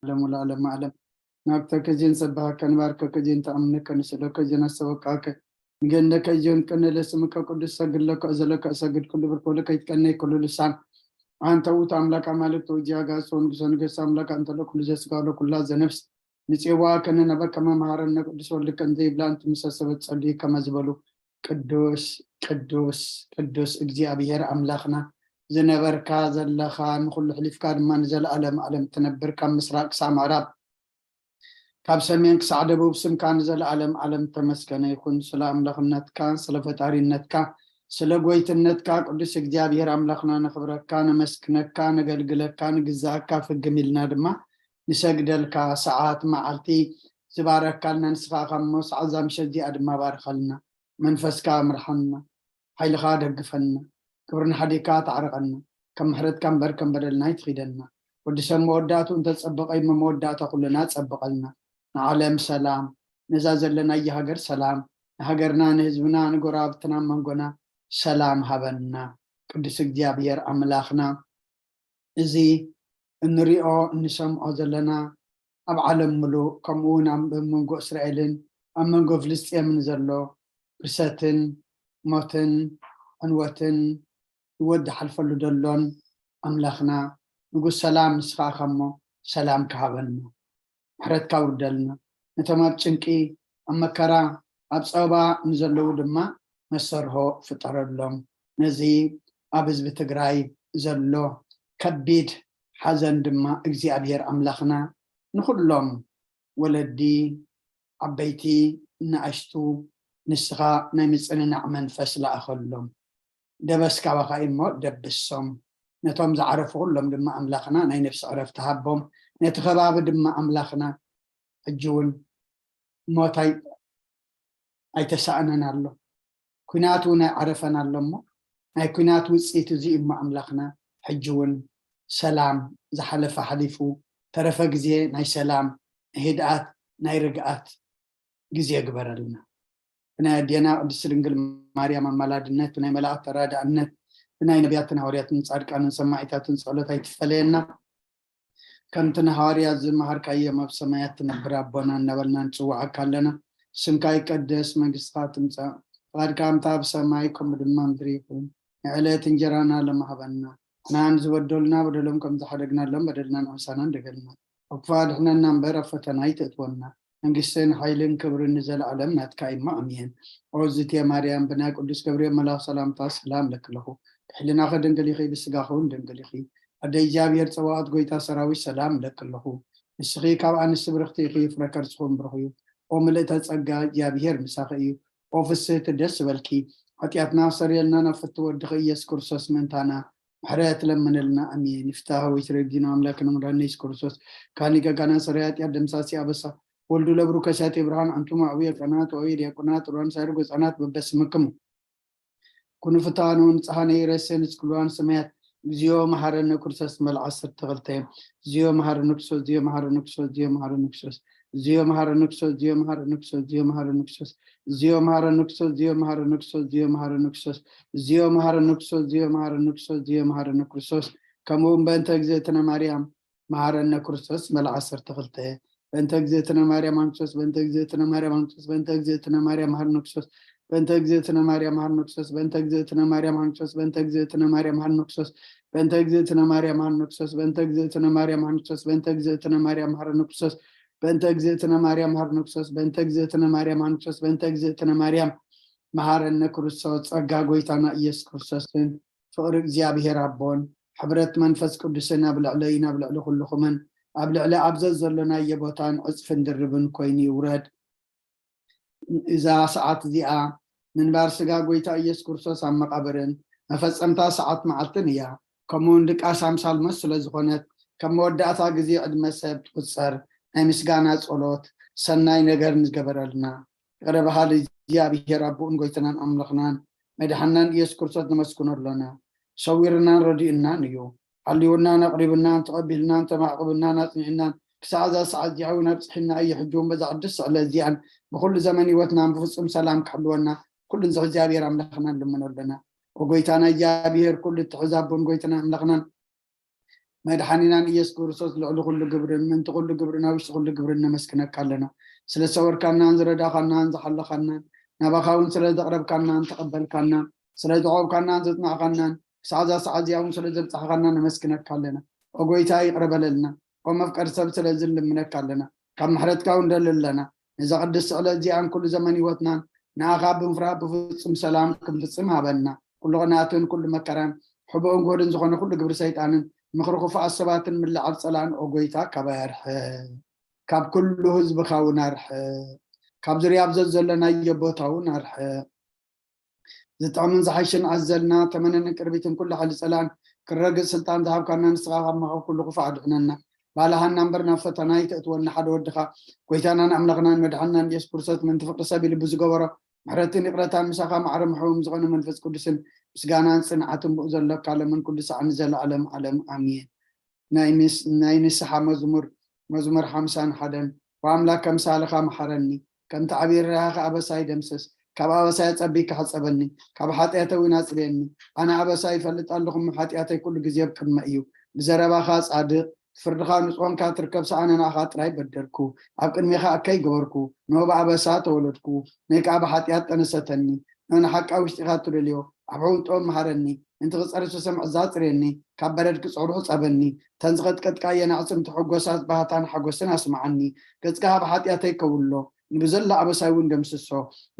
ዓለም ወለዓለመ ዓለም። ናብተከ እዚን ሰብሃከ ንባርከከ እዚን ተኣምነከ ንስእለከ እዚን ኣሰበቃከ ንገንደከ እዚን ቅነ ለስምከ ቅዱስ ሰግድ ለከ እዘለከ እሰግድ ኩሉ ብርክ ወለከ ይትቀነይ ኩሉ ልሳን። ኣንተ ውእቱ ኣምላክ ኣማልክት ወእግዚእ ኣጋእዝት ወንጉሰ ነገስት ኣምላክ ኣንተ ለኩሉ ዘስጋ ወለኩላ ዘነፍስ ንጽዋ ከነነበከ መምሃረነ ቅዱስ ወልድከ እንዘ ይብላ እንትምሰሰበት ጸልዩ ከመ ዝበሉ ቅዱስ ቅዱስ ቅዱስ እግዚኣብሔር ኣምላኽና ዝነበርካ ዘለኻ ንኹሉ ሕሊፍካ ድማ ንዘለኣለም ኣለም ትነብር ካብ ምስራቅ ክሳብ ምዕራብ ካብ ሰሜን ክሳዕ ደቡብ ስምካ ንዘለኣለም ኣለም ተመስገነ ይኹን። ስለ ኣምላኽነትካ ስለ ፈጣሪነትካ ስለ ጎይትነትካ ቅዱስ እግዚኣብሔር ኣምላኽና ነኽብረካ ነመስግነካ ነገልግለካ ንግዛእካ ፍግም ኢልና ድማ ንሰግደልካ ሰዓት መዓልቲ ዝባረካልና ንስኻ ካብ ሞ ሰዓት እዛ ምሸት እዚኣ ድማ ባርኸልና መንፈስካ ምርሓና ሓይልኻ ደግፈና ክብርን ሓዲካ ታዕርቐና ከም ምሕረትካ እምበር ከም በደልና ይትኺደና ወዲ ሰብ መወዳእቱ እንተጸበቐ እሞ መወዳእታ ኩልና ጸብቐልና ንዓለም ሰላም ነዛ ዘለናየ ሃገር ሰላም ንሃገርና ንህዝብና ንጎረባብትና መንጎና ሰላም ሃበና ቅዱስ እግዚኣብሔር ኣምላኽና እዚ እንሪኦ እንሰምዖ ዘለና ኣብ ዓለም ምሉእ ከምኡ እውን ኣብ መንጎ እስራኤልን ኣብ መንጎ ፍልስጤምን ዘሎ ብርሰትን ሞትን ዕንወትን ህይወት ዝሓልፈሉ ዘሎን ኣምላኽና ንጉስ ሰላም ንስኻ ኢኻ እሞ ሰላም ክሃበና ምሕረትካ ውርደልና ነቶም ኣብ ጭንቂ ኣብ መከራ ኣብ ፀበባ ንዘለዉ ድማ መሰርሆ ፍጠረሎም ነዚ ኣብ ህዝቢ ትግራይ ዘሎ ከቢድ ሓዘን ድማ እግዚኣብሔር ኣምላኽና ንኩሎም ወለዲ ዓበይቲ ንኣሽቱ ንስኻ ናይ ምፅንናዕ መንፈስ ለኣኸሎም ደበስ ካባኻ እዩ እሞ ደብሶም ነቶም ዝዓረፉ ኩሎም ድማ ኣምላኽና ናይ ነፍሲ ዕረፍቲ ሃቦም ነቲ ከባቢ ድማ ኣምላኽና ሕጂ እውን ሞት ኣይተሳእነን ኣሎ ኩናት እውን ኣይዓረፈን ኣሎ እሞ ናይ ኩናት ውፅኢት እዚ እሞ ኣምላኽና ሕጂ እውን ሰላም ዝሓለፈ ሓሊፉ ተረፈ ግዜ ናይ ሰላም ህድኣት ናይ ርግኣት ግዜ ግበረልና ብናይ ኣዴና ቅድስቲ ድንግል ማርያም ኣማላድነት ብናይ መላእክት ተራዳእነት ብናይ ነቢያትን ሃዋርያትን ፃድቃንን ሰማዒታትን ፀሎት ኣይትፈለየና ከምቲ ንሃዋርያ ዝመሃርካዮም ኣብ ሰማያት ትነብር ኣቦና እናበልና ንፅውዓካ ኣለና ስምካ ይቀደስ መንግስትካ ትምፃእ ፍቃድካ ምታ ኣብ ሰማይ ከምኡ ድማ ምድሪ ይኹን ንዕለት እንጀራና ለማሃበና ንዓን ዝበደሉና በደሎም ከም ዝሓደግናሎም በደልና ንሕሳና እንደገልና ኣብ ክፋ ድሕነና እምበር ኣብ ፈተና ይትእትወና መንግስትን ሓይልን ክብርን ንዘለኣለም ናትካ እዩ ኣሜን። ኦ ዝትየ ማርያም ብናይ ቅዱስ ገብርኤል መልኣኽ ሰላምታ ሰላም እለኪ ኣለኹ። ብሕልናኺ ድንግል ኢኺ ብስጋኺ እውን ድንግል ኢኺ። ኣደ እግዚኣብሔር ጸባኦት ጎይታ ሰራዊት ሰላም እለኪ ኣለኹ። ንስኺ ካብ ኣንስቲ ብርኽቲ ኢኺ ፍረ ከርስኺ እውን ብሩኽ እዩ። ኦ ምልእተ ጸጋ እግዚኣብሔር ምሳኺ እዩ። ኦ ፍስህቲ ደስ ይበልኪ። ሓጢኣትና ኣስተሰርየልና ናብ ፍትው ወድኺ ኢየሱስ ክርስቶስ ምእንታና ምሕረት ለምንልና ኣሜን። ይፍታህ ወይ ትረዲኖ ኣምላክ ንምራን ኢየሱስ ክርስቶስ ካሊ ገጋና ሰራይ ኃጢአት ደምሳሲ ኣበሳ ወልዱ ለብሩ ከሳቴ ብርሃን አንቱም አብየ ቀናት ወይ ዲያቆናት ሩዋን ሳይር ጎፃናት በበስምክሙ ኩኑ ፍታኑ ንጽሃነ ይረሰን እስክሉዋን ሰማያት እግዚኦ መሐረነ ክርስቶስ መልዓ ዓሰርተ ክልተ እግዚኦ መሐረነ ክርስቶስ እግዚኦ መሐረነ ክርስቶስ እግዚኦ መሐረነ ክርስቶስ እግዚኦ መሐረነ ክርስቶስ እግዚኦ መሐረነ ክርስቶስ እግዚኦ መሐረነ ክርስቶስ እግዚኦ መሐረነ ክርስቶስ እግዚኦ መሐረነ ክርስቶስ እግዚኦ መሐረነ ክርስቶስ እግዚኦ መሐረነ ክርስቶስ እግዚኦ መሐረነ ክርስቶስ እግዚኦ መሐረነ ክርስቶስ ከምኡ እውን በእንተ እግዝእትነ ማርያም መሐረነ ክርስቶስ መልዓ ዓሰርተ ክልተ በእንተ እግዝእትነ ማርያም ኣንክሶስ በእንተ እግዝእትነ ማርያም ኣንክሶስ በእንተ እግዝእትነ ማርያም መሐረነ ክርስቶስ በእንተ እግዝእትነ ማርያም መሐረነ ክርስቶስ በእንተ እግዝእትነ ማርያም ኣንክሶስ በእንተ እግዝእትነ ማርያም መሐረነ ክርስቶስ በእንተ እግዝእትነ ማርያም መሐረነ ክርስቶስ በእንተ እግዝእትነ ማርያም ኣንክሶስ በእንተ እግዝእትነ ማርያም መሐረነ ክርስቶስ በእንተ እግዝእትነ ማርያም መሐረነ ክርስቶስ በእንተ እግዝእትነ ማርያም ኣንክሶስ በእንተ እግዝእትነ ማርያም መሐረነ ክርስቶስ ጸጋ ጎይታና ኢየሱስ ክርስቶስን ፍቕሪ እግዚኣብሔር ኣቦን ሕብረት መንፈስ ቅዱስን ኣብ ልዕለይን ኣብ ልዕሊ ኩልኹምን ኣብ ልዕሊ ኣብ ዘዘሎናዮ ቦታን ዕጽፍን ድርብን ኮይኑ ይውረድ። እዛ ሰዓት እዚኣ ምንባር ስጋ ጎይታ ኢየሱስ ክርስቶስ ኣብ መቓብርን መፈጸምታ ሰዓት መዓልትን እያ። ከምኡውን ድቃስ ኣምሳል ሞት ስለ ዝኾነት ከም መወዳእታ ግዜ ዕድመ ሰብ ትቁጸር ናይ ምስጋና ጸሎት ሰናይ ነገር ንዝገበረልና ይቕረ በሃሊ እግዚኣብሔር ኣቦኡን ጎይትናን ኣምላኽናን መድሓናን ኢየሱስ ክርስቶስ ነመስግኖ ኣሎና። ሰዊርናን ረዲኡናን እዩ። ሓልዩናን ኣቕሪብናን ተቐቢልናን ተማዕቕብናን ኣጽኒዕናን ክሳዕ እዛ ሰዓት እዚኣ እውን ኣብጽሒና እዩ። ሕጂ እውን በዛ ቅድስቲ ዕለት እዚኣን ብኹሉ ዘመን ህይወትናን ብፍጹም ሰላም ክሕልወና ኩሉ ንዚ እግዚኣብሔር ኣምላኽና ንልምኖ ኣለና። ወጎይታና እግዚኣብሔር ኩሉ እትሕዝ ኣቦን ጎይትና ኣምላኽናን መድሓኒናን ኢየሱስ ክርስቶስ ልዕሊ ኩሉ ግብርን ምእንቲ ኩሉ ግብርን ኣብ ውሽጢ ኩሉ ግብርን ነመስግነካ ኣለና። ስለ ዝሰወርካናን ዝረዳኻናን ዝሓለኻናን ናባኻ እውን ስለ ዘቕረብካናን ተቐበልካናን ስለ ዝቆምካናን ዘጽናዕካናን ክሳዕ እዛ ሰዓት እዚኣ እውን ስለ ዘብጻሕካና ነመስግነካ ኣለና። ኦ ጎይታ ይቕረ በለልና። ኦ መፍቀሪ ሰብ ስለዚ ንልምነካ ኣለና። ካብ ምሕረትካ እውን ንደሊ ኣለና። ነዛ ቅድስቲ ዕለት እዚኣን ኩሉ ዘመን ህይወትናን ንኣኻ ብምፍራህ ብፍጹም ሰላም ክንፍጽም ሃበና። ኩሉ ቅንኣትን ኩሉ መከራን ሕቡእን ጉህልን ዝኾነ ኩሉ ግብሪ ሰይጣንን ምኽሪ ክፉኣት ሰባትን ምልዓል ጸላእን ኦ ጎይታ ካባይ ኣርሕቕ። ካብ ኩሉ ህዝብኻ እውን ኣርሕቕ። ካብ ዙርያ ኣብ ዘዘለናዮ ቦታ እውን ኣርሕቕ። ዝጥዕምን ዝሓይሽን ኣዘልና ተመነንን ቅርቢትን ኩሉ ሓይሊ ጸላእን ክረግጽ ስልጣን ዝሃብካና ንስኻ ካብ መኸብ ኩሉ ክፉእ ኣድሕነና። ባልሃና እምበር ናብ ፈተና ኣይተእትወና ሓደ ወድኻ ጎይታናን ኣምላኽናን መድሓንናን ኢየሱስ ክርስቶስ ምእንቲ ፍቅሪ ሰብ ኢሉ ብዝገበሮ ምሕረትን ይቕረታን ምሳኻ ማዕረ ምሕውም ዝኾነ መንፈስ ቅዱስን ምስጋናን ጽንዓትን ብኡ ዘሎካ ለምን ኩሉ ሳዕ ንዘለኣለም ዓለም ኣሜን። ናይ ምስ- ናይ ንስሓ መዝሙር መዝሙር ሓምሳን ሓደን። ወኣምላክ ከምሳልኻ መሓረኒ፣ ከምቲ ዓብዪ ርህራኸ ኣበሳይ ደምስስ። ካብ ኣበሳይ ኣጸቢካ ሕጸበኒ፣ ካብ ሓጢኣተ እውን ኣጽርየኒ። ኣነ ኣበሳይ ይፈልጥ ኣለኹ፣ እሞ ሓጢኣተይ ኩሉ ግዜ ኣብ ቅድመ እዩ። ብዘረባኻ ጻድቕ፣ ፍርድኻ ንጹህ ኮንካ ትርከብ፣ ሰኣነ ንኣኻ ጥራይ በደልኩ፣ ኣብ ቅድሜኻ እከይ ገበርኩ። ንሆ ብኣበሳ ተወለድኩ፣ ነይ ከኣ ብሓጢኣት ጠነሰተኒ። ንሆ ንሓቃ ውሽጢኻ ትደልዮ፣ ኣብ ሕውንጦ መሃረኒ። እንቲ ክጸሪ ዝሰምዕ ዛጽርየኒ፣ ካብ በረድ ክጸሩ ሕጸበኒ። ተን ዝቐጥቀጥካየን ኣዕጽምቲ ሕጎሳት ባህታን ሓጎስን ኣስምዓኒ። ገጽካ ኣብ ሓጢኣተይ ከውሎ፣ ንብዘላ ኣበሳይ እውን ደምስሶ።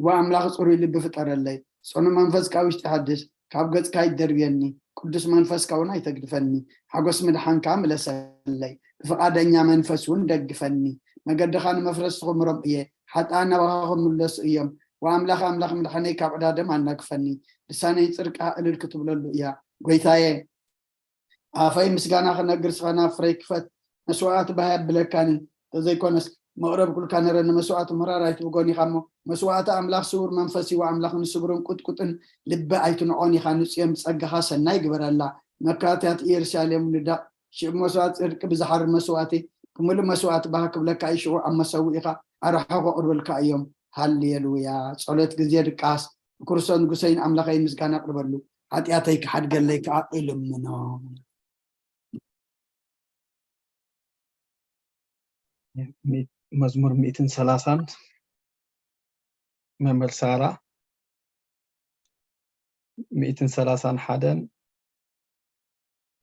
ወኣምላኽ ጽሩይ ልቢ ፍጠረለይ፣ ጽኑዕ መንፈስ ካብ ውሽጢ ሓድስ። ካብ ገጽካ ኣይትደርብየኒ፣ ቅዱስ መንፈስካ እውን ኣይተግድፈኒ። ሓጎስ ምድሓንካ ምለሰለይ፣ ብፍቓደኛ መንፈስ እውን ደግፈኒ። መገድኻ ንመፍረስቲ ክምሮም እየ፣ ሓጥኣን ናባኻ ክምለሱ እዮም። ወኣምላኽ ኣምላኽ ምድሓነይ ካብ ዕዳ ደም ኣናግፈኒ። ልሳነይ ጽድቃ እልል ክትብለሉ እያ። ጎይታየ ኣፈይ ምስጋና ክነግር ስኻ ናብ ፍረይ ክፈት። መስዋእቲ ባህ ኣብለካኒ ተዘይኮነስ መቕረብ ኩልካ ነረኒ። መስዋእቲ ምራር ኣይትብጎን ኢኻ እሞ መስዋእቲ ኣምላኽ ስውር መንፈስ ይዋ ኣምላኽ ንስብርን ቁጥቁጥን ልቢ ኣይትንዖን ኢኻ። ንጽዮን ብጸጋኻ ሰናይ ግበረላ። መካትያት ኢየሩሳሌም ንዳቕ ሽብ መስዋእቲ ጽድቂ ብዝሓርር መስዋእቲ ብምሉእ መስዋእቲ ባህ ክብለካ እዩ። ሽዑ ኣብ መሰውኢኻ ኣርሖ ከቕርብልካ እዮም። ሃሌሉያ። ጸሎት ግዜ ድቃስ ብክርስቶስ ንጉሰይን ኣምላኸይ ምስጋና ኣቕርበሉ። ሓጢኣተይ ክሓድገለይ ከዓ እልምኖ። መዝሙር ሚእትን ሰላሳን መምህር ሳራ፣ ሚእትን ሰላሳን ሓደን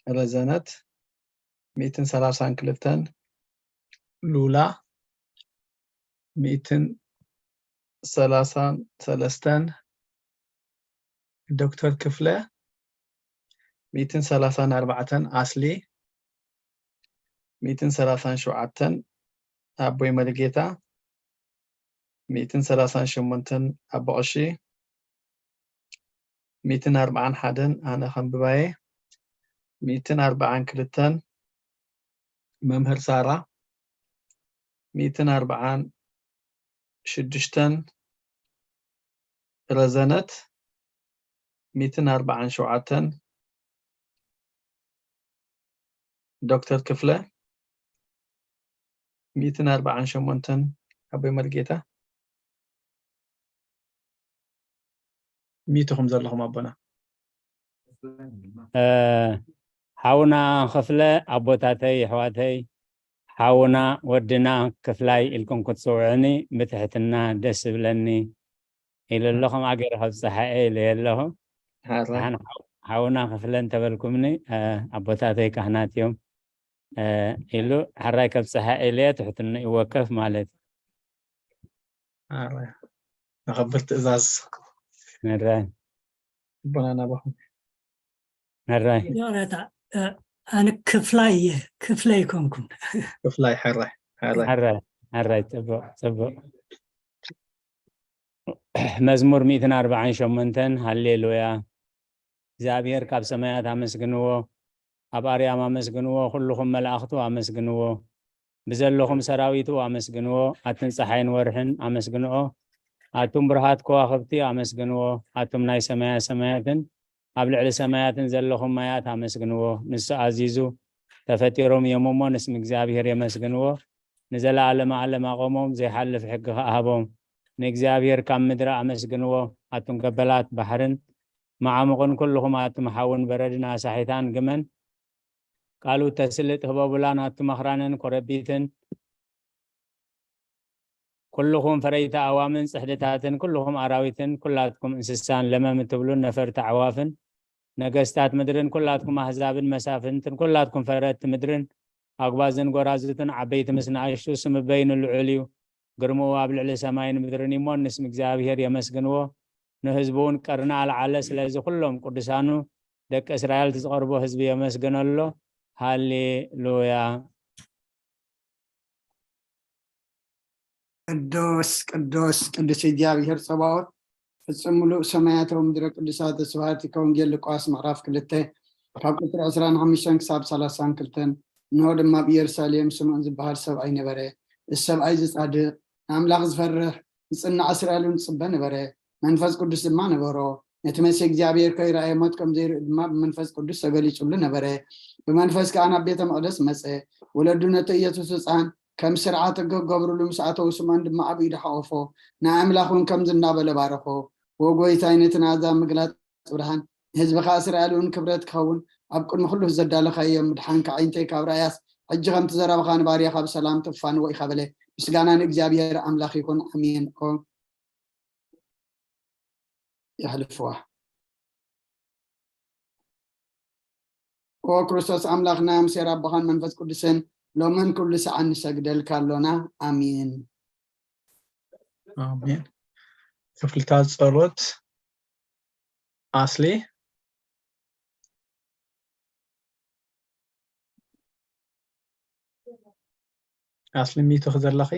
ረዘነት፣ ሚእትን ሰላሳን ክልተን ሉላ፣ ሚእትን ሰላሳን ሰለስተን ዶክተር ክፍለ፣ ሚእትን ሰላሳን ኣርባዕተን ኣስሊ፣ ሚእትን ሰላሳን ሸውዓተን ኣቦይ መሪጌታ፣ ሚእትን ሰላሳን ሸሞንተን ኣቦ ቀሺ፣ ሚእትን ኣርባዓን ሓደን ኣነ ከንብባየ፣ ሚእትን ኣርባዓን ክልተን መምህር ሳራ፣ ሚእትን ኣርባዓን ሽዱሽተን ረዘነት፣ ሚእትን ኣርባዓን ሸውዓተን ዶክተር ክፍለ፣ ሚእትን ኣርባዓን ሸሞንተን ኣቦይ መርጌታ። ሚእቲ ኹም ዘለኹም ኣቦና። እ፣ ሓውና ክፍለ፣ ኣቦታተይ፣ ኣሕዋተይ፣ ሓውና ወድና ክፍላይ ኢልኩም ክትጽውዕኒ ብትሕትና ደስ ዝብለኒ ኢሉ ኣሎ። ከምኣ ገይረ ከብጽሓ እየ ኢለ ኣለኹ። ሓራ። ደሓን ሓው-፣ ሓውና ክፍለ እንተበልኩምኒ፣ እ፣ ኣቦታተይ ካህናት እዮም፣ እ፣ ኢሉ ሓራይ ከብጽሓ እየ ኢለ ትሕትንኡ ይወከፍ ማለት እዩ። ኣረ፣ ነኸብር ትእዛዝ። ሕራይ። ልቦና ናባኹም። ሕራይ። ይቕረታ፣ እ፣ ኣነ ክፍላይ እየ፣ ክፍለ ኣይኮንኩን። ክፍላይ፣ ሕራይ፣ ሕራይ። ሕራይ፣ ሕራይ፣ ጽቡቕ፣ ጽቡቕ። መዝሙር ሚእትን ኣርባዓን ሸሞንተን፣ ሃሌሉያ። እግዚኣብሔር ካብ ሰማያት ኣመስግንዎ፣ ኣብ ኣርያም ኣመስግንዎ፣ ኩልኹም መላእኽቱ ኣመስግንዎ፣ ብዘለኹም ሰራዊቱ ኣመስግንዎ፣ ኣትን ጸሓይን ወርሕን ኣመስግንኦ፣ ኣቱም ብሩሃት ከዋኽብቲ ኣመስግንዎ፣ ኣቱም ናይ ሰማያ ሰማያትን ኣብ ልዕሊ ሰማያትን ዘለኹም ማያት ኣመስግንዎ። ንሱ ኣዚዙ፣ ተፈጢሮም እዮም እሞ ንስም እግዚኣብሔር የመስግንዎ። ንዘለዓለመ ዓለም ኣቖሞም፣ ዘይሓልፍ ሕጊ ኸኣ ሃቦም። ንእግዚኣብሔር ካብ ምድሪ ኣመስግንዎ፣ ኣቱም ገበላት ባሕርን መዓሙቕን፣ ኩልኹም ኣቱም ሓውን በረድን ኣሳሒታን ግመን፣ ቃሉ ተስልጥ ህበቡላ ናቱ መኽራንን ኮረቢትን። ኩልኹም ፈረይቲ ኣዋምን ጽሕድታትን፣ ኩልኹም ኣራዊትን፣ ኩላትኩም እንስሳን ለመም እትብሉን ነፈርቲ ኣዕዋፍን፣ ነገስታት ምድርን፣ ኩላትኩም ኣህዛብን መሳፍንትን፣ ኩላትኩም ፈረድቲ ምድርን፣ ኣጉባዝን ጎራዙትን፣ ዓበይቲ ምስ ንኣሽቱ፣ ስም በይኑ ልዑል እዩ። ግርምኡ ኣብ ልዕሊ ሰማይን ምድርን እዩሞ፣ ንስም እግዚኣብሔር የመስግንዎ። ንህዝቡ እውን ቀርኒ ኣልዓለ። ስለዚ ኩሎም ቅዱሳኑ ደቂ እስራኤል እቲ ዝቐርቦ ህዝቢ የመስግነሎ። ሃሌሉያ። ቅዱስ ቅዱስ ቅዱስ እግዚኣብሔር ጸባኦት፣ ፍጹም ምሉእ ሰማያት፣ ምድረ ቅዱሳት። ስብሐት ከወንጌል ሉቃስ ምዕራፍ ክልተ ካብ ቁጽሪ ዕስራን ሓሙሽተን ክሳብ ሰላሳን ክልተን። እንሆ ድማ ኣብ ኢየሩሳሌም ስምዖን ዝበሃል ሰብኣይ ነበረ። እዚ ሰብኣይ እዚ ጻድቕ፣ ንኣምላኽ ዝፈርሕ፣ ዝጽናዕ፣ እስራኤል እውን ዝጽበ ነበረ። መንፈስ ቅዱስ ድማ ነበሮ። ነቲ መሲሕ እግዚኣብሔር ከይረኣየ ሞት ከም ዘይርኢ ድማ ብመንፈስ ቅዱስ ተገሊጹሉ ነበረ። ብመንፈስ ከኣ ናብ ቤተ መቕደስ መጸ። ወለዱ ነቲ ኢየሱስ ህጻን ከም ስርዓት ሕጊ ክገብርሉ ምስ ኣተዉ፣ ስምዖን ድማ ኣብ ኢዱ ሓቖፎ፣ ንኣምላኽ እውን ከምዚ እናበለ ባረኾ። "ወ ጎይታይ፣ ነቲ ናዛ ምግላጽ ብርሃን፣ ንህዝብኻ እስራኤል እውን ክብረት ክኸውን ኣብ ቅድሚ ኩሉ ዘዳለኻዮ ምድሓንካ ኣዒንተይ ካብ ረኣያስ፣ ሕጂ ከምቲ ዘረባኻ ንባርያኻ ብሰላም ተፋንዎ ኢኻ" በለ። ምስጋና ንእግዚኣብሔር ኣምላኽ ይኹን። ኣሜን። ኦ የሕልፍዋ። ኦ ክርስቶስ ኣምላኽና፣ ምስ ኣቦኻን መንፈስ ቅዱስን ሎምን ኩሉ ሰዓን ንሰግደልካ ኣሎና። ኣሜን። ኣሜን። ክፍልታት ጸሎት። ኣስሊ፣ ኣስሊ ሚትኺ ዘለኺ?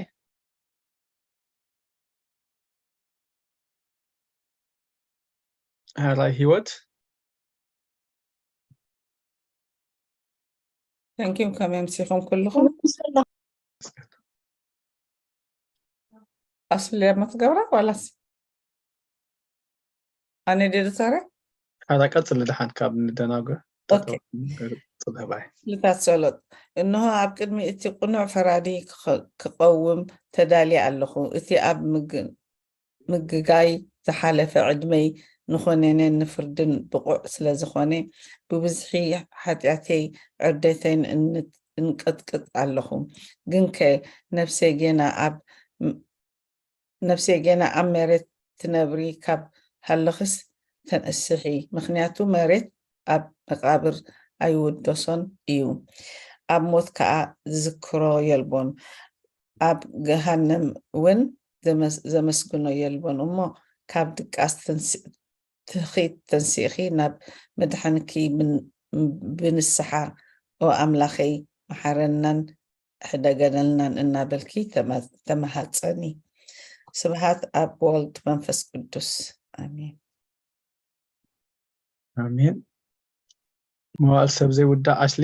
ሕራይ ህይወት። Thank you። ከመይ ኣምሲኹም ኩልኹም? ኣስሊ እሞ ትገብራ ዋላስ ኣነ ድየ ዝሰርሕ? ሓታ ቀጽሊ፣ ደሓን ካብ ንደናጎ። ኦኬ። ጽበባይ። ክፍልታት ጸሎት። እንሆ ኣብ ቅድሚ እቲ ቅኑዕ ፈራዲ ክኸ-፣ ክቐውም ተዳልየ ኣለኹ። እቲ ኣብ ምግ-፣ ምግጋይ ዝሓለፈ ዕድመይ ንኾነነ ንፍርድን ብቑዕ ስለ ዝኾነ፣ ብብዝሒ ሓጢኣተይ ዕርደተይን እን-፣ እንቀጥቅጥ ኣለኹ። ግንከ ነፍሰይ ጌና ኣብ ነፍሰይ ጌና ኣብ መሬት ትነብሪ ካብ ሃለኽስ ተንእስሒ፣ ምኽንያቱ መሬት ኣብ መቓብር ኣይውደሶን እዩ፣ ኣብ ሞት ከኣ ዝዝክሮ የልቦን፣ ኣብ ገሃነም እውን ዘመስ-፣ ዘመስግኖ የልቦን። እሞ ካብ ድቃስ ትንስ-፣ ትኺ ተንሲእኺ ናብ መድሓንኪ ብን-፣ ብንስሓ፣ ኦ ኣምላኸይ፣ መሓረናን ሕደገለልናን እናበልኪ ተማ-፣ ተማሃጸኒ። ስብሃት ኣብ ወልድ መንፈስ ቅዱስ። ኣሜን። ኣሜን። መዋእል ሰብ ዘይውዳእ ኣስሊ።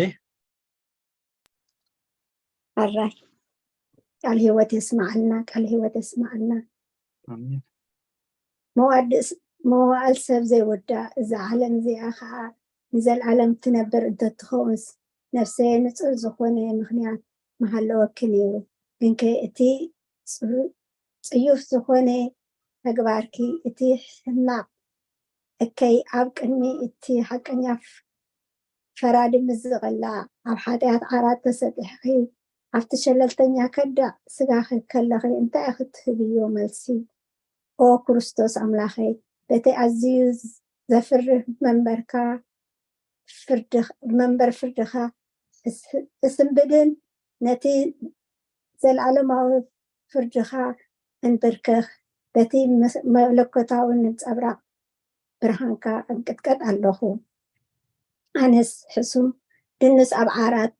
ኣራይ ቃል ህይወት የስማዓልና፣ ቃል ህይወት የስማዓልና። ኣሜን። መዋድእ ስ-፣ መዋእል ሰብ ዘይውዳእ፣ እዛ ዓለም እዚኣ ኸዓ ንዘለዓለም ትነብር እንተትኸውንስ፣ ነፍሰየ ንጹር ዝኾነ ምኽንያት ምሃለወኪ ነይሩ። ግንከ እቲ ጽሩ-፣ ጽዩፍ ዝኾነ ተግባርኪ፣ እቲ ሕማቕ እከይ ኣብ ቅድሚ እቲ ሓቀኛ ፍ-፣ ፈራዲ ምስ ዝቕላዕ፣ ኣብ ሓጢኣት ዓራት ተሰጢሕኺ፣ ኣብቲ ሸለልተኛ ከዳዕ ስጋኺ ከለኺ እንታይ ኢኺ ትህብዮ መልሲ? ኦ ክርስቶስ ኣምላኸይ፣ በቲ ኣዝዩ ዘፍርህ መንበርካ፣ ፍርድኽ-፣ መንበር ፍርድኻ እስ-፣ እስንብድን ነቲ ዘለዓለማዊ ፍርድኻ እንብርከኽ፣ በቲ መስ-፣ መለኮታዊ ነጸብራቕ ብርሃንካ እንቅጥቀጥ ኣለኹ። ኣነስ ሕሱም ድንስ ኣብ ዓራት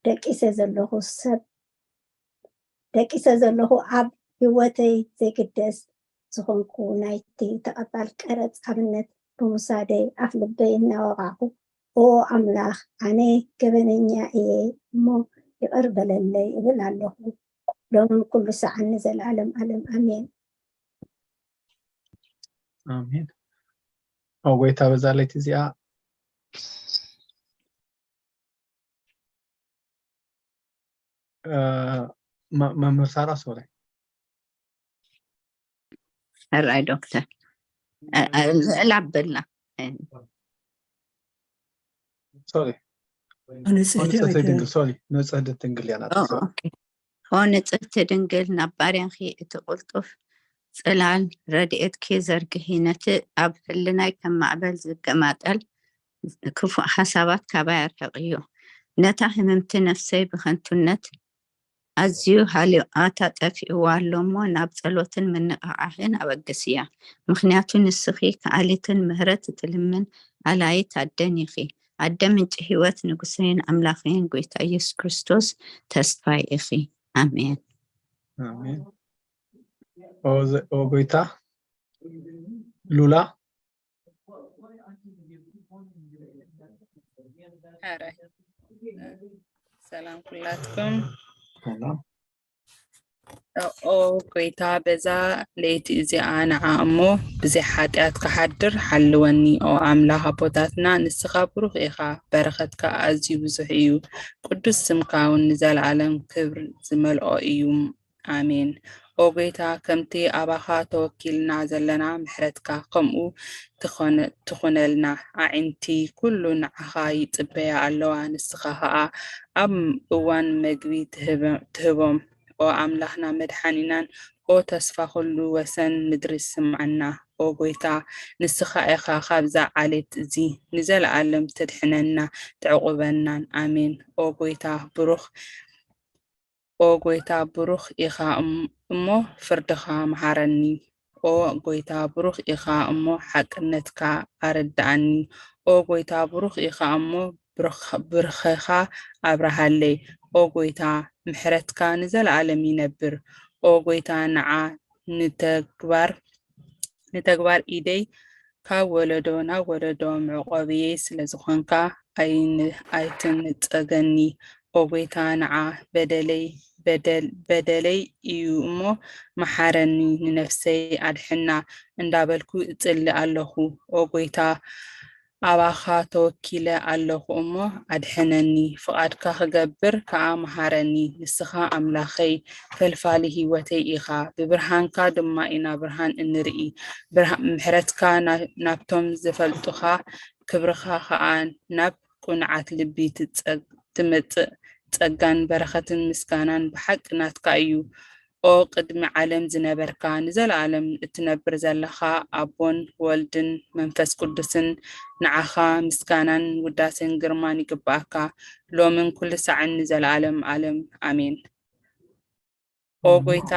ደቂሰ ዘለኹ ሰብ፣ ደቂሰ ዘለኹ ኣብ ህይወተይ ዘይግደስ ዝኾንኩ ናይቲ ተቐባል ቀረጽ ኣብነት ብምውሳደይ ኣፍ ልበይ እናወቓዕኩ፣ ኦ ኣምላኽ፣ ኣነ ገበነኛ እየ እሞ ይቕር በለለይ እብል ኣለኹ። ሎምን ኩሉ ሰዓን ንዘለዓለም ዓለም ኣሜን። ኣሜን። ኦ ጎይታ፣ በዛ ለይቲ እዚኣ፣ እ፣ መ-፣ መምህር ሳራ፣ ሶሪ። ሕራይ ዶክተር። እ፣ እ፣ ልዕል ኣበልና። ሶሪ። ንጽህቲ ንጽህቲ ኣይተ- ድንግል፣ ሶሪ፣ ንጽህቲ ድንግል እያ ናታ። ኦ፣ ኦኬ። ኦ ንጽህቲ ድንግል፣ ናብ ባርያኺ እቲ ቅልጡፍ ጽላል ረድኤትኪ ዘርግሒ፣ ነቲ ኣብ ህልናይ ከም ማዕበል ዝገማጠል ክፉእ ሓሳባት ካባይ ኣርሕቕዮ። ነታ ህምምቲ ነፍሰይ ብኸንቱነት ኣዝዩ ሃልዮኣታ ጠፊእዋ ኣሎ እሞ፣ ናብ ጸሎትን ምንቕቓሕን ኣበግስያ። ምኽንያቱ ንስኺ ከኣሊትን ምህረት እትልምን ኣላይት ኣደን ኢኺ። ኣደ ምንጪ ህይወት፣ ንጉሰይን ኣምላኸይን ጎይታ ኢየሱስ ክርስቶስ ተስፋይ ኢኺ። ኣሜን። ኣሜን። ኦ ዘ- ኦ ጎይታ ሉላ ሕራይ። ሰላም ኩላትኩም። ሰላም። ኦ ጎይታ፣ በዛ ለይቲ እዚኣ ንዓ እሞ ብዘይ ሓጢኣት ክሓድር ሓልወኒ። ኦ ኣምላኽ ኣቦታትና፣ ንስኻ ብሩኽ ኢኻ፣ በረኸትካ ኣዝዩ ብዙሕ እዩ። ቅዱስ ስምካ እውን ንዘለኣለም ክብሪ ዝመልኦ እዩ። ኣሜን። ኦ ጎይታ፣ ከምቲ ኣባኻ ተወኪልና ዘለና ምሕረትካ ከምኡ ትኾነ- ትኹነልና። ኣዒንቲ ኩሉ ንዓኻ ይጽበያ ኣለዋ፣ ንስኻ ኸኣ ኣብ እዋን መግቢ ትህበ- ትህቦም። ኦ ኣምላኽና መድሓኒናን ኦ ተስፋ ኩሉ ወሰን ምድሪ ስምዓና። ኦ ጎይታ፣ ንስኻ ኢኻ ካብዛ ዓሌት እዚ ንዘለኣለም ተድሕነና ተዕቑበናን። ኣሜን። ኦ ጎይታ ብሩኽ ኦ ጎይታ ብሩኽ ኢኻ እም- እሞ ፍርድኻ መሃረኒ። ኦ ጎይታ ብሩኽ ኢኻ እሞ ሓቅነትካ ኣረድኣኒ። ኦ ጎይታ ብሩኽ ኢኻ እሞ ብርኽ- ብርኸኻ ኣብርሃለይ። ኦ ጎይታ ምሕረትካ ንዘለኣለም ይነብር። ኦ ጎይታ ንዓ ንተግባር ንተግባር ኢደይ ካብ ወለዶ ናብ ወለዶ መዕቆብየይ ስለ ዝኾንካ ኣይን- ኣይትንጸገኒ። ኦ ጎይታ ንዓ በደለይ በደል- በደለይ እዩ እሞ መሓረኒ፣ ንነፍሰይ ኣድሕና እንዳበልኩ እጽሊ ኣለኹ። ኦ ጎይታ ኣባኻ ተወኪለ ኣለኹ እሞ ኣድሕነኒ፣ ፍቓድካ ክገብር ከኣ መሃረኒ። ንስኻ ኣምላኸይ ፈልፋሊ ህይወተይ ኢኻ፣ ብብርሃንካ ድማ ኢና ብርሃን እንርኢ። ብርሃ- ምሕረትካ ና- ናብቶም ዝፈልጡኻ፣ ክብርኻ ከኣ ናብ ቅኑዓት ልቢ ትጸግ- ትመጽእ። ጸጋን በረኸትን ምስጋናን ብሓቂ ናትካ እዩ። ኦ ቅድሚ ዓለም ዝነበርካ፣ ንዘለኣለም እትነብር ዘለኻ፣ ኣቦን ወልድን መንፈስ ቅዱስን፣ ንዓኻ ምስጋናን ውዳሴን ግርማን ይግብኣካ፣ ሎምን ኩሉ ሳዕን ንዘለኣለም ዓለም። ኣሜን። ኦ ጎይታ፣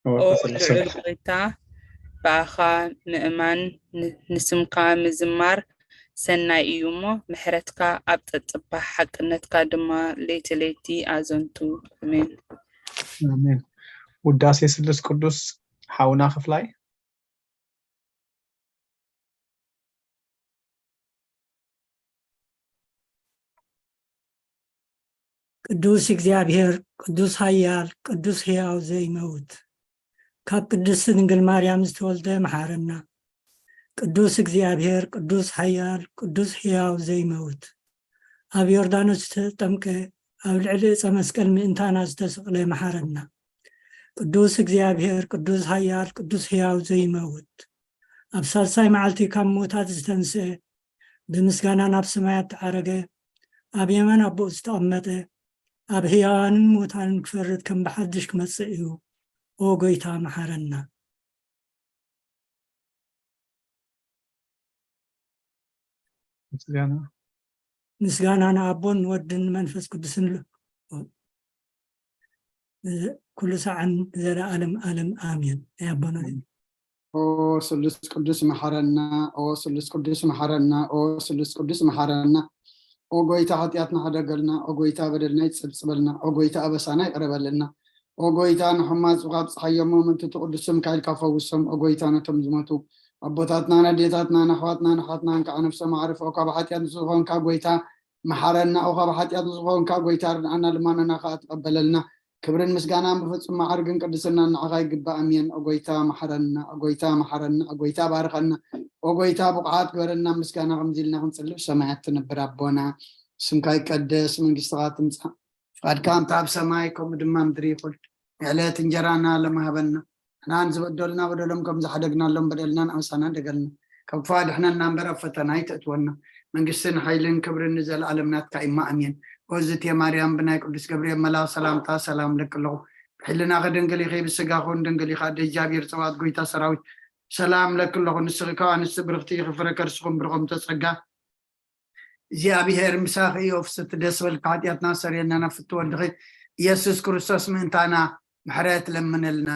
ኦ ልዑል ጎይታ፣ ብኣኻ ምእማን ን- ንስምካ ምዝማር ሰናይ እዩ እሞ፣ ምሕረትካ ኣብ ጸጽባሕ፣ ሓቅነትካ ድማ ለይቲ ለይቲ ኣዘንቱ። ኣሜን። ኣሜን። ውዳሴ ስሉስ ቅዱስ ሓውና ክፍላይ። ቅዱስ እግዚኣብሔር፣ ቅዱስ ኃያል፣ ቅዱስ ሕያው ዘይመውት፣ ካብ ቅድስቲ ድንግል ማርያም ዝተወልደ መሓረና። ቅዱስ እግዚኣብሔር፣ ቅዱስ ኃያል፣ ቅዱስ ሕያው ዘይመውት፣ ኣብ ዮርዳኖስ ዝተጠምቀ፣ ኣብ ልዕሊ ዕፀ መስቀል ምእንታና ዝተሰቕለ መሓረና። ቅዱስ እግዚኣብሔር፣ ቅዱስ ኃያል፣ ቅዱስ ሕያው ዘይመውት፣ ኣብ ሳልሳይ መዓልቲ ካብ ምዉታት ዝተንስአ፣ ብምስጋና ናብ ሰማያት ተዓረገ፣ ኣብ የማን ኣቦኡ ዝተቐመጠ፣ ኣብ ሕያዋንን ምዉታንን ክፈርድ ከም ብሓድሽ ክመጽእ እዩ። ኦ ጎይታ መሓረና። ምስጋና ምስጋና ንኣቦን ንወድን ንመንፈስ ቅዱስን ሉ- ኩሉ ሰዓን ዘለዓለም ዓለም ኣሜን። ናይ ኣቦና እዩ። ኦ ስሉስ ቅዱስ መሓረና፣ ኦ ስሉስ ቅዱስ መሓረና፣ ኦ ስሉስ ቅዱስ መሓረና። ኦ ጎይታ ሓጢኣትና ሕደገልና፣ ኦ ጎይታ በደልና ይጸብጽበልና፣ ኦ ጎይታ ኣበሳና ይቕረበልና። ኦ ጎይታ ንሕማጽ ካብ ጸሓይ እሞ ምእንቲ እቲ ቅዱስ ስምካ ኢልካ ፈውሶም። ኦ ጎይታ ነቶም ዝሞቱ ኣቦታትና፣ ኣዴታትና፣ ንኣሕዋትና፣ ንሓትናን ከዓ ነፍሶም ኣዕርፎ። ካብ ሓጢኣት ንጹህ ዝኾንካ ጎይታ መሓረና። ኦ ካብ ሓጢኣት ንጹህ ዝኾንካ ጎይታ ርድኣና፣ ልማኖና ከዓ ተቐበለልና። ክብርን ምስጋናን ብፍጹም መዓርግን ቅድስናን ንዓኻ ይግባእ። ኣሜን። ኦ ጎይታ መሓረና፣ ኦ ጎይታ መሓረና፣ ኦ ጎይታ ባርኸና፣ ኦ ጎይታ ብቑዓት ግበረና። ምስጋና ከምዚ ኢልና ክንጽልብ ሰማያት ትነብር ኣቦና፣ ስምካ ይቀደስ፣ መንግስትኻ ትምጻእ፣ ፍቓድካ ከምቲ ኣብ ሰማይ ከምኡ ድማ ምድሪ ይኹን። ዕለት እንጀራና ሎሚ ሃበና፣ ንሕና ንዝበደሉና በደሎም ከም ዝሓደግናሎም በደልና ንኣበሳና ደገልና፣ ካብ ክፉእ ኣድሕነና እምበር ኣብ ፈተና ኣይተእትወና፣ መንግስትን ሓይልን ክብርን ንዘለኣለም ናትካ እዩ። ኣሜን። ኦዝት የማርያም ብናይ ቅዱስ ገብርኤል መልኣኽ ሰላምታ ሰላም ለኪ ኣለኹ። ብሕልናኺ ድንግል ኢኺ፣ ብስጋኺ እውን ድንግል ኢኻ። ኣደ እግዚኣብሔር ጸባኦት፣ ጎይታ ሰራዊት፣ ሰላም ለኪ ኣለኹ። ንስኺ ካብ ኣንስቲ ብርኽቲ ኢኺ፣ ፍረ ከርስኹም ብሩኽ እምተ ጸጋ፣ እግዚኣብሔር ምሳኺ እዩ። ፍስቲ ደስ በልካ፣ ሓጢኣትና ሰረየልና፣ ናብ ፍትው ወድኺ ኢየሱስ ክርስቶስ ምእንታና ምሕረት ለምነልና።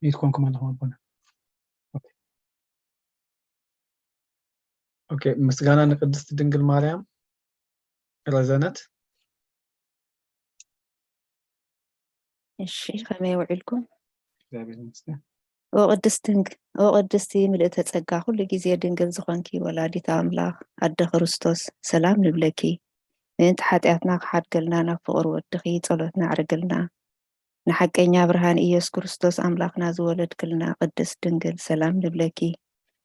ሚት ኮንኩም ኣለኹም ኣቦና። ኦኬ። ኦኬ፣ ምስጋና ንቅድስት ድንግል ማርያም። ረዘነት። እሺ፣ ከመይ ውዒልኩም? እግዚኣብሔር ይመስገን። ኦ ቅድስት ድንግ-፣ ኦ ቅድስቲ ምልእተ ጸጋ፣ ኩሉ ግዜ ድንግል ዝኾንኪ ወላዲተ ኣምላኽ ኣደ ክርስቶስ፣ ሰላም ንብለኪ። ምእንቲ ሓጢኣትና ክሓድገልና ናብ ፍቕሪ ወድኺ ጸሎትና ኣዕርግልና። ንሓቀኛ ብርሃን ኢየሱስ ክርስቶስ ኣምላኽና ዝወለድክልና ቅድስት ድንግል፣ ሰላም ንብለኪ።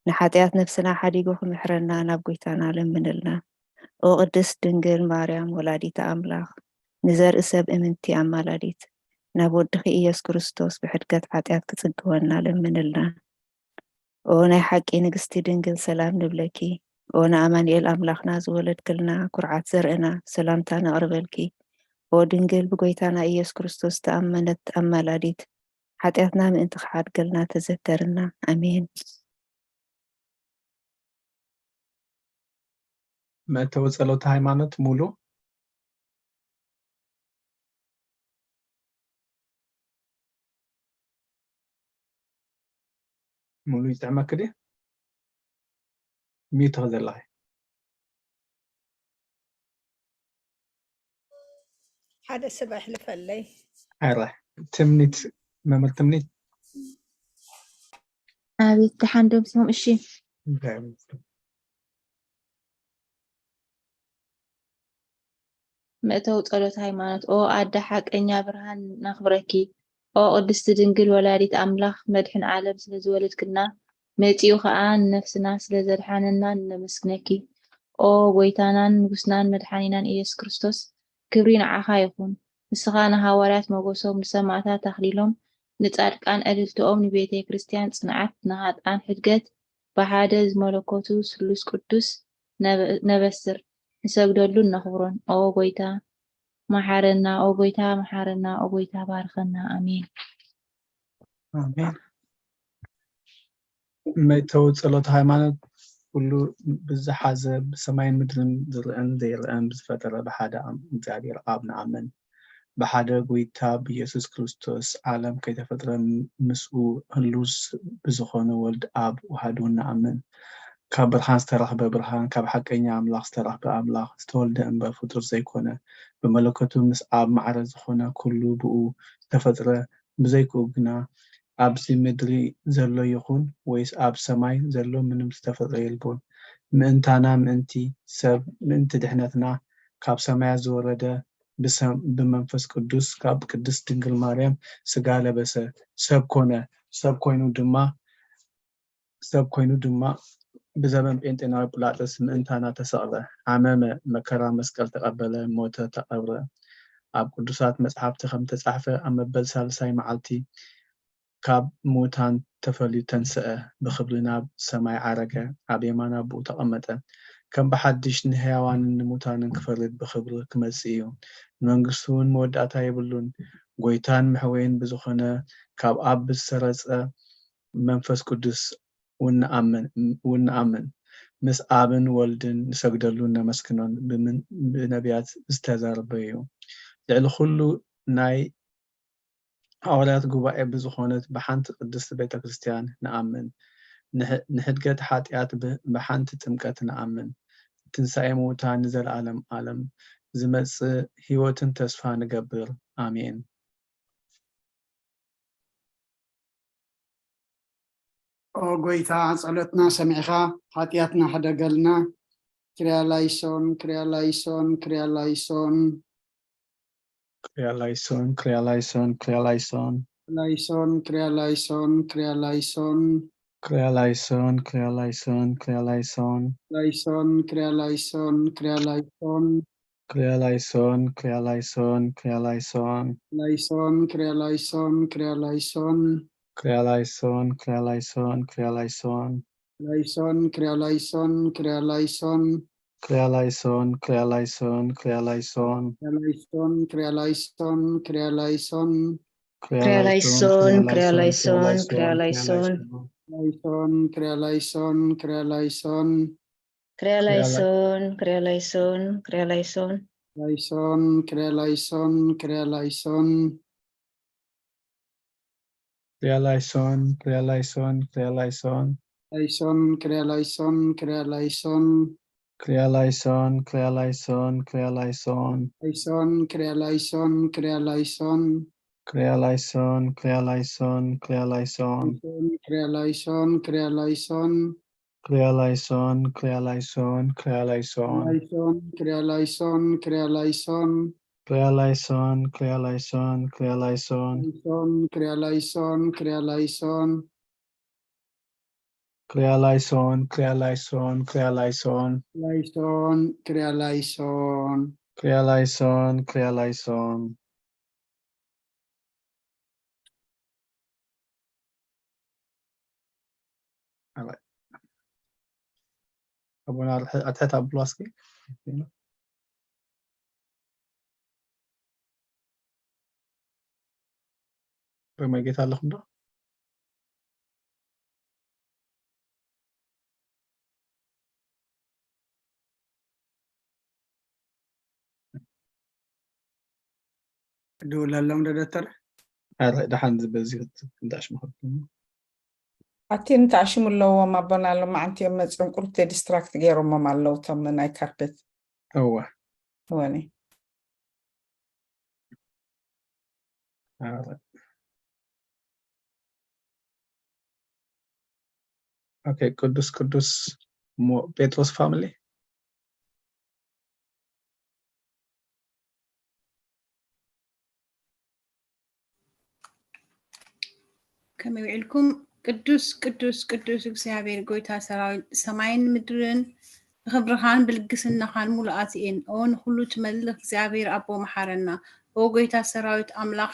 ንሓጢኣት ነፍስና ሓዲጉ ክምሕረና ናብ ጎይታና ለምንልና። ኦ ቅድስት ድንግል ማርያም ወላዲተ ኣምላኽ፣ ንዘርኢ ሰብ እምንቲ ኣማላዲት፣ ናብ ወድኺ ኢየሱስ ክርስቶስ ብሕድገት ሓጢኣት ክጽግወና ለምንልና። ኦ ናይ ሓቂ ንግስቲ ድንግል፣ ሰላም ንብለኪ። ኦ ንኣማኑኤል ኣምላኽና ዝወለድክልና፣ ኩርዓት ዘርእና፣ ሰላምታ ነቕርበልኪ። ኦ ድንግል ብጎይታና ኢየሱስ ክርስቶስ ዝተኣመነት ኣማላዲት፣ ሓጢኣትና ምእንቲ ክሓድገልና ተዘከርና። ኣሜን። መእተዊ ጸሎተ ሃይማኖት ሙሉ። ሙሉ ይጥዕመኪ ድዩ? ሚዩት ኢኺ ዘለኺ። ሓደ ሰብ ኣሕልፈለይ። ኣረ ትምኒት፣ መምህር ትምኒት። ኣቤት ደሓን ዶ ምስኹም? እሺ። እንታይ ይመስል? መእተዊ ጸሎት ሃይማኖት። ኦ ኣደ ሓቀኛ ብርሃን ነኽብረኪ። ኦ ቅድስቲ ድንግል ወላዲት ኣምላኽ መድሕን ዓለም ስለ ዝወለድክልና መጺኡ ኸኣ ንነፍስና ስለ ዘድሓነና ነመስግነኪ። ኦ ጎይታናን ንጉስናን መድሓኒናን ኢየሱስ ክርስቶስ ክብሪ ንዓኻ ይኹን። ንስኻ ንሃዋርያት ሞገሶም፣ ንሰማእታት ኣኽሊሎም፣ ንጻድቃን ዕልልትኦም፣ ንቤተ ክርስቲያን ጽንዓት፣ ንሃጥኣን ሕድገት፣ ብሓደ ዝመለኮቱ ስሉስ ቅዱስ ነበስር፣ ንሰግደሉን ነኽብሮን። ኦ ጎይታ መሓረና፣ ኦ ጎይታ መሓረና፣ ኦ ጎይታ ባርኸና። ኣሜን። ኣሜን። መእተዊ ጸሎት ሃይማኖት ኩሉ ብዝሓዘ ብሰማይን ምድርን ዝርአን ዘይርአን ብዝፈጠረ ብሓደ ኣም እግዚኣብሔር ኣብ ንኣምን። ብሓደ ጎይታ ብኢየሱስ ክርስቶስ ዓለም ከይተፈጥረ ምስኡ ህሉው ብዝኾነ ወልድ ኣብ ውሃዱ ንኣምን። ካብ ብርሃን ዝተረኽበ ብርሃን፣ ካብ ሓቀኛ ኣምላኽ ዝተረኽበ ኣምላኽ፣ ዝተወልደ እምበር ፍጡር ዘይኮነ፣ ብመለኮቱ ምስ ኣብ ማዕረ ዝኾነ ኩሉ ብኡ ዝተፈጥረ፣ ብዘይክኡ ግና ኣብዚ ምድሪ ዘሎ ይኹን ወይስ ኣብ ሰማይ ዘሎ ምንም ዝተፈጥረ የልቦን። ምእንታና ምእንቲ ሰብ ምእንቲ ድሕነትና ካብ ሰማያት ዝወረደ ብሰም ብመንፈስ ቅዱስ ካብ ቅድስት ድንግል ማርያም ስጋ ለበሰ ሰብ ኮነ ሰብ ኮይኑ ድማ ሰብ ኮይኑ ድማ ብዘበን ጴንጤናዊ ጲላጦስ ምእንታና ተሰቕለ፣ ሓመመ፣ መከራ መስቀል ተቐበለ፣ ሞተ፣ ተቐብረ። ኣብ ቅዱሳት መጻሕፍቲ ከም ተጻሕፈ ኣብ መበል ሳልሳይ መዓልቲ ካብ ሙታን ተፈልዩ ተንስአ፣ ብኽብሪ ናብ ሰማይ ዓረገ፣ ኣብ የማን ኣቦኡ ተቐመጠ። ከም ብሓድሽ ንሕያዋንን ንሙታንን ክፈርድ ብኽብሪ ክመጽእ እዩ። ንመንግስቱ እውን መወዳእታ የብሉን። ጎይታን መሕወይን ብዝኾነ ካብ ኣብ ብዝሰረጸ መንፈስ ቅዱስ እውን ንኣምን እውን ንኣምን። ምስ ኣብን ወልድን ንሰግደሉን ነመስግኖን ብምን ብነቢያት ዝተዛረበ እዩ። ልዕሊ ኩሉ ናይ ሃዋርያት ጉባኤ ብዝኾነት ብሓንቲ ቅድስቲ ቤተ ክርስቲያን ንኣምን። ንሕ ንሕድገት ሓጢኣት ብ ብሓንቲ ጥምቀት ንኣምን። ትንሳኤ ምዉታን ንዘለኣለም ኣለም ዝመጽእ ህይወትን ተስፋ ንገብር። ኣሜን። ኦ ጎይታ ጸሎትና ሰሚዕኻ ሓጢኣትና ሕደገልና። ክርያ ላይሶን ክርያ ላይሶን ክርያ ላይሶን ክርያ ላይሶን ክርያ ላይሶን ክርያ ላይሶን ላይሶን ክርያ ላይሶን ክርያ ላይሶን ክርያ ላይሶን ክርያ ላይሶን ክርያ ላይሶን ላይሶን ክርያ ላይሶን ክርያ ላይሶን ክርያ ላይሶን ክርያ ላይሶን ክርያ ላይሶን ላይሶን ክርያ ላይሶን ክርያ ላይሶን ክርያ ላይሶን ክርያ ላይሶን ክርያ ላይሶን Laison, Crea Laison, Crea Laison. Crea Laison, Crea Laison, Crea Laison. Crea Laison, Crea Laison, Crea Laison. Crea Laison, Crea Laison, Crea Laison. Laison, Crea Laison, Crea Laison. Crea Laison, Crea Laison, Crea Laison. Laison, Crea Laison, Crea Laison. Crea Laison, Crea Laison, Crea Laison. Laison, Crea Laison, Crea Laison. Crea Laison, Crea Laison, Crea Laison. Laison, Crea Laison, Crea Laison. Crea Laison, Crea Laison, Crea Laison. Laison, Crea Laison, Crea Laison. Crea Laison, Crea Laison, Crea Laison. Laison, Crea Laison, Crea Laison. Crea Laison, Crea Laison, Crea Laison. Laison, Crea Laison, Crea Laison. Crea Laison, Crea Laison, Crea Laison. Laison, Crea Laison. Crea Laison, Crea Laison. ኣባይ ኣቦና ኣትሕት ኣብሉ እስኪ። በመጌታ ኣለኹም ዶ? ድውለሎም ዶ ዶክተር? ኣረ ደሓን ዝበዚ እንዳሽ መኸኩም። ኣቲን ተኣሽሙ ኣለዎም ኣቦና ሎማዓንቲ እዮም መፅኦም ቁርብተ ዲስትራክት ገይሮሞም ኣለዉ እቶም ናይ ካርፔት እወ ወኒ ኣረ ኦኬ ቅዱስ ቅዱስ ሞ ጴጥሮስ ፋሚሊ ከመይ ውዒልኩም? ቅዱስ ቅዱስ ቅዱስ እግዚኣብሔር ጎይታ ሰራዊት ሰማይን ምድርን ብኽብርኻን ብልግስናኻን ሙሉኣት እየን። ኦ ንኹሉ ትመልኽ እግዚኣብሔር ኣቦ መሓረና። ኦ ጎይታ ሰራዊት ኣምላኽ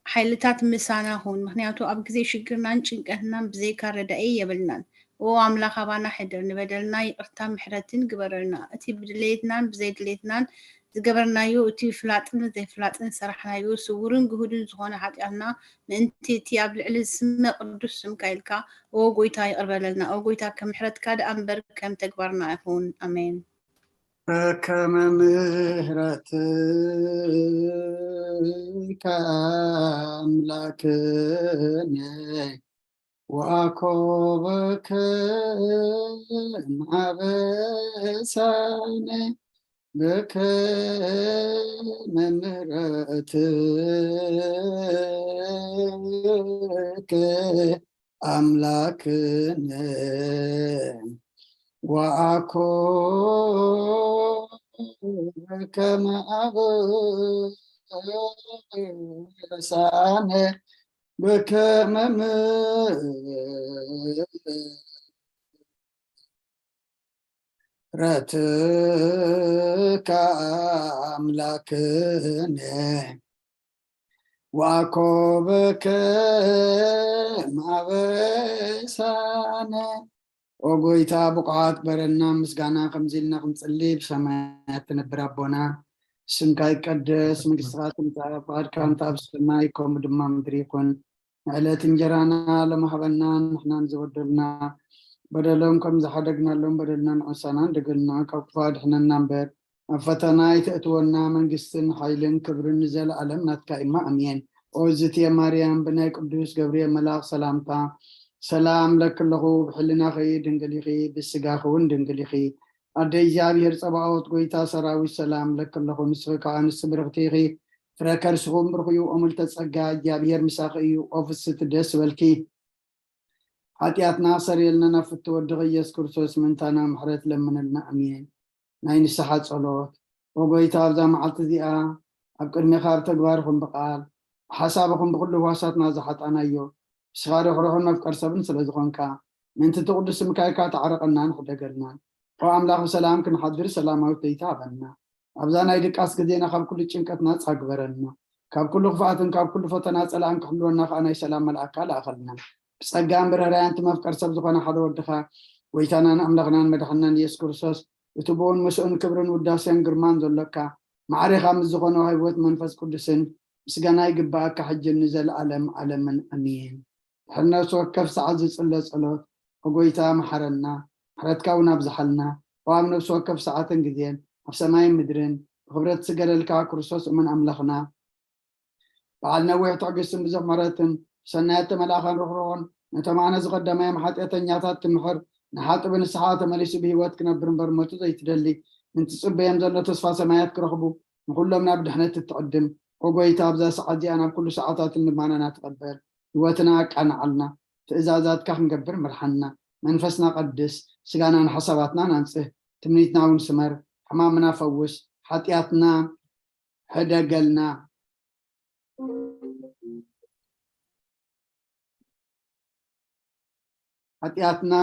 ሓይልታት ምሳና ኹን፣ ምኽንያቱ ኣብ ግዜ ሽግርናን ጭንቀትናን ብዘይካ ረዳኢ የብልናን። ኦ ኣምላኽ ኣባና ሕደር፣ ንበደልና ይቕርታ ምሕረትን ግበረልና። እቲ ብድሌትናን ብዘይድሌትናን ዝገበርናዮ እቲ ፍላጥን ዘይፍላጥን ዝሰራሕናዮ ስውርን ግሁድን ዝኾነ ሓጢኣትና ምእንቲ እቲ ኣብ ልዕሊ ስመ ቅዱስ ስምካ ኢልካ ኦ ጎይታ ይቕር በለልና። ኦ ጎይታ ከም ምሕረትካ ደኣ እምበር ከም ተግባርና ኣይኹን። ኣሜን። ከመ ምሕረትከ ኣምላክነ ወአኮበከ ማበሳነ በከመ ምሕረትከ ኣምላክነ ወአኮበከ ማበሳነ በከመ ምሕረትከ ኣምላክነ ወአኮበከ ማበሳነ። ኦ ጎይታ ብቑዓት በረና ምስጋና ከምዚ ኢልና ክንጽሊ ብሰማያት ትነብር ኣቦና ስምካ ይቀደስ መንግስትኻ ትምጻእ ፍቓድካ እንተ ኣብ ሰማይ ከምኡ ድማ ምድሪ ይኹን። ንዕለት እንጀራና ሎሚ ሃበና ንሕናን ዝበደሉና በደሎም ከም ዝሓደግናሎም በደልና ንዑሳና እንደገልና ካብ ክፉ ኣድሕነና እምበር ኣብ ፈተና ኣይተእትወና መንግስትን ሓይልን ክብርን ንዘለኣለም ናትካ እማ ኣሜን። ኦ ዝትየ ማርያም ብናይ ቅዱስ ገብርኤል መልኣኽ ሰላምታ ሰላም ለኪ ኣለኹ ብሕልናኺ ድንግል ኢኺ ብስጋኺ እውን ድንግል ኢኺ ኣደ እግዚኣብሔር ጸባኦት ጎይታ ሰራዊት ሰላም ለኪ ኣለኹ ንስኺ ከዓ ንስቲ ብርኽቲ ኢኺ ፍረ ከርስኹም ብርኽዩ ኦምልተ ጸጋ እግዚኣብሔር ምሳኺ እዩ ኦ ፍስቲ ደስ በልኪ ሓጢኣትና ሰሪየልና ናብ ፍቲ ወድኺ ኢየሱስ ክርስቶስ ምእንታና ምሕረት ለምነልና ኣሜን ናይ ንስሓ ጸሎት ኦጎይታ ኣብዛ መዓልቲ እዚኣ ኣብ ቅድሜኻ ብተግባርኹም ብቓል ብሓሳብኹም ብኩሉ ህዋሳትና ዝሓጣናዮ ንስኻ ርሕሩሕን መፍቀር ሰብን ስለ ዝኾንካ ምእንቲ እቲ ቅዱስ ስምካ ኢልካ ተዓረቐናን ሕደገልናን ኦ ኣምላኽ ብሰላም ክንሓድር ሰላማዊት ለይቲ ሃበና ኣብዛ ናይ ድቃስ ግዜና ካብ ኩሉ ጭንቀት ናጻ ግበረልና ካብ ኩሉ ክፍኣትን ካብ ኩሉ ፈተና ጸላእን ክሕልወና ከኣ ናይ ሰላም መልኣካ ለኣኸልና ጸጋን ብርህራያን እቲ መፍቀር ሰብ ዝኾነ ሓደ ወድኻ፣ ጎይታናን ኣምላኽናን መድሓንናን ኢየሱስ ክርስቶስ፣ እቲ ብኡን ምስኡን ክብርን ውዳሴን ግርማን ዘሎካ፣ ማዕሬኻ ምስ ዝኾነ ህይወት መንፈስ ቅዱስን ምስጋና ይግብኣካ፣ ሕጅን ንዘለኣለም ዓለምን። ኣሜን። ድሕሪ ነፍሲ ወከፍ ሰዓት ዝጽለ ጸሎት፣ ኦ ጎይታ፣ መሓረና፣ ምሕረትካ እውን ኣብዝሓልና። ኦ ኣብ ነፍሲ ወከፍ ሰዓትን ግዜን፣ ኣብ ሰማይን ምድርን፣ ብኽብረት ዝገለልካ ክርስቶስ እሙን ኣምላኽና፣ በዓል ነዊሕ ትዕግስትን ብዙሕ ምሕረትን፣ ብሰናያት ተመላእኻን ርሕሩሕን፣ ነቶም ኣነ ዝቐደማዮም ሓጢኣተኛታት ትምሕር፣ ንሓጥእ ብንስሓ ተመሊሱ ብህይወት ክነብር እምበር ሞቱ ዘይትደሊ፣ ምእንቲ ጽበዮም ዘሎ ተስፋ ሰማያት ክረኽቡ፣ ንኹሎም ናብ ድሕነት እትዕድም። ኦ ጎይታ፣ ኣብዛ ሰዓት እዚኣ ናብ ኩሉ ሰዓታትን ልማናና ተቐበል። ህይወትና ኣቃንዓልና። ትእዛዛትካ ክንገብር ምርሓና። መንፈስና ቀድስ፣ ስጋናን ሓሳባትናን ኣንጽህ። ትምኒትና እውን ስመር። ሕማምና ፈውስ። ሓጢኣትና ሕደገልና። ሓጢኣትና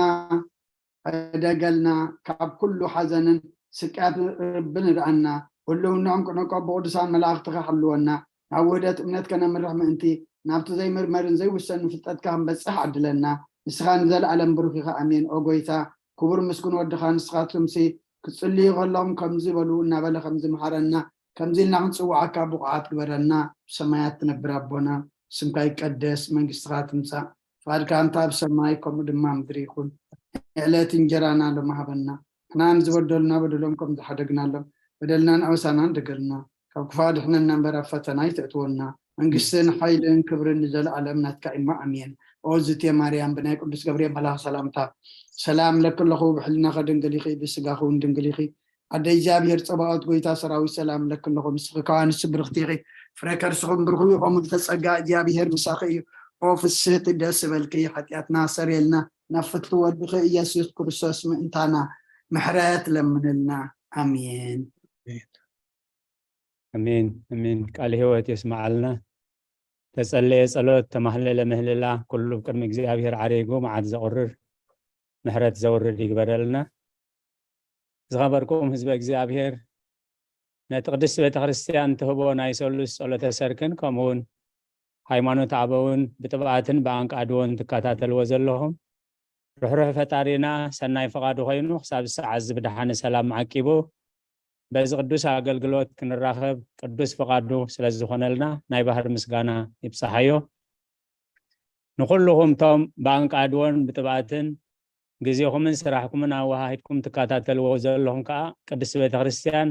ሕደገልና፣ ካብ ኩሉ ሓዘንን ስቅያት ርቢ ንድኣና። ህልውንኦም ቅንቆ ብቅዱሳን መላእኽትኻ ሓልወና። ናብ ውህደት እምነት ከነምርሕ ምእንቲ፣ ናብቲ ዘይምርመርን ዘይውሰንን ፍልጠትካ ክንበጽሕ ዓድለና። ንስኻ ንዘለኣለም ብሩኽ ኢኻ። ኣሜን። ኦ ጎይታ፣ ክቡር ምስጉን ወድኻ፣ ንስኻትኩምሲ ክጽልዩ ከለኹም ከምዚ በሉ እናበለ ከምዚ መሃረና። ከምዚ ኢልና ክንጽውዓካ ብቑዓት ግበረና። ብሰማያት ትነብር ኣቦና፣ ስምካ ይቀደስ፣ መንግስትኻ ትምጻእ፣ ፍቓድካ እንተ ኣብ ሰማይ ከምኡ ድማ ምድሪ ይኹን። ዕለት እንጀራና ሎሚ ሃበና። ንሕና ንዝበደሉና በደሎም ከም ዝሓደግናሎም፣ በደልናን ኣበሳናን ደገልና፣ ካብ ክፉእ ኣድሕነና እምበር ኣብ ፈተና ኣይተእትወና። መንግስትን ሓይልን ክብርን ንዘለኣለም ናትካ እሞ፣ ኣሜን። ኦ ዝቴ ማርያም፣ ብናይ ቅዱስ ገብርኤል መልኣኽ ሰላምታ ሰላም እለኪ ኣለኹ፣ ብሕልናኺ ድንግል ኢኺ፣ ብስጋኺ እውን ድንግል ኢኺ። ኣደ እግዚኣብሔር ጸባኦት፣ ጎይታ ሰራዊት፣ ሰላም እለኪ ኣለኹ፣ ንስኺ ካብ ኣንስቲ ብርኽቲ ኢኺ፣ ፍረ ከርስኺ እውን ብሩኽ እዩ። ከምኡ ዝተጸጋ እግዚኣብሔር ምሳኺ እዩ። ኦ ፍስህቲ፣ ደስ ይበልኪ፣ ሓጢኣትና ሰረየልና፣ ናብ ፍትሒ ወድኺ ኢየሱስ ክርስቶስ ምእንታና ምሕረት ለምንልና። ኣሜን። ኣሜን፣ ኣሜን። ቃል ህይወት የስመዓልና። ተጸለየ ጸሎት፣ ተማህለለ ምህልላ፣ ኩሉ ቅድሚ እግዚኣብሔር ዓሪጉ መዓት ዘቑርር፣ ምሕረት ዘውርድ ይግበረልና። ዝኸበርኩም ህዝበ እግዚኣብሔር፣ ነቲ ቅድስቲ ቤተ ክርስቲያን ትህቦ ናይ ሰሉስ ጸሎተ ሰርክን ከምኡውን ሃይማኖት ኣበውን ብጥብኣትን ብኣንቃድዎን ትከታተልዎ ዘለኹም፣ ርሕሩሕ ፈጣሪና ሰናይ ፍቓዱ ኮይኑ ክሳብ ሰዓት እዚ ብደሓነ ሰላም ዓቂቡ በዚ ቅዱስ ኣገልግሎት ክንራኸብ ቅዱስ ፍቓዱ ስለ ዝኾነልና ናይ ባህር ምስጋና ይብጽሓዮ። ንኹልኹም ቶም ብኣንቃድዎን ብጥብኣትን ግዜኹምን ስራሕኩምን ኣወሃሂድኩም ትከታተልዎ ዘለኹም ከኣ ቅድስቲ ቤተ ክርስቲያን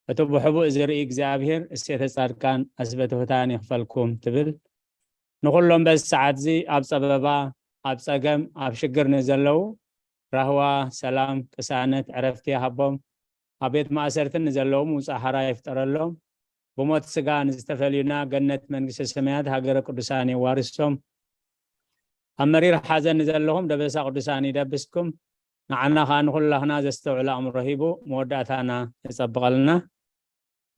እቲ ብሕቡእ ዝርኢ እግዚኣብሔር እሴተ ጻድቃን ኣስበ ትሑታን ይኽፈልኩም ትብል። ንኹሎም በዚ ሰዓት እዚ ኣብ ጸበባ፣ ኣብ ጸገም፣ ኣብ ሽግር ንዘለዉ ራህዋ፣ ሰላም፣ ቅሳነት፣ ዕረፍቲ ይሃቦም። ኣብ ቤት ማእሰርትን ንዘለዉ ምውጻእ ሓራ ይፍጠረሎም። ብሞት ስጋ ንዝተፈልዩና ገነት መንግስተ ሰማያት ሃገረ ቅዱሳን የዋርሶም። ኣብ መሪር ሓዘን ንዘለኹም ደበሳ ቅዱሳን ይደብስኩም። ንዓና ኸኣ ንኹላኽና ዘስተውዕል ኣእምሮ ሂቡ መወዳእታና የጸብቐልና።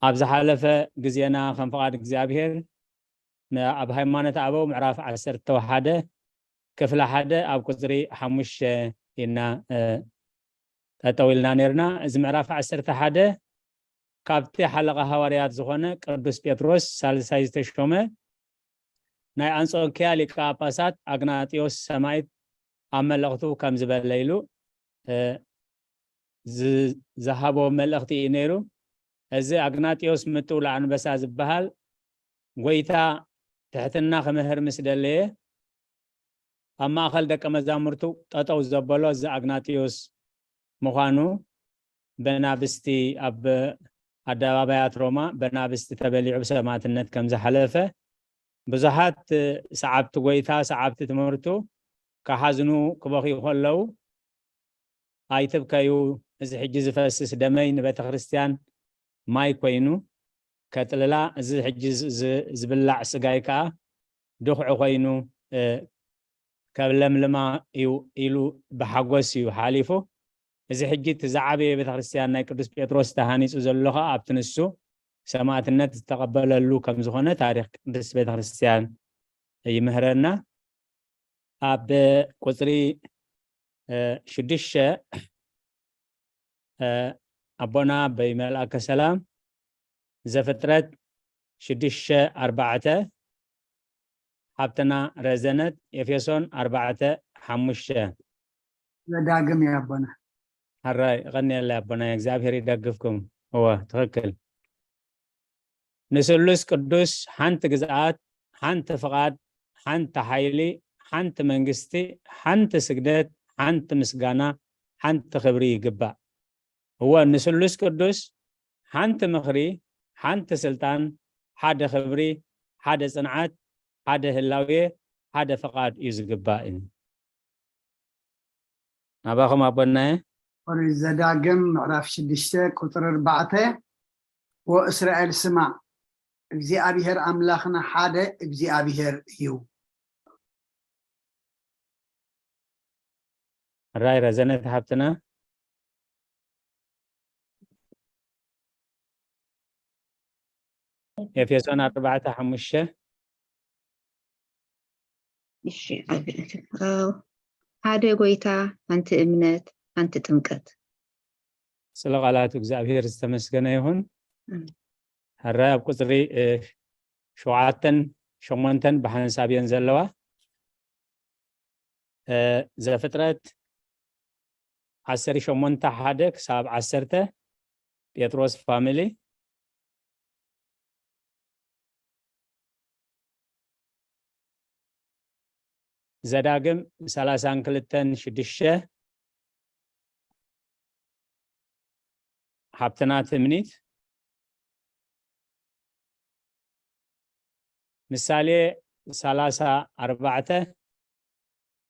ኣብ ዝሓለፈ ግዜና ከም ፍቓድ እግዚኣብሔር ን-፣ ኣብ ሃይማኖት ኣበው ምዕራፍ ዓሰርተ ሓደ ክፍሊ ሓደ ኣብ ቁጽሪ ሓሙሽተ ኢና፣ እ፣ ጠጠው ኢልና ነርና። እዚ ምዕራፍ ዓሰርተ ሓደ ካብቲ ሓለቓ ሃዋርያት ዝኾነ ቅዱስ ጴጥሮስ ሳልሳይ ዝተሾመ ናይ ኣንጾኪያ ሊቀ ጳጳሳት ኣግናጢዮስ ሰማዕት ኣብ መልእኽቱ ከም ዝበለ ኢሉ፣ እ፣ ዝ-፣ ዝሃቦ መልእኽቲ እዩ ነይሩ። እዚ ኣግናጢዮስ ምጥውላዕ ኣንበሳ ዝበሃል ጎይታ ትሕትና ክምህር ምስ ደለየ ኣብ ማእኸል ደቀ መዛሙርቱ ጠጠው ዘበሎ እዚ ኣግናጢዮስ ምዃኑ በናብስቲ ኣብ ኣደባባያት ሮማ በናብስቲ ተበሊዑ ብሰማዕትነት ከም ዝሓለፈ ብዙሓት ሰዓብቲ ጎይታ ሰዓብቲ ትምህርቱ ክሓዝኑ ክበኽዩ ከለዉ ኣይትብከዩ፣ እዚ ሕጂ ዝፈስስ ደመይ ንቤተ ክርስቲያን ማይ ኮይኑ ከጥልላ፣ እዚ ሕጂ ዝ-፣ ዝ-፣ ዝብላዕ ስጋይ ከኣ ድኹዒ ኮይኑ፣ እ፣ ከለምልማ እዩ ኢሉ ብሓጎስ እዩ ሓሊፉ። እዚ ሕጂ እቲ ዝዓበየ ቤተ ክርስቲያን ናይ ቅዱስ ጴጥሮስ ተሃኒጹ ዘሎ ከኣ ኣብቲ ንሱ ሰማዕትነት ዝተቐበለሉ ከም ዝኾነ ታሪኽ ቅድስት ቤተ ክርስቲያን ይምህረና። ኣብ ቁጽሪ፣ እ፣ ሽዱሽተ፣ እ፣ ኣቦና ኣቦይ መልኣከ ሰላም ዘፍጥረት ሽዱሽተ ኣርባዕተ ሓብትና ረዘነት፣ ኤፌሶን ኣርባዕተ ሓሙሽተ። ዘዳግም እዩ ኣቦና። ሕራይ፣ ይቐንየለይ ኣቦና፣ እግዚኣብሔር ይደግፍኩም። እወ፣ ትኽክል። ንስሉስ ቅዱስ ሓንቲ ግዝኣት፣ ሓንቲ ፍቓድ፣ ሓንቲ ሓይሊ፣ ሓንቲ መንግስቲ፣ ሓንቲ ስግደት፣ ሓንቲ ምስጋና፣ ሓንቲ ክብሪ ይግባእ። እወ፣ ንስሉስ ቅዱስ ሓንቲ ምኽሪ፣ ሓንቲ ስልጣን፣ ሓደ ክብሪ፣ ሓደ ጽንዓት፣ ሓደ ህላዌ፣ ሓደ ፍቓድ እዩ ዝግባእ እዩ። ናባኹም ኣቦናየ። ኦሪት ዘዳግም ምዕራፍ ሽዱሽተ ቁፅሪ ኣርባዕተ፣ ወእስራኤል ስማዕ፣ እግዚኣብሔር ኣምላኽና ሓደ እግዚኣብሔር እዩ። ሕራይ ረዘነት ሓብትና። ኤፌሶን ኣርባዕተ ሓሙሽተ። እሺ፣ ሓደ ጎይታ፣ ሓንቲ እምነት፣ ሓንቲ ጥምቀት። ስለ ቃላቱ እግዚኣብሔር ዝተመስገነ ይኹን። ሕራይ ኣብ ቁፅሪ ሸውዓተን ሸሞንተን ብሓንሳብ እየን ዘለዋ። ዘፍጥረት ዓሰርተ ሸሞንተ ሓደ ክሳብ ዓሰርተ፣ ጴጥሮስ ፋሚሊ። ዘዳግም ሰላሳን ክልተን ሽዱሽተ፣ ሓብትና ትምኒት። ምሳሌ ሰላሳ ኣርባዕተ፣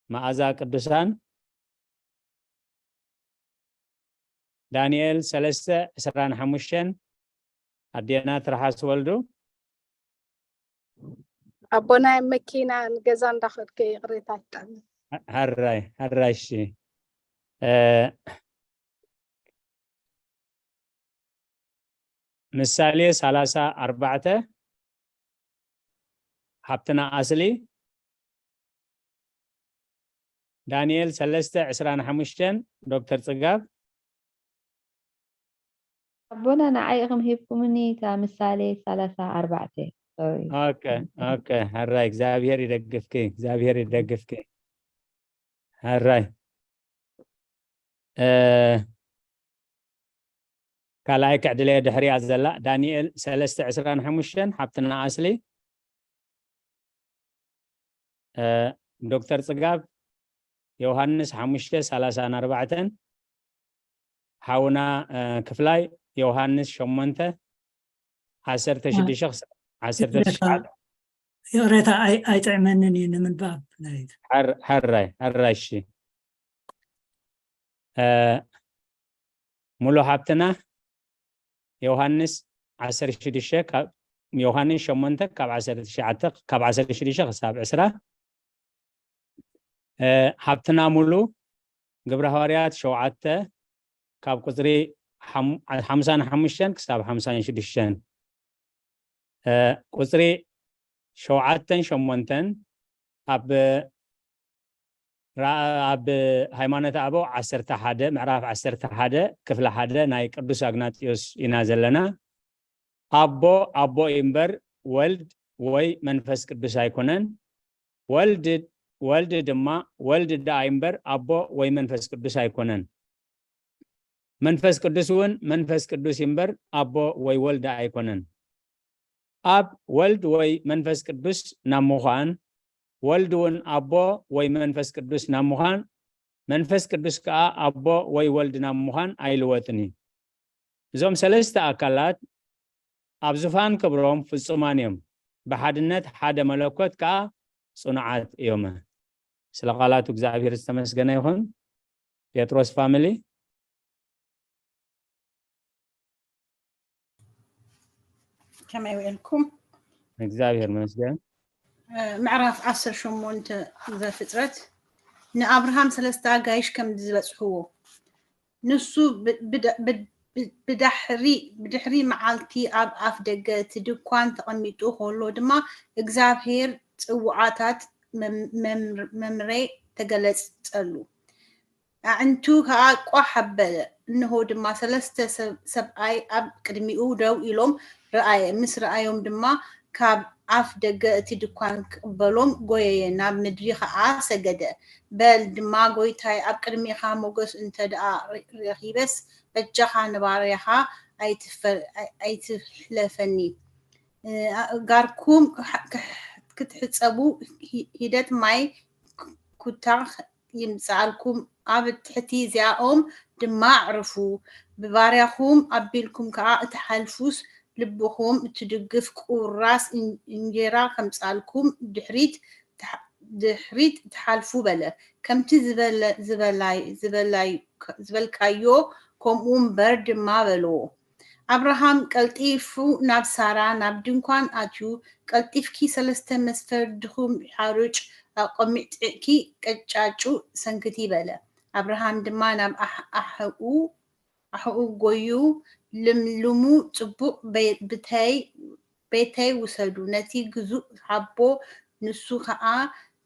መኣዛ ቅዱሳን። ዳንኤል ሰለስተ ዕስራን ሓሙሽተን፣ ኣዴና ትርሓስ ወልዱ። ኣቦናይ መኪና ንገዛ እንዳኸድከ ይቕሬታ ይጣሚ። ሕራይ ሕራይ። እሺ፣ ምሳሌ ሰላሳ ኣርባዕተ፣ ሓብትና ኣስሊ። ዳንኤል ሰለስተ ዕስራን ሓሙሽተን፣ ዶክተር ጽጋብ። ኣቦና ንዓይ ኢኹም ሂብኩምኒ እታ ምሳሌ ሰላሳ ኣርባዕተ። ሶሪ። ኦኬ ኦኬ። ሕራይ እግዚኣብሔር ይደግፍኪ፣ እግዚኣብሔር ይደግፍኪ። ሕራይ ካልኣይ ክዕድለየ ድሕሪያ ዘላ ዳንኤል ሰለስተ ዕስራን ሓሙሽተን ሓብትና ኣስሊ። ዶክተር ጽጋብ ዮሃንስ ሓሙሽተ ሰላሳን ኣርባዕተን፣ ሓውና ክፍላይ ዮሃንስ ሸሞንተ ዓሰርተ ሽዱሽተ ክሳብ ዓሰርተ ትሽዓተ። ይቕሬታ፣ ኣይጥዕመንን እዩ ንምንባብ። ሕራይ ሕራይ። እሺ፣ ሙሉ ሓብትና ዮሃንስ ዓሰርተ ሽዱሽተ፣ ዮሃንስ ሸሞንተ ካብ ዓሰርተ ትሽዓተ፣ ካብ ዓሰርተ ሽዱሽተ ክሳብ ዕስራ። ሓብትና ሙሉ ግብረ ሃዋርያት ሸውዓተ ካብ ቁፅሪ ሓምሳን ሓሙሽተን ክሳብ ሓምሳን ሽዱሽተን። ቁፅሪ ሸውዓተን ሸሞንተን ኣብ ኣብ ሃይማኖተ ኣበው ዓሰርተ ሓደ፣ ምዕራፍ ዓሰርተ ሓደ ክፍሊ ሓደ ናይ ቅዱስ ኣግናጢዮስ ኢና ዘለና። ኣቦ ኣቦ እዩ እምበር ወልድ ወይ መንፈስ ቅዱስ ኣይኮነን። ወልድ ወልድ ድማ ወልድ ደኣ እዩ እምበር ኣቦ ወይ መንፈስ ቅዱስ ኣይኮነን። መንፈስ ቅዱስ እውን መንፈስ ቅዱስ እዩ እምበር ኣቦ ወይ ወልድ ኣይኮነን። ኣብ ወልድ ወይ መንፈስ ቅዱስ ናብ ምዃን፣ ወልድ እውን ኣቦ ወይ መንፈስ ቅዱስ ናብ ምዃን፣ መንፈስ ቅዱስ ከኣ ኣቦ ወይ ወልድ ናብ ምዃን ኣይልወጥን እዩ። እዞም ሰለስተ ኣካላት ኣብ ዝፋን ክብሮም ፍጹማን እዮም፣ ብሓድነት ሓደ መለኮት ከኣ ጽኑዓት እዮም። ስለ ቃላቱ እግዚኣብሔር ዝተመስገነ ይኹን። ጴጥሮስ ፋሚሊ። ከመይ ውዕልኩም? እግዚኣብሔር ይመስገን። ምዕራፍ ዓሰርተ ሸሞንተ ዘፍጥረት፣ ንኣብርሃም ሰለስተ ኣጋይሽ ከም ዝበጽሕዎ፣ ንሱ ብዳሕሪ ብድሕሪ መዓልቲ ኣብ ኣፍ ደገ እቲ ድኳን ተቐሚጡ ከሎ ድማ እግዚኣብሔር ጽውዓታት መምሬ ተገለጸሉ። ኣዕንቱ ከኣ ቋሕ ኣበለ፣ እንሆ ድማ ሰለስተ ሰብኣይ ኣብ ቅድሚኡ ደው ኢሎም ረኣየ። ምስ ረኣዮም ድማ ካብ ኣፍ ደገ እቲ ድኳን ክቕበሎም ጐየየ፣ ናብ ምድሪ ኸኣ ሰገደ። በል ድማ፣ ጐይታይ፣ ኣብ ቅድሜኻ ሞገስ እንተ ደኣ ረ-፣ ረኺበስ፣ በጃኻ ንባርያኻ ኣይትፈ-፣ ኣይ-፣ ኣይትሕለፈኒ። እ፣ ኣእጋርኩም ክሕ-፣ ክሕ-፣ ክትሕጸቡ ሂ-፣ ሂደት ማይ ክ-፣ ኩታ ይምጽኣልኩም፣ ኣብ ትሕቲ እዚኣኦም ድማ ኣዕርፉ። ብባርያኹም ኣቢልኩም ከኣ እትሓልፉስ፣ ልብኹም እትድግፍ ቁራስ እን-፣ እንጀራ ከምጽኣልኩም፣ ድሕሪት ትሓ-፣ ድሕሪት ትሓልፉ በለ። ከምቲ ዝበለ-፣ ዝበላይ-፣ ዝበላይ-፣ ዝበልካዮ ከምኡ እምበር ድማ በልዎ። ኣብርሃም ቀልጢፉ ናብ ሳራ ናብ ድንኳን ኣትዩ፣ ቀልጢፍኪ ሰለስተ መስፈርድኹም ሓሩጭ ኣቐሚጥዕኪ ቀጫጩ ሰንክቲ በለ። ኣብርሃም ድማ ናብ ኣሕ-፣ ኣሕኡ ኣሕኡ ጎዩ፣ ልምልሙ ጽቡቕ ቤ-፣ ብተይ-፣ ቤተይ ውሰዱ፣ ነቲ ግዙእ ሃቦ፣ ንሱ ኸኣ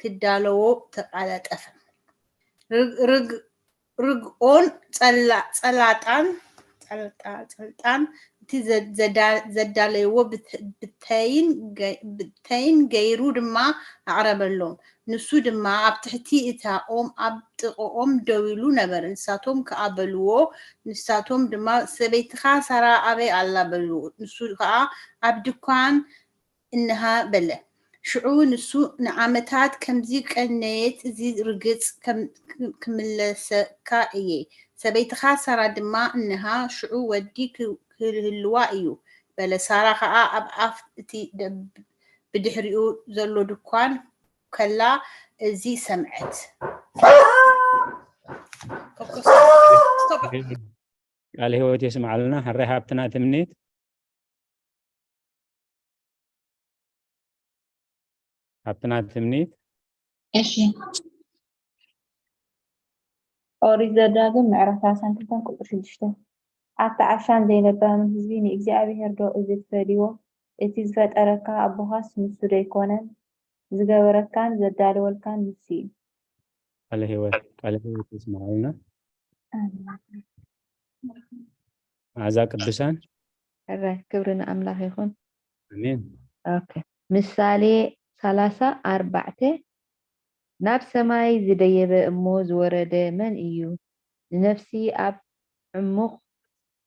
ክዳለዎ ተቐላጠፈ። ርግ-፣ ርግ-፣ ርግኦን ጸላ-፣ ጸላጣን፣ ጸልጣ-፣ ጸልጣን እቲ ዘ-፣ ዘዳ-፣ ዘዳለይዎ ብት-፣ ብተይን ገ-፣ ብተይን ገይሩ ድማ ኣቕረበሎም። ንሱ ድማ ኣብ ትሕቲ እታ ኦም ኣብ ጥቕኦም ደው ኢሉ ነበረ። ንሳቶም ከኣ በልዎ፣ ንሳቶም ድማ፣ "ሰበይትኻ ሳራ ኣበይ ኣላ?" በልዎ። ንሱ ከኣ፣ "ኣብ ድኳን እንሃ" በለ። ሽዑ ንሱ፣ "ንዓመታት ከምዚ ቀነየት፣ እዚ ርግጽ ከም-፣ ክምለሰካ እየ። ሰበይትኻ ሳራ ድማ እንሃ፣ ሽዑ ወዲ ክ-፣ ክህልዋ እዩ" በለ። ሳራ ኸኣ ኣብ ኣፍ እቲ ደብ-፣ ብድሕሪኡ ዘሎ ድኳን ከላ እዚ ሰምዐት። ቃለ ህይወት የስምዓልና። ሕራይ ሃብትና ትምኒት። ሃብትና ትምኒት። እሺ። ኦሪት ዘዳግም ምዕራፍ ሰላሳን ክልተን ቁጽሪ ሽዱሽተ። ኣታ ዓሻን ዘይለባምን ህዝቢ፣ ንእግዚኣብሔር ዶ እዚ ትፈድይዎ? እቲ ዝፈጠረካ ኣቦኻስ ንሱ ዶ ኣይኮነን? ዝገበረካን ዘዳለወልካን ንሱ እዩ። ቃለ ህይወት፣ ቃለ ህይወት ይስምዓልና። ኣሜን። መዓዛ ቅዱሳን። ሕራይ ክብሪ ንኣምላኽ ይኹን። ኣሜን። ኦኬ። ምሳሌ ሰላሳ ኣርባዕተ፣ ናብ ሰማይ ዝደየበ እሞ ዝወረደ መን እዩ? ንነፍሲ ኣብ ዕሙቕ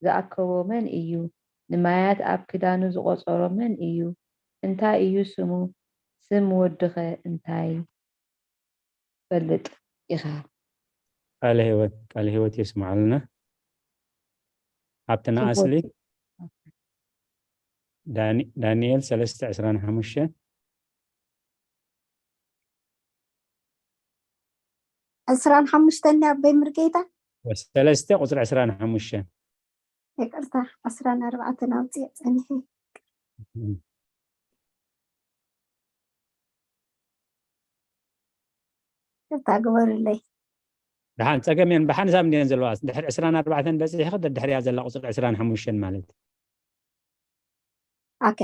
ዝኣከቦ መን እዩ? ንማያት ኣብ ክዳኑ ዝቖጸሮ መን እዩ? እንታይ እዩ ስሙ? ስም ወድኸ እንታይ? ትፈልጥ ኢኻ። ቃለ ህይወት፣ ቃለ ህይወት የስምዓልና። ሃብትና ስም ኣስሊ። ወዲ-፣ ዳኒ-፣ ዳንኤል ሰለስተ ዕስራን ሓሙሽተን። ዕስራን ሓሙሽተን ኣቦይ ምርጌታ? ሰለስተ ቁጽሪ ዕስራን ሓሙሽተን። ይቅርታ፣ ዕስራን ኣርባዕተን ኣውፅኤ ፀኒሐ። እም። ይቅርታ ግበሩለይ። ደሓን፣ ጸገም የን፣ ብሓንሳብ እንድየን ዘለዋ። ድሕሪ ዕስራን ኣርባዕተን በጺሕኺ፣ ደድሕሪያ ዘላ ቁጽሪ ዕስራን ሓሙሽተን ማለት። ኦኬ።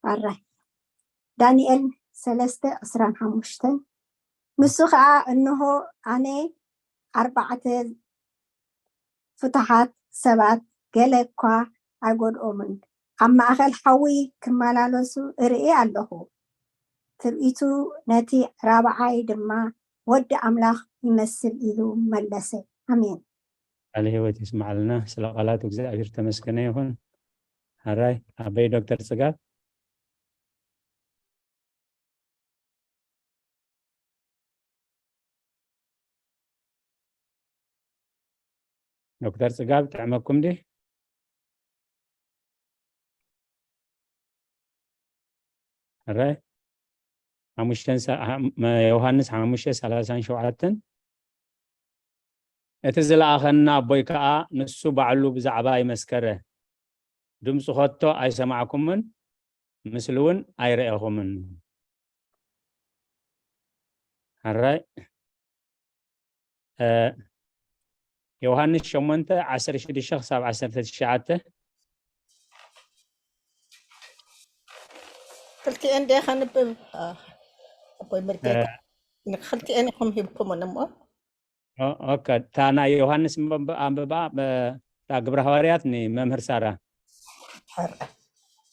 ኣራይ። ዳንኤል ሰለስተ ዕስራን ሓሙሽተን። ንሱ ኸኣ፣ እንሆ፣ ኣነ ኣርባዕተ ፍቱሓት ሰባት ገለ እኳ ኣይጎድኦምን፣ ኣብ ማእከል ሓዊ ክመላለሱ እርኢ ኣለኹ። ትርኢቱ ነቲ ራብዓይ ድማ ወዲ ኣምላኽ ይመስል ኢሉ መለሰ። ኣሜን። ቃለ ህይወት ይስምዓልና። ስለ ቃላቱ እግዚኣብሔር ተመስገነ ይኹን። ሕራይ ኣበይ ዶክተር ጽጋብ? ዶክተር ጽጋብ ጥዕመኩም ዲ? ሕራይ ሓሙሽተን ሰ-፣ ሓ-፣ መ-፣ ዮሃንስ ሓሙሽተ ሰላሳን ሸውዓተን። እቲ ዝለኣኸና ኣቦይ ከኣ ንሱ ባዕሉ ብዛዕባይ መስከረ። ድምፁ ኸቶ ኣይሰማዕኩምን፣ ምስሊ እውን ኣይረኤኹምን። ሕራይ፣ እ፣ ዮሃንስ ሸሞንተ ዓሰርተ ሽዱሽተ ክሳብ ዓሰርተ ትሽዓተ። ክልቲኤን ድየ ከንብብ? አ፣ ኣቦይ ምርጌታ። እ፣ ንክልቲኤን ኢኹም ሂብኩምን እሞ። ኦ- ኦኬ፣ እታ ናይ ዮሃንስ ምብ- ኣንብባ፣ እ፣ እታ ግብረ ሃዋርያት ንመምህር ሳራ። ሕረ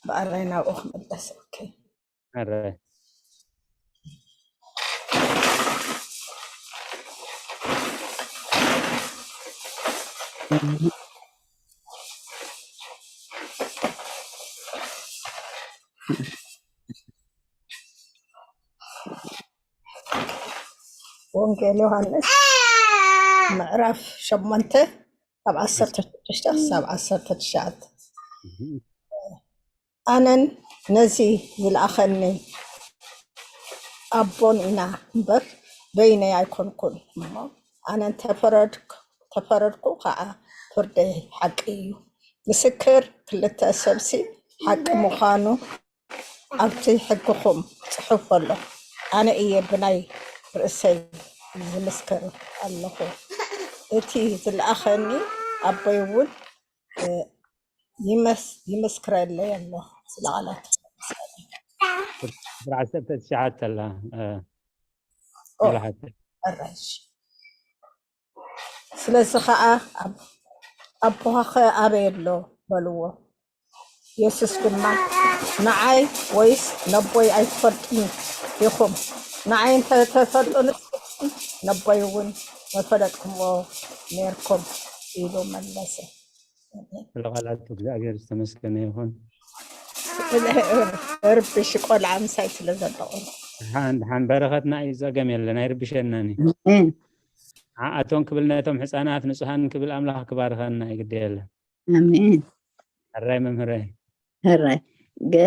ብኣራይ ናብኡ ክምለስ። ኦኬ። ሕረ። ወንጌል ዮሃንስ ምዕራፍ ሸሞንተ ካብ ዓሰርተ ሽዱሽተ ክሳብ ዓሰርተ ትሽዓተ። ኣነን ነዚ ዝለኣኸኒ ኣቦን ኢና እምበር በይነይ ኣይኮንኩን እሞ ኣነን ተፈረድኩ፣ ተፈረድኩ ከዓ ፍርደይ ሓቂ እዩ። ምስክር ክልተ ሰብሲ ሓቂ ምዃኑ ኣብቲ ሕግኹም ጽሑፍ ኣሎ። ኣነ እየ ብናይ ርእሰይ ዝምስክር ኣለኹ። እቲ ዝለኣኸኒ ኣቦይ እውን፣ እ፣ ይመስ-፣ ይምስክረለይ ኣሎ። ስለ ቃላት ቁፅሪ ዓሰርተ ትሽዓተ ኣላ፣ እ፣ ኦ፣ ይብልሓት። ሕራሽ። ስለዚ ኸዓ ኣብ-፣ ኣቦኻኸ ኣበይ ኣሎ በልዎ። የሱስ ድማ ንዓይ ወይስ ነቦይ ኣይትፈልጡን ኢኹም። ንዓይ እንተ ተፈልጡንስ ነቦይ እውን መፈለጥኩምዎ ነርኩም ኢሉ መለሰ። ስለ ቃላቱ እግዚኣብሔር ዝተመስገነ ይኹን። እርብሽ ቆልዓ ምሳይ ስለ ዘለኹ ድሓን ድሓን በረኸትና እዩ፣ ጸገም የለን፣ ኣይርብሸናን እዩ። ኣሜን። ዓኣቶም ክብል ነቶም ሕፃናት ንጹሃን ክብል ኣምላኽ ክባርኸና እዩ፣ ግዲ የለን። ኣሜን። ሕራይ መምህረይ። ሕራይ። ገ-፣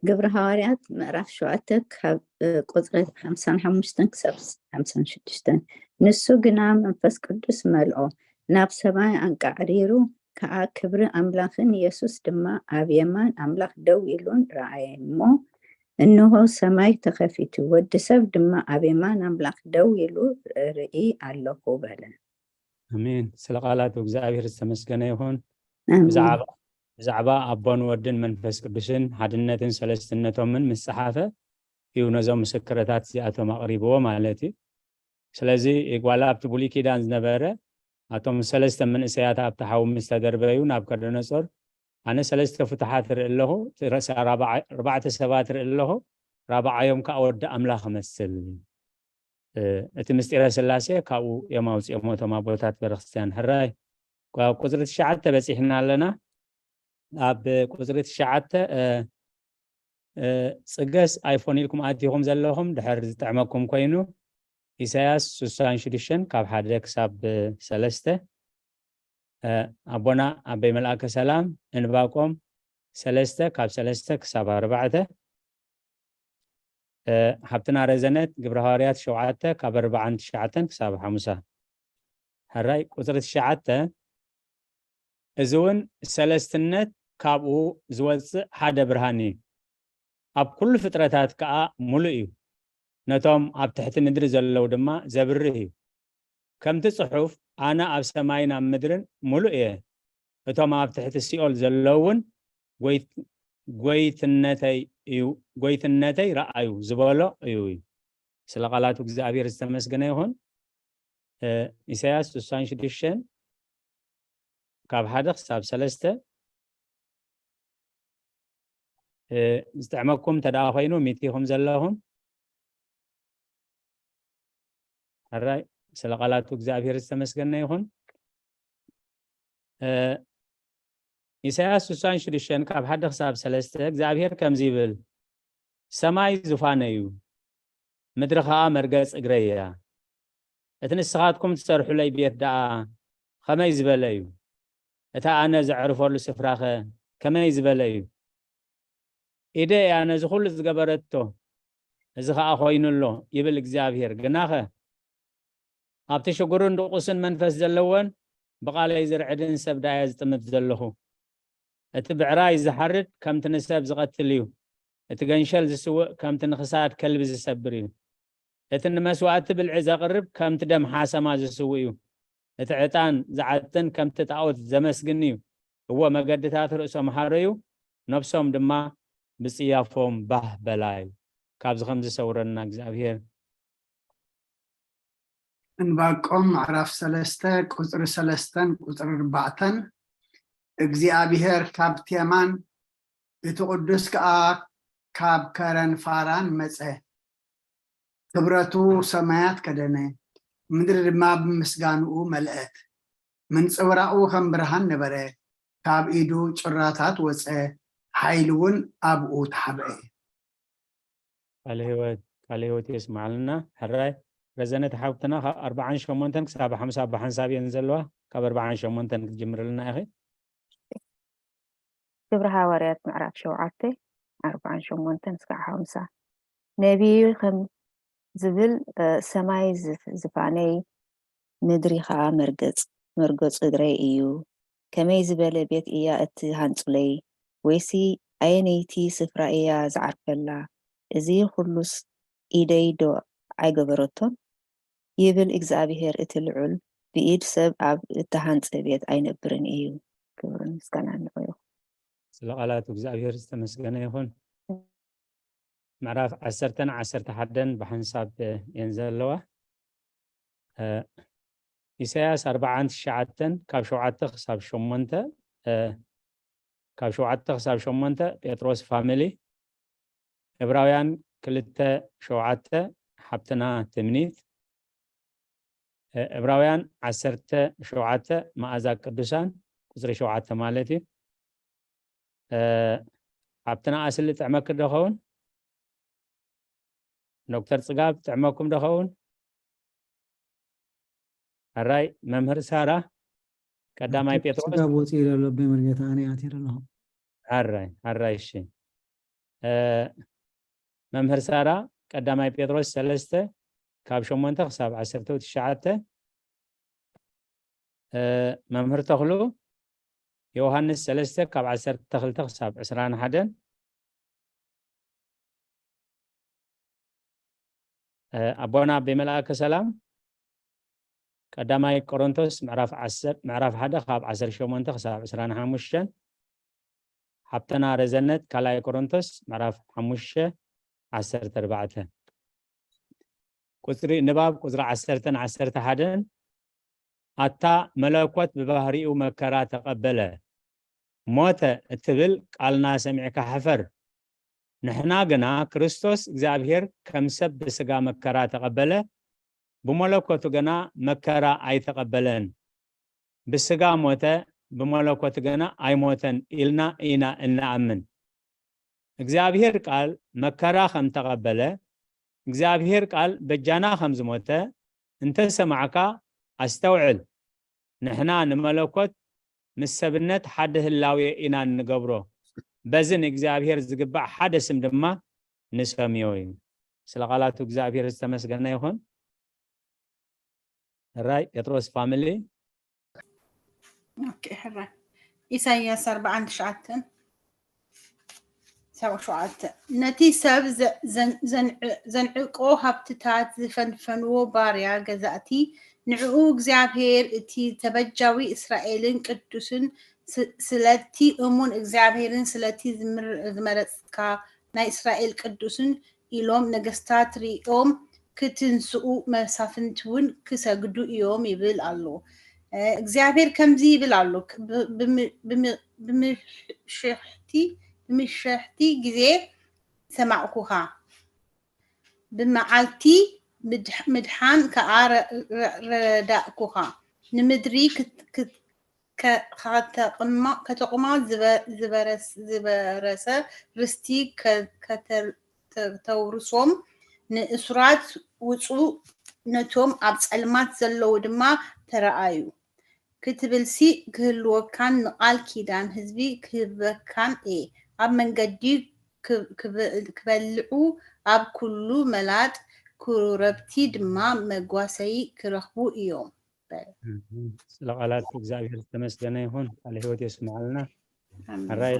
ግብሪ ሃዋርያት ምዕራፍ ሸውዓተ ካብ፣ እ፣ ቁጽሪ ሓምሳን ሓሙሽተን ክሳብ ሓምሳን ሽዱሽተን። ንሱ ግና መንፈስ ቅዱስ መልኦ፣ ናብ ሰማይ ኣንቃዕሪሩ ከኣ ክብሪ ኣምላኽን የሱስ ድማ ኣብ የማን ኣምላኽ ደው ኢሉን ረኣየ እሞ፣ እንሆ ሰማይ ተኸፊቱ፣ ወዲ ሰብ ድማ ኣብ የማን ኣምላኽ ደው ኢሉ ርኢ ኣለኹ በለ። ኣሜን። ስለ ቃላቱ እግዚኣብሔር ዝተመስገነ ይኹን። ኣሜን። ብዛዕባ፣ ብዛዕባ ኣቦን ወድን መንፈስ ቅዱስን ሓድነትን ሰለስትነቶምን ምስ ጸሓፈ እዩ ነዞም ምስክረታት እዚኣቶም ኣቕሪብዎ ማለት እዩ። ስለዚ ዋላ ኣብቲ ብሉይ ኪዳን ዝነበረ ኣቶም ሰለስተ መንእሰያት ኣብቲ ሓዊ ምስ ተደርበዩ ናቡከደነጾር፣ ኣነ ሰለስተ ፍቱሓት ርኢ ኣለኹ፣ እቲ ርእሲ ኣራብዓ-፣ ኣርባዕተ ሰባት ርኢ ኣለኹ፣ ራብዓዮም ከዓ ወዲ ኣምላኽ እመስል። እ፣ እቲ ምስጢረ ስላሴ ካብኡ እዮም ኣውፅኦሞ እቶም ኣቦታት ቤተክርስትያን። ሕራይ፣ ካብ ቁፅሪ ትሽዓተ በፂሕና ኣለና። ኣብ ቁፅሪ ትሽዓተ፣ እ፣ እ፣ ጽገስ ኣይፎን ኢልኩም ኣቲኹም ዘለኹም፣ ድሕር ዝጥዕመኩም ኮይኑ፣ ኢሳያስ ስሳን ሽዱሽተን ካብ ሓደ ክሳብ ሰለስተ፣ እ፣ ኣቦና ኣበይ መልኣከ ሰላም፣ እንባቆም ሰለስተ ካብ ሰለስተ ክሳብ ኣርባዕተ፣ እ፣ ሓብትና ረዘነት ግብረ ሃዋርያት ሸውዓተ ካብ ኣርባዓን ትሽዓተን ክሳብ ሓሙሳ። ሕራይ፣ ቁጽሪ ትሽዓተ፣ እዚ እውን ሰለስትነት ካብኡ ዝወጽእ ሓደ ብርሃን እዩ። ኣብ ኩሉ ፍጥረታት ከኣ ምሉእ እዩ። ነቶም ኣብ ትሕቲ ምድሪ ዘለዉ ድማ ዘብርህ እዩ። ከምቲ ጽሑፍ፣ ኣነ ኣብ ሰማይን ኣብ ምድርን ምሉእ እየ። እቶም ኣብ ትሕቲ ሲኦል ዘለዉ እውን ጎይት-፣ ጎይትነተይ እዩ፣ ጎይትነተይ ረኣዩ ዝበሎ እዩ እዩ። ስለ ቃላቱ እግዚኣብሔር ዝተመስገነ ይኹን። እ፣ ኢሳያስ ስሳን ሽዱሽተን ካብ ሓደ ክሳብ ሰለስተ፣ እ፣ ዝጥዕመኩም እንተ ደኣ ኮይኑ፣ ሚት ኢኹም ዘለኹም። ሕራይ፣ ስለ ቃላቱ እግዚኣብሔር ዝተመስገነ ይኹን። እ፣ ኢሳያስ ስሳን ሽዱሽተን ካብ ሓደ ክሳብ ሰለስተ፣ እግዚኣብሔር ከምዚ ይብል፣ ሰማይ ዙፋነይ እዩ፣ ምድሪ ኸኣ መርገጽ እግረይ እያ። እቲ ንስኻትኩም ትሰርሑለይ ቤት ደኣ ኸመይ ዝበለ እዩ? እቲ ኣነ ዘዕርፈሉ ስፍራኸ ከመይ ዝበለ እዩ? ኢደ እያ ነዚ ኹሉ ዝገበረቶ፣ እዚ ኸኣ ኾይኑ ኣሎ፣ ይብል እግዚኣብሔር። ግናኸ ኣብቲ ሽጉርን ድቑስን መንፈስ ዘለዎን ብቓለይ ዝርዕድን ሰብ ደኣ እየ ዝጥምት ዘለኹ። እቲ ብዕራይ ዝሓርድ ከምቲ ንሰብ ዝቐትል እዩ። እቲ ገንሸል ዝስውእ ከምቲ ንኽሳድ ከልቢ ዝሰብር እዩ። እቲ ንመስዋእቲ ብልዒ ዘቕርብ ከምቲ ደም ሓሰማ ዝስውእ እዩ። እቲ ዕጣን ዝዓጥን ከምቲ ጣኦት ዘመስግን እዩ። እወ፣ መገድታት ርእሶም ሓረዩ፣ ነፍሶም ድማ ብጽያፎም ባህ በላ እዩ። ካብዚ ከም ዝሰውረና እግዚኣብሔር። ዕንባቆም ምዕራፍ ሰለስተ ቁጽሪ ሰለስተን ቁጽሪ ኣርባዕተን። እግዚኣብሔር ካብ ቴማን እቲ ቅዱስ ከኣ ካብ ከረን ፋራን መጸ። ክብረቱ ሰማያት ከደነ፣ ምድሪ ድማ ብምስጋንኡ መልአት። ምንጽብራቑ ከም ብርሃን ነበረ፣ ካብ ኢዱ ጭራታት ወጸ፣ ሓይሊ እውን ኣብኡ ተሓብአ። ቃለ ህይወት ቃለ ህይወት የስማዓልና። ሕራይ ረዘነት ሓውትና ካብ ኣርባዓን ሸሞንተን ክሳብ ሓምሳ ብሓንሳብ እየን ዘለዋ። ካብ ኣርባዓን ሸሞንተን ክትጅምርልና ኢኺ። ግብሪ ሃዋርያት ምዕራፍ ሸውዓተ ኣርባዓን ሸሞንተን እስካዕ ሓምሳ። ነቢዩ ከም ዝብል፣ እ፣ ሰማይ ዝፍ-፣ ዝፋነይ፣ ምድሪ ኸኣ መርገጽ፣ መርገጹ እግረይ እዩ። ከመይ ዝበለ ቤት እያ እትሃንጹለይ? ወይሲ ኣየነይቲ ስፍራ እያ ዝዓርፈላ? እዚ ኹሉስ ኢደይ ዶ ኣይገበረቶን? ይብል እግዚኣብሄር እቲ ልዑል፣ ብኢድ ሰብ ኣብ እተሃንጸ ቤት ኣይነብርን እዩ። ክብርን ምስጋናን ንዕኡ ይኹን። ስለ ቃላቱ እግዚኣብሔር ዝተመስገነ ይኹን። ምዕራፍ ዓሰርተን ዓሰርተ ሓደን ብሓንሳብ እየን ዘለዋ። እ፣ ኢሳያስ ኣርባዓን ትሽዓተን ካብ ሸውዓተ ክሳብ ሸሞንተ፣ እ፣ ካብ ሸውዓተ ክሳብ ሸሞንተ ጴጥሮስ ፋሚሊ፣ ዕብራውያን ክልተ ሸውዓተ ሓብትና ትምኒት፣ እ፣ ዕብራውያን ዓሰርተ ሸውዓተ መኣዛ ቅዱሳን ቁጽሪ ሸውዓተ ማለት እዩ። እ፣ ሓብትና ኣስሊ ጥዕመኪ ዶ ኸውን? ዶክተር ጽጋብ ጥዕመኩም ዶ ኸውን? ሕራይ መምህር ሳራ ቀዳማይ ዶክተር ጴጥሮስ ጽጋብ ወፂኡ ዘሎ ብመርጌታ ኣነ ኣትየ ኣለኹ። ሕራይ ሕራይ እሺ። እ፣ መምህር ሳራ ቀዳማይ ጴጥሮስ ሰለስተ ካብ ሸሞንተ ክሳብ ዓሰርተ ትሽዓተ፣ እ፣ መምህር ተኽሉ ዮሃንስ ሰለስተ ካብ ዓሰርተ ክልተ ክሳብ ዕስራን ሓደን፣ እ፣ ኣቦና ኣቤ መልኣከ ሰላም ቀዳማይ ቆሮንቶስ ምዕራፍ ዓሰርተ ምዕራፍ ሓደ ካብ ዓሰርተ ሸሞንተ ክሳብ ዕስራን ሓሙሽተን፣ ሓብተና ረዘነት ካልኣይ ቆሮንቶስ ምዕራፍ ሓሙሽተ ዓሰርተ ኣርባዕተ። ቁጽሪ ንባብ ቁጽሪ ዓሰርተን ዓሰርተ ሓደን፣ ኣታ መለኮት ብባህሪኡ መከራ ተቐበለ፣ ሞተ እትብል ቃልና ሰሚዕካ ሕፈር። ንሕና ግና ክርስቶስ እግዚኣብሔር ከም ሰብ ብስጋ መከራ ተቐበለ፣ ብመለኮቱ ግና መከራ ኣይተቐበለን። ብስጋ ሞተ፣ ብመለኮቱ ግና ኣይሞተን ኢልና ኢና እንኣምን። እግዚኣብሔር ቃል መከራ ከም ተቐበለ፣ እግዚኣብሔር ቃል በጃና ከም ዝሞተ እንተሰማዕካ ኣስተውዕል። ንሕና ንመለኮት ምስ ሰብነት ሓደ ህላዌ ኢና እንገብሮ። በዚ ንእግዚኣብሔር ዝግባእ ሓደ ስም ድማ ንሰምዮ እዩ። ስለ ቃላቱ እግዚኣብሔር ዝተመስገነ ይኹን። ሕራይ ጴጥሮስ ፋሚሊ። ኦኬ፣ ሕራይ ኢሳይያስ ኣርባዓን ትሽዓተን ሰብዓ ሸውዓተ። ነቲ ሰብ ዘ-፣ ዘን-፣ ዘንዕ-፣ ዘንዕቆ ሃብትታት ዝፈንፈንዎ ባርያ ገዛእቲ፣ ንዕኡ እግዚኣብሔር እቲ ተበጃዊ እስራኤልን ቅዱስን ስ-፣ ስለቲ እሙን እግዚኣብሔርን ስለቲ ዝምር-፣ ዝመረጽካ ናይ እስራኤል ቅዱስን ኢሎም ነገስታት ሪኦም ክትንስኡ መሳፍንቲ እውን ክሰግዱ እዮም ይብል ኣሎ። እ፣ እግዚኣብሔር ከምዚ ይብል ኣሎ፣ ክ-፣ ብ-፣ ብም-፣ ብም-፣ ብምሽሕቲ፣ ብምሽሕቲ ግዜ ሰማዕኩኻ፣ ብመዓልቲ ምድሕ-፣ ምድሓን ከኣ ረ-፣ ረ-፣ ረዳእኩኻ፣ ንምድሪ ክት-፣ ክት-፣ ከ-፣ ከተቕማ-፣ ከተቑማ ዝበ-፣ ዝበረስ-፣ ዝበረሰ ርስቲ ከ-፣ ከተ-፣ ተ-፣ ተውርሶም፣ ንእሱራት ውጹ፣ ነቶም ኣብ ጸልማት ዘለዉ ድማ ተረኣዩ ክትብልሲ ክህልወካን ንቓል ኪዳን ህዝቢ ክህበካን እየ። ኣብ መንገዲ ክ-፣ ክበ-፣ ክበልዑ፣ ኣብ ኩሉ መላጥ ኩረብቲ ድማ መጓሰዪ ክረኽቡ እዮም። በል። ስለ ቃላት እግዚኣብሔር ዝተመስገነ ይኹን። ቃለ ሕይወት የስምዓልና። ኣሜን። ሕራይ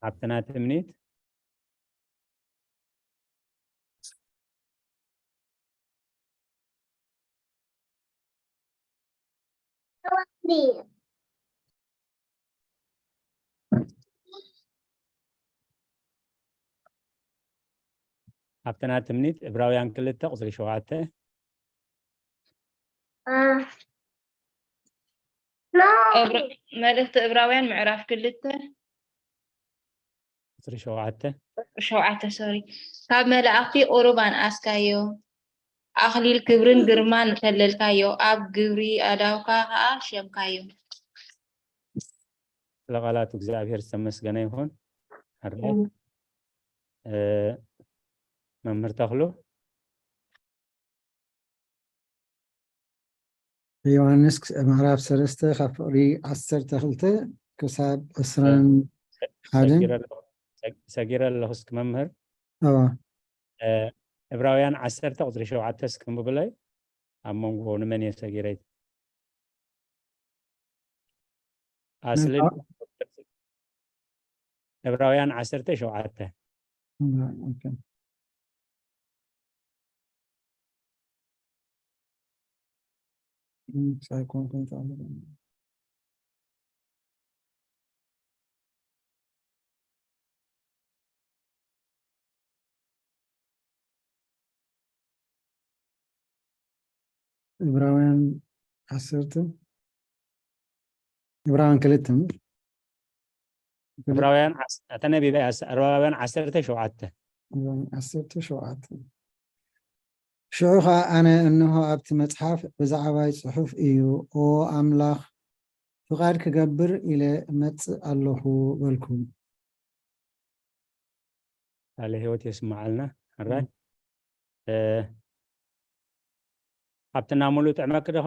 ሓብትና ትምኒት። ሓብትና ትምኒት ዕብራውያን ክልተ ቁጽሪ ሸውዓተ። መልእኽቲ እብራውያን ምዕራፍ ክልተ። ቁፅሪ ሸውዓተ። ሸውዓተ ሶሪ። ካብ መላእኽቲ ቁሩብ ኣንኣስካዮ፣ ኣኽሊል ክብርን ግርማን ከለልካዮ፣ ኣብ ግብሪ ኣእዳውካ ኸኣ ሸምካዮ። ስለ ቃላቱ እግዚኣብሔር ዝተመስገነ ይኹን። ሕራይ መምህር ተኽሉ። ዮሃንስ ምዕራፍ ሰለስተ ካብ ፍቕሪ ዓሰርተ ክልተ ክሳብ ዕስራን ሓደን። ሰጊረ ኣለኹ እስኪ መምህር። እዋ ዕብራውያን ዓሰርተ ቁፅሪ ሸውዓተ እስኪ እንብብለይ። ኣብ መንጎ ንመን እየ ሰጊረይ? ኣስልን ዕብራውያን ዓሰርተ ሸውዓተ። ዕብራውያን ዓሰርተ ዕብራውያን ክልተ ዕብራውያን ተነቢበ ዕብራውያን ዓሰርተ ሸውዓተ። ዓሰርተ ሸውዓተ። ሽዑ ኸዓ ኣነ እንሆ ኣብቲ መጽሓፍ ብዛዕባይ ጽሑፍ እዩ፣ ኦ ኣምላኽ ፍቓድ ክገብር ኢለ እመጽእ ኣለኹ በልኩ። ቃለ ህይወት የስምዓልና። ሕራይ ሓብትና ሙሉ ጥዕመኪ ዶ?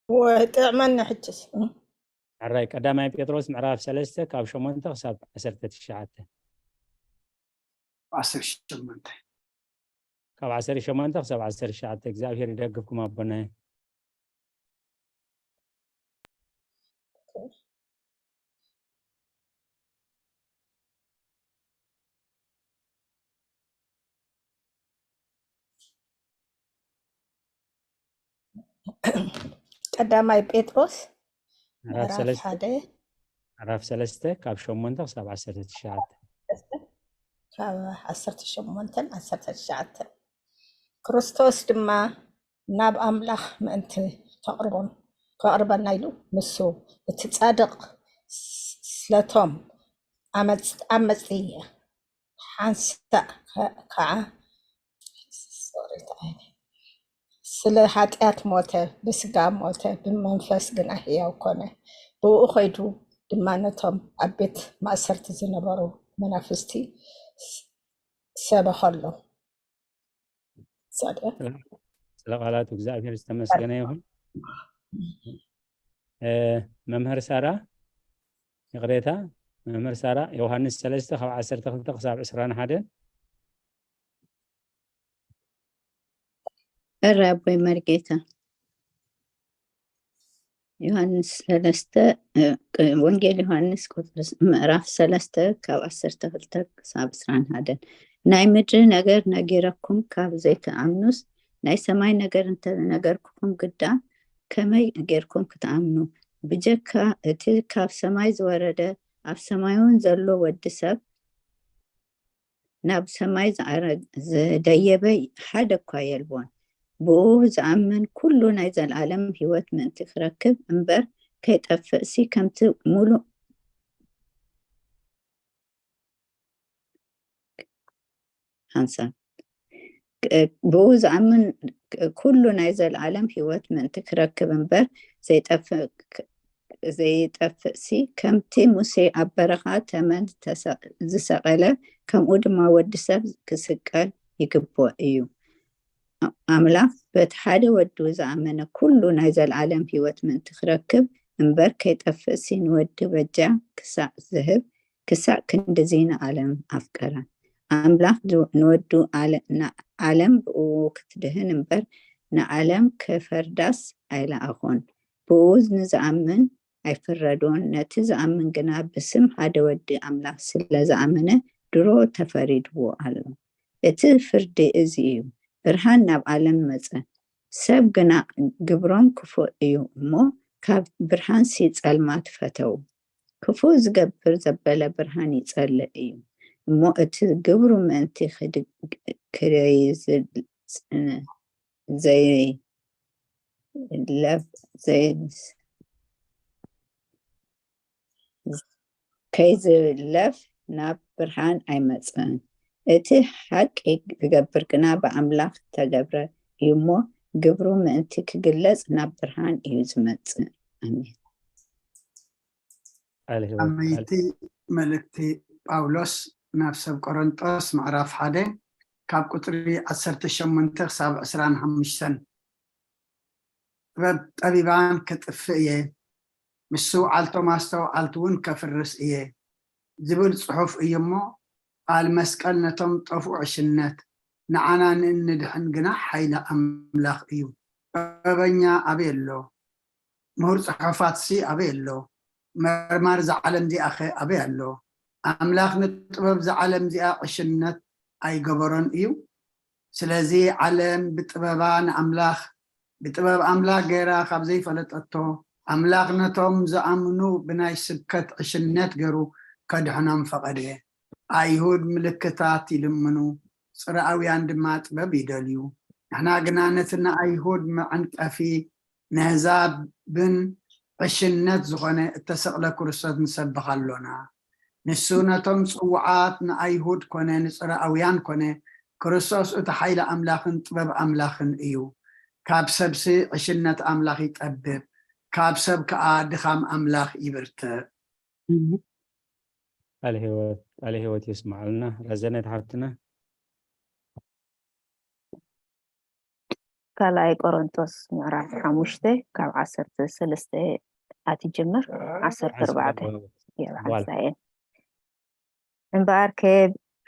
ወይ ጥዕመኒ ሕጅስ። ሕራይ ቀዳማይ ጴጥሮስ ምዕራፍ ሰለስተ ካብ ሸሞንተ ክሳብ ዓሰርተ ትሽዓተ። ዓሰርተ ሸሞንተ። ካብ ዓሰርተ ሸሞንተ ክሳብ ዓሰርተ ትሽዓተ። እግዚኣብሔር ይደግፍኩም ኣቦናይ። ቀዳማይ ጴጥሮስ ምዕራፍ ምዕራፍ ሰለስተ ሓደ ምዕራፍ ሰለስተ ካብ ሸሞንተ ክሳብ ዓሰርተ ትሽዓተ። ካብ ዓሰርተ ሸሞንተን ዓሰርተ ትሽዓተ። ክርስቶስ ድማ ናብ ኣምላኽ ምእንቲ ተቕርቦም ከቕርበና ኢሉ ንሱ እቲ ጻድቕ ስለቶም ኣመጽ ኣመጽ ሓንሳእ ከዓ ስለ ሓጢኣት ሞተ፣ ብስጋ ሞተ፣ ብመንፈስ ግና ህያው ኮነ። ብኡ ኸይዱ ድማ ነቶም ኣብ ቤት ማእሰርቲ ዝነበሩ መናፍስቲ ሰበኸሎም። ስለ ቃላቱ እግዚኣብሔር ዝተመስገነ ይኹን። መምህር ሳራ ይቕሬታ፣ መምህር ሳራ ዮሃንስ ሰለስተ ካብ ዓሰርተ ክልተ ክሳብ ዕስራን ሓደን። እረ ኣቦይ መርጌታ ዮሃንስ ሰለስተ ወንጌል ዮሃንስ ምዕራፍ ሰለስተ ካብ ዓሰርተ ክልተ ክሳብ ዕስራን ሓደን። ናይ ምድሪ ነገር ነጊረኩም ካብ ዘይትኣምኑስ ናይ ሰማይ ነገር እንተነገርኩኹም ግዳ ከመይ ጌርኩም ክትኣምኑ? ብጀካ እቲ ካብ ሰማይ ዝወረደ ኣብ ሰማይ እውን ዘሎ ወዲ ሰብ ናብ ሰማይ ዝደየበ ሓደ እኳ የልቦን። ብኡ ዝኣምን ኩሉ ናይ ዘለኣለም ህይወት ምእንቲ ክረክብ እምበር ከይጠፍእሲ ከምቲ ሙሉእ ሓንሳብ ብኡ ዝኣምን ኩሉ ናይ ዘለኣለም ህይወት ምእንቲ ክረክብ እምበር ዘይጠፍእ ዘይጠፍእሲ ከምቲ ሙሴ ኣብ በረኻ ተመን ዝሰቐለ ከምኡ ድማ ወዲ ሰብ ክስቀል ይግብኦ እዩ። ኣምላኽ በቲ ሓደ ወዱ ዝኣመነ ኩሉ ናይ ዘለኣለም ህይወት ምእንቲ ክረክብ እምበር ከይጠፍእሲ ንወዲ በጃ ክሳዕ ዝህብ ክሳዕ ክንድዚ ንዓለም ኣፍቀረ። ኣምላኽ ንወዱ ዓለም ብእኡ ክትድህን እምበር ንዓለም ከፈርዳስ ኣይለኣኾን። ብኡ ንዝኣምን ኣይፍረዶን። ነቲ ዝኣምን ግና ብስም ሓደ ወዲ ኣምላኽ ስለ ዝኣመነ ድሮ ተፈሪድዎ ኣሎ። እቲ ፍርዲ እዚ እዩ፣ ብርሃን ናብ ዓለም መጸ፣ ሰብ ግና ግብሮም ክፉእ እዩ እሞ ካብ ብርሃንሲ ጸልማት ፈተዉ። ክፉእ ዝገብር ዘበለ ብርሃን ይጸልእ እዩ እሞ እቲ ግብሩ ምእንቲ ክድግ- ክደይዝል- ዘይጽን-፣ ዘይለፍ-፣ ዘይ-፣ ከይዝለፍ ናብ ብርሃን ኣይመጽእን። እቲ ሓቂ ዝገብር ግና ብኣምላኽ ዝተገብረ እዩ እሞ፣ ግብሩ ምእንቲ ክግለጽ ናብ ብርሃን እዩ ዝመጽእ። ኣሜን። ቃለ ሕይወት፣ ቃለ- ኣመይቲ መልእክቲ ጳውሎስ ናብ ሰብ ቆሮንጦስ ምዕራፍ ሓደ ካብ ቁፅሪ ዓሰርተ ሸሞንተ ክሳብ ዕስራን ሓሙሽተን። ጥበብ ጠቢባን ከጥፍእ እየ፣ ምስትውዓልቶም ኣስተውዓልቲ እውን ከፍርስ እየ ዝብል ፅሑፍ እዩ እሞ፣ ቃል መስቀል ነቶም ጠፍኡ ዕሽነት፣ ንዓና ንእንድሕን ግና ሓይሊ ኣምላኽ እዩ። ጥበበኛ ኣበይ ኣሎ? ምሁር ጽሑፋትሲ ኣበይ ኣሎ? መርማሪ እዛ ዓለም እዚኣኸ ኣበይ ኣሎ? ኣምላኽ ንጥበብ እዛ ዓለም እዚኣ ዕሽነት ኣይገበሮን እዩ? ስለዚ ዓለም ብጥበባ ንኣምላኽ፣ ብጥበብ ኣምላኽ ገይራ ካብ ዘይፈለጠቶ፣ ኣምላኽ ነቶም ዝኣምኑ ብናይ ስብከት ዕሽነት ገይሩ ከድሕኖም ፈቐደ። ኣይሁድ ምልክታት ይልምኑ፣ ጽርኣውያን ድማ ጥበብ ይደልዩ። ንሕና ግና ነቲ ንኣይሁድ መዐንቀፊ፣ ነህዛብን ዕሽነት ዝኾነ እተሰቕለ ክርስቶስ ንሰብኽ ኣሎና። ንሱ ነቶም ጽዉዓት ንኣይሁድ ኮነ ንጽርኣውያን ኮነ፣ ክርስቶስ እቲ ሓይሊ ኣምላኽን ጥበብ ኣምላኽን እዩ። ካብ ሰብሲ ዕሽነት ኣምላኽ ይጠብብ፣ ካብ ሰብ ከኣ ድኻም ኣምላኽ ይብርትዕ። ቃለ ሕይወት፣ ቃለ ሕይወት የስምዓልና። ረዘነት ሓፍትና። ካልኣይ ቆሮንቶስ ምዕራፍ ሓሙሽተ ካብ ዓሰርተ ሰለስተ ኣትጅምር ዓሰርተ ኣርባዕተ ዓሰርተ ኣርባዕተ። የብዓሳ እየን። እምበኣርከ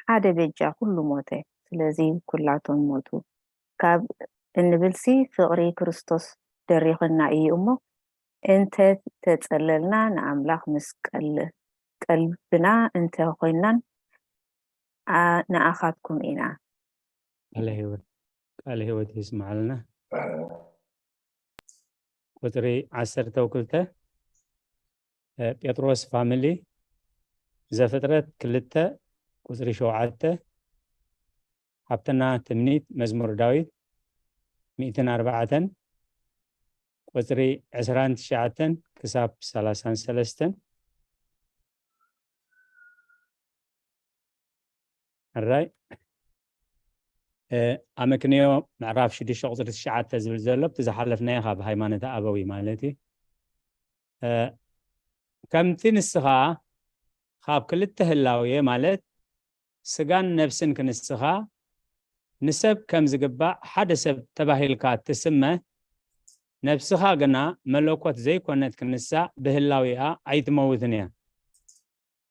ሓደ በጃ ኩሉ ሞተ፣ ስለዚ ኩላቶም ሞቱ ካብ እንብልሲ ፍቕሪ ክርስቶስ ደሪኽና እዩ እሞ፣ እንተ ተጸለልና ንኣምላኽ ምስ ቀል-፣ ቀልብና እንተ ኾይናን ኣ-፣ ንኣኻትኩም ኢና። ቃለ ሕይወት፣ ቃለ ሕይወት የስምዓልና። ቁጽሪ ዓሰርተ ክልተ፣ እ፣ ጴጥሮስ ፋሚሊ፣ ዘፍጥረት ክልተ ቁጽሪ ሸውዓተ፣ ሓብትና ትምኒት መዝሙር ዳዊት ሚእትን ኣርባዕተን ቁጽሪ ዕስራን ትሽዓተን ክሳብ ሰላሳን ሰለስተን። ሕራይ፣ እ፣ ኣመክንዮ ምዕራፍ ሽዱሽተ ቁጽሪ ትሽዓተ ዝብል ዘሎ፣ እቲ ዝሓለፍናዮ ካብ ሃይማኖተ ኣበዊ ማለት እዩ። እ፣ ከምቲ ንስኻ ካብ ክልተ ህላዌ ማለት ስጋን ነፍስን ክንስኻ ንሰብ ከም ዝግባእ ሓደ ሰብ ተባሂልካ ትስመ፣ ነፍስኻ ግና መለኮት ዘይኮነት ክንሳ ብህላዌኣ ኣይትመውትን እያ።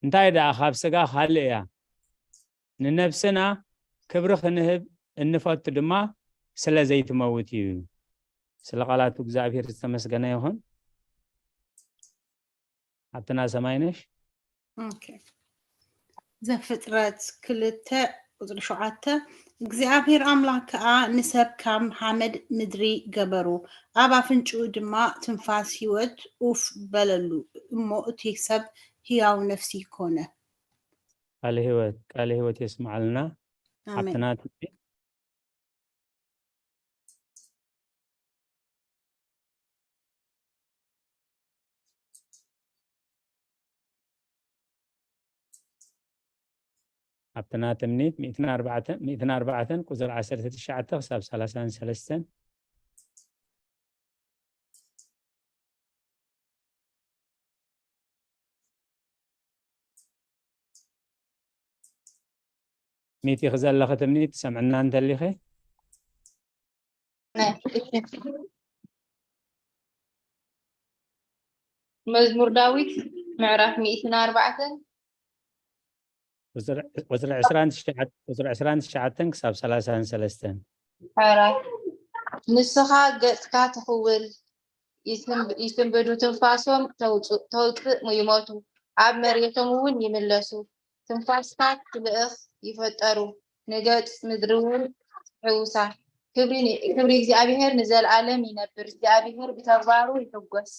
እንታይ ደኣ ካብ ስጋ ካልእ እያ። ንነፍስና ክብሪ ክንህብ እንፈቱ ድማ ስለ ዘይትመውት እዩ። ስለ ቃላቱ እግዚኣብሔር ዝተመስገነ ይኹን። ሓብትና ሰማይነሽ። ኦኬ። ዘፍጥረት ክልተ ቁጽሪ ሸውዓተ፣ እግዚኣብሔር ኣምላኽ ከኣ ንሰብ ካብ ሓመድ ምድሪ ገበሩ፣ ኣብ ኣፍንጭኡ ድማ ትንፋስ ህይወት ኡፍ በለሉ፣ እሞ እቲ ሰብ ህያው ነፍሲ ኮነ። ቃለ ህይወት፣ ቃለ ህይወት የስምዓልና። ኣሜን። ሓብትና ትምኒት። ኣብትና ትምኒት ሚእትን ኣርባዕተን፣ ሚእትን ኣርባዕተን ቁጽሪ ዓሰርተ ትሽዓተ ክሳብ ሰላሳን ሰለስተን። ሚእቲ ክዘለኺ ትምኒት ትሰምዕና እንተሊኺ? መዝሙር ዳዊት ምዕራፍ ሚእትን ኣርባዕተን። ቁጽሪ ዕስራን ትሽዓተን ክሳብ ሰላሳን ሰለስተን። ሕራይ። ንስኻ ገጽካ ትኽውል፣ ይስንብዱ፣ ትንፋሶም ተውጽእ ይሞቱ፣ ኣብ መሬቶም እውን ይምለሱ። ትንፋስካ ትልእኽ ይፈጠሩ፣ ንገጽ ምድሪ እውን ትሕውሳ። ክብሪ እግዚኣብሔር ንዘለኣለም ይነብር፣ እግዚኣብሔር ብተግባሩ ይሕጎስ።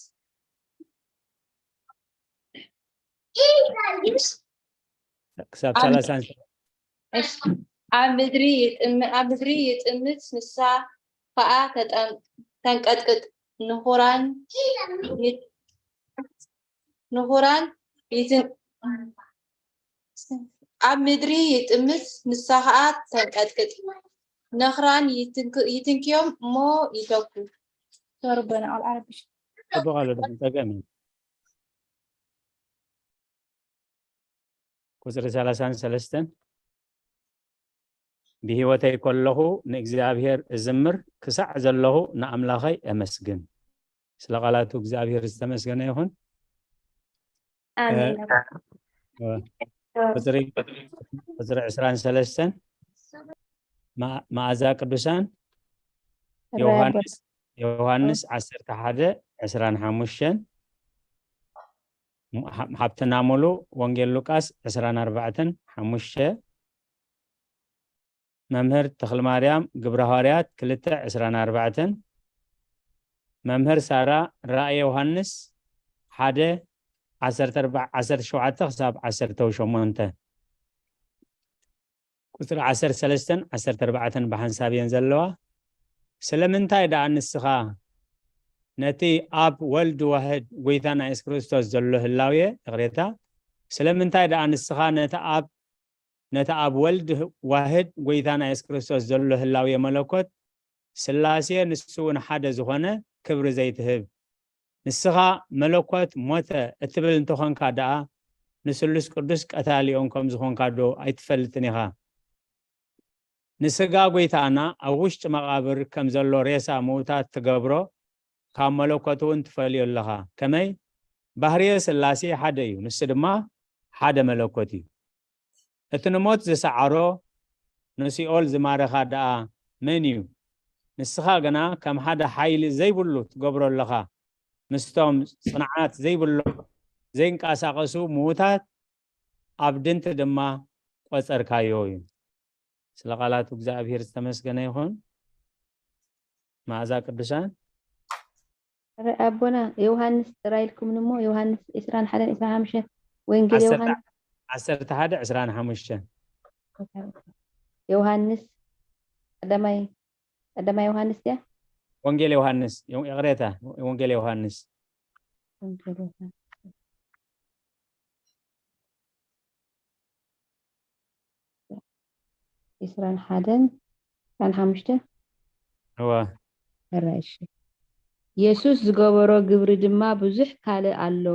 ክሳብ ሰላሳን ኣብ ምድሪ ይጥም-፣ ኣብ ምድሪ ይጥምት፣ ንሳ ኸኣ ተጠን-፣ ተንቀጥቅጥ፣ ንኹራን ይት-፣ ንኹራን ይትን-፣ ኣብ ምድሪ ይጥምት፣ ንሳ ኸኣ ተንቀጥቅጥ፣ ንኽራን ይትንክ-፣ ይትንክዮም እሞ ይተኩ። ሶሪ፣ በና ቃል ዓረቢ። ጽቡቕ ኣሎ፣ ድሕን ጸገም እዩ። ቁጽሪ ሰላሳን ሰለስተን፣ ብህይወተይ ከለኹ ንእግዚኣብሔር እዝምር፣ ክሳዕ ዘለኹ ንኣምላኸይ እመስግን። ስለ ቃላቱ እግዚኣብሔር ዝተመስገነ ይኹን። ኣሜን። እ፣ ቁጽሪ፣ ቁጽሪ ዕስራን ሰለስተን፣ መ-፣ መኣዛ ቅዱሳን፣ ዮሃንስ፣ ዮሃንስ ዓሰርተ ሓደ ዕስራን ሓሙሽተን፣ ሃ-፣ ሃብትና ሙሉ፣ ወንጌል ሉቃስ ዕስራን ኣርባዕተን ሓሙሽተ፣ መምህር ተኽለማርያም፣ ግብረ ሃዋርያት ክልተ ዕስራን ኣርባዕተን፣ መምህር ሳራ፣ ራእየ ዮሃንስ ሓደ ዓሰርተ ኣርባዕተ፣ ዓሰርተ ሸውዓተ ክሳብ ዓሰርተ ሸሞንተ። ቁጽሪ ዓሰርተ ሰለስተን ዓሰርተ ኣርባዕተን ብሓንሳብ እየን ዘለዋ። ስለምንታይ ደኣ ንስኻ ነቲ ኣብ ወልድ ዋህድ ጎይታና የሱስ ክርስቶስ ዘሎ ህላዌ፣ ይቕሬታ፣ ስለምንታይ ደኣ ንስኻ ነቲ ኣብ፣ ነቲ ኣብ ወልድ ዋህድ ጎይታና የሱስ ክርስቶስ ዘሎ ህላዌ መለኮት ስላሴ ንሱ እውን ሓደ ዝኾነ ክብሪ ዘይትህብ? ንስኻ መለኮት ሞተ እትብል እንተኾንካ ደኣ፣ ንስሉስ ቅዱስ ቀታሊኦም ከም ዝኾንካ ዶ ኣይትፈልጥን ኢኻ? ንስጋ ጎይታና ኣብ ውሽጢ መቓብር ከም ዘሎ ሬሳ ምዉታት ትገብሮ፣ ካብ መለኮት እውን ትፈልዮ ኣለኻ። ከመይ? ባህርየ ስላሴ ሓደ እዩ፣ ንሱ ድማ ሓደ መለኮት እዩ። እቲ ንሞት ዝሰዓሮ፣ ንሲኦል ዝማረኻ ደኣ መን እዩ? ንስኻ ግና ከም ሓደ ሓይሊ ዘይብሉ ትገብሮ ኣለኻ። ምስቶም ጽንዓት ዘይብሎም ዘይንቀሳቐሱ ምዉታት ኣብ ድንቲ ድማ ቆጸርካዮ እዩ። ስለ ቃላቱ እግዚኣብሔር ዝተመስገነ ይኹን። መኣዛ ቅዱሳን። ረ-፣ ኣቦና ዮሃንስ ጥራይ ኢልኩምኒ እሞ፣ ዮሃንስ ዕስራን ሓደን ዕስራን ሓሙሽተን፣ ወንጌል ዓሰርተ፣ ዮሃንስ። ዓሰርተ ሓደ ዕስራን ሓሙሽተን። ዮሃንስ ቀዳማይ፣ ቀዳማይ ዮሃንስ ድያ? ወንጌል ዮሃንስ፣ ዮ-፣ ይቕሬታ፣ ወንጌል ዮሃንስ። ወንጌል ዮሃንስ። ዕስራን ሓደን፣ ዕስራን ሓሙሽተን? እወ። ሕራይ፣ እሺ። የሱስ ዝገበሮ ግብሪ ድማ ብዙሕ ካልእ ኣሎ።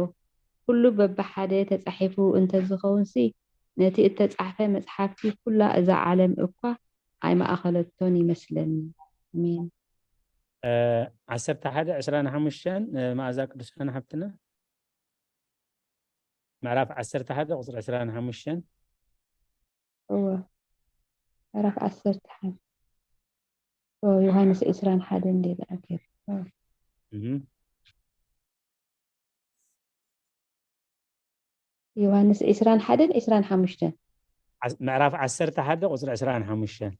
ኩሉ በብሓደ ተጻሒፉ እንተዝኸውንሲ፣ ነቲ እተጻሕፈ መጽሓፍቲ ኩላ እዛ ዓለም እኳ ኣይመኣኸለቶን ይመስለኒ። ኣሜን። እ፣ ዓሰርተ ሓደ ዕስራን ሓሙሽተን፣ እ፣ መኣዛ ቅዱሳን ሓብትና። ምዕራፍ ዓሰርተ ሓደ ቁጽሪ ዕስራን ሓሙሽተን። እወ። ምዕራፍ ዓሰርተ ሓደ። ኦ፣ ዮሃንስ ዕስራን ሓደን እንዴ ዝኣክል። ኦ። እህ። ዮሃንስ ዕስራን ሓደን ዕስራን ሓሙሽተን። ዓስ-፣ ምዕራፍ ዓሰርተ ሓደ ቁጽሪ ዕስራን ሓሙሽተን።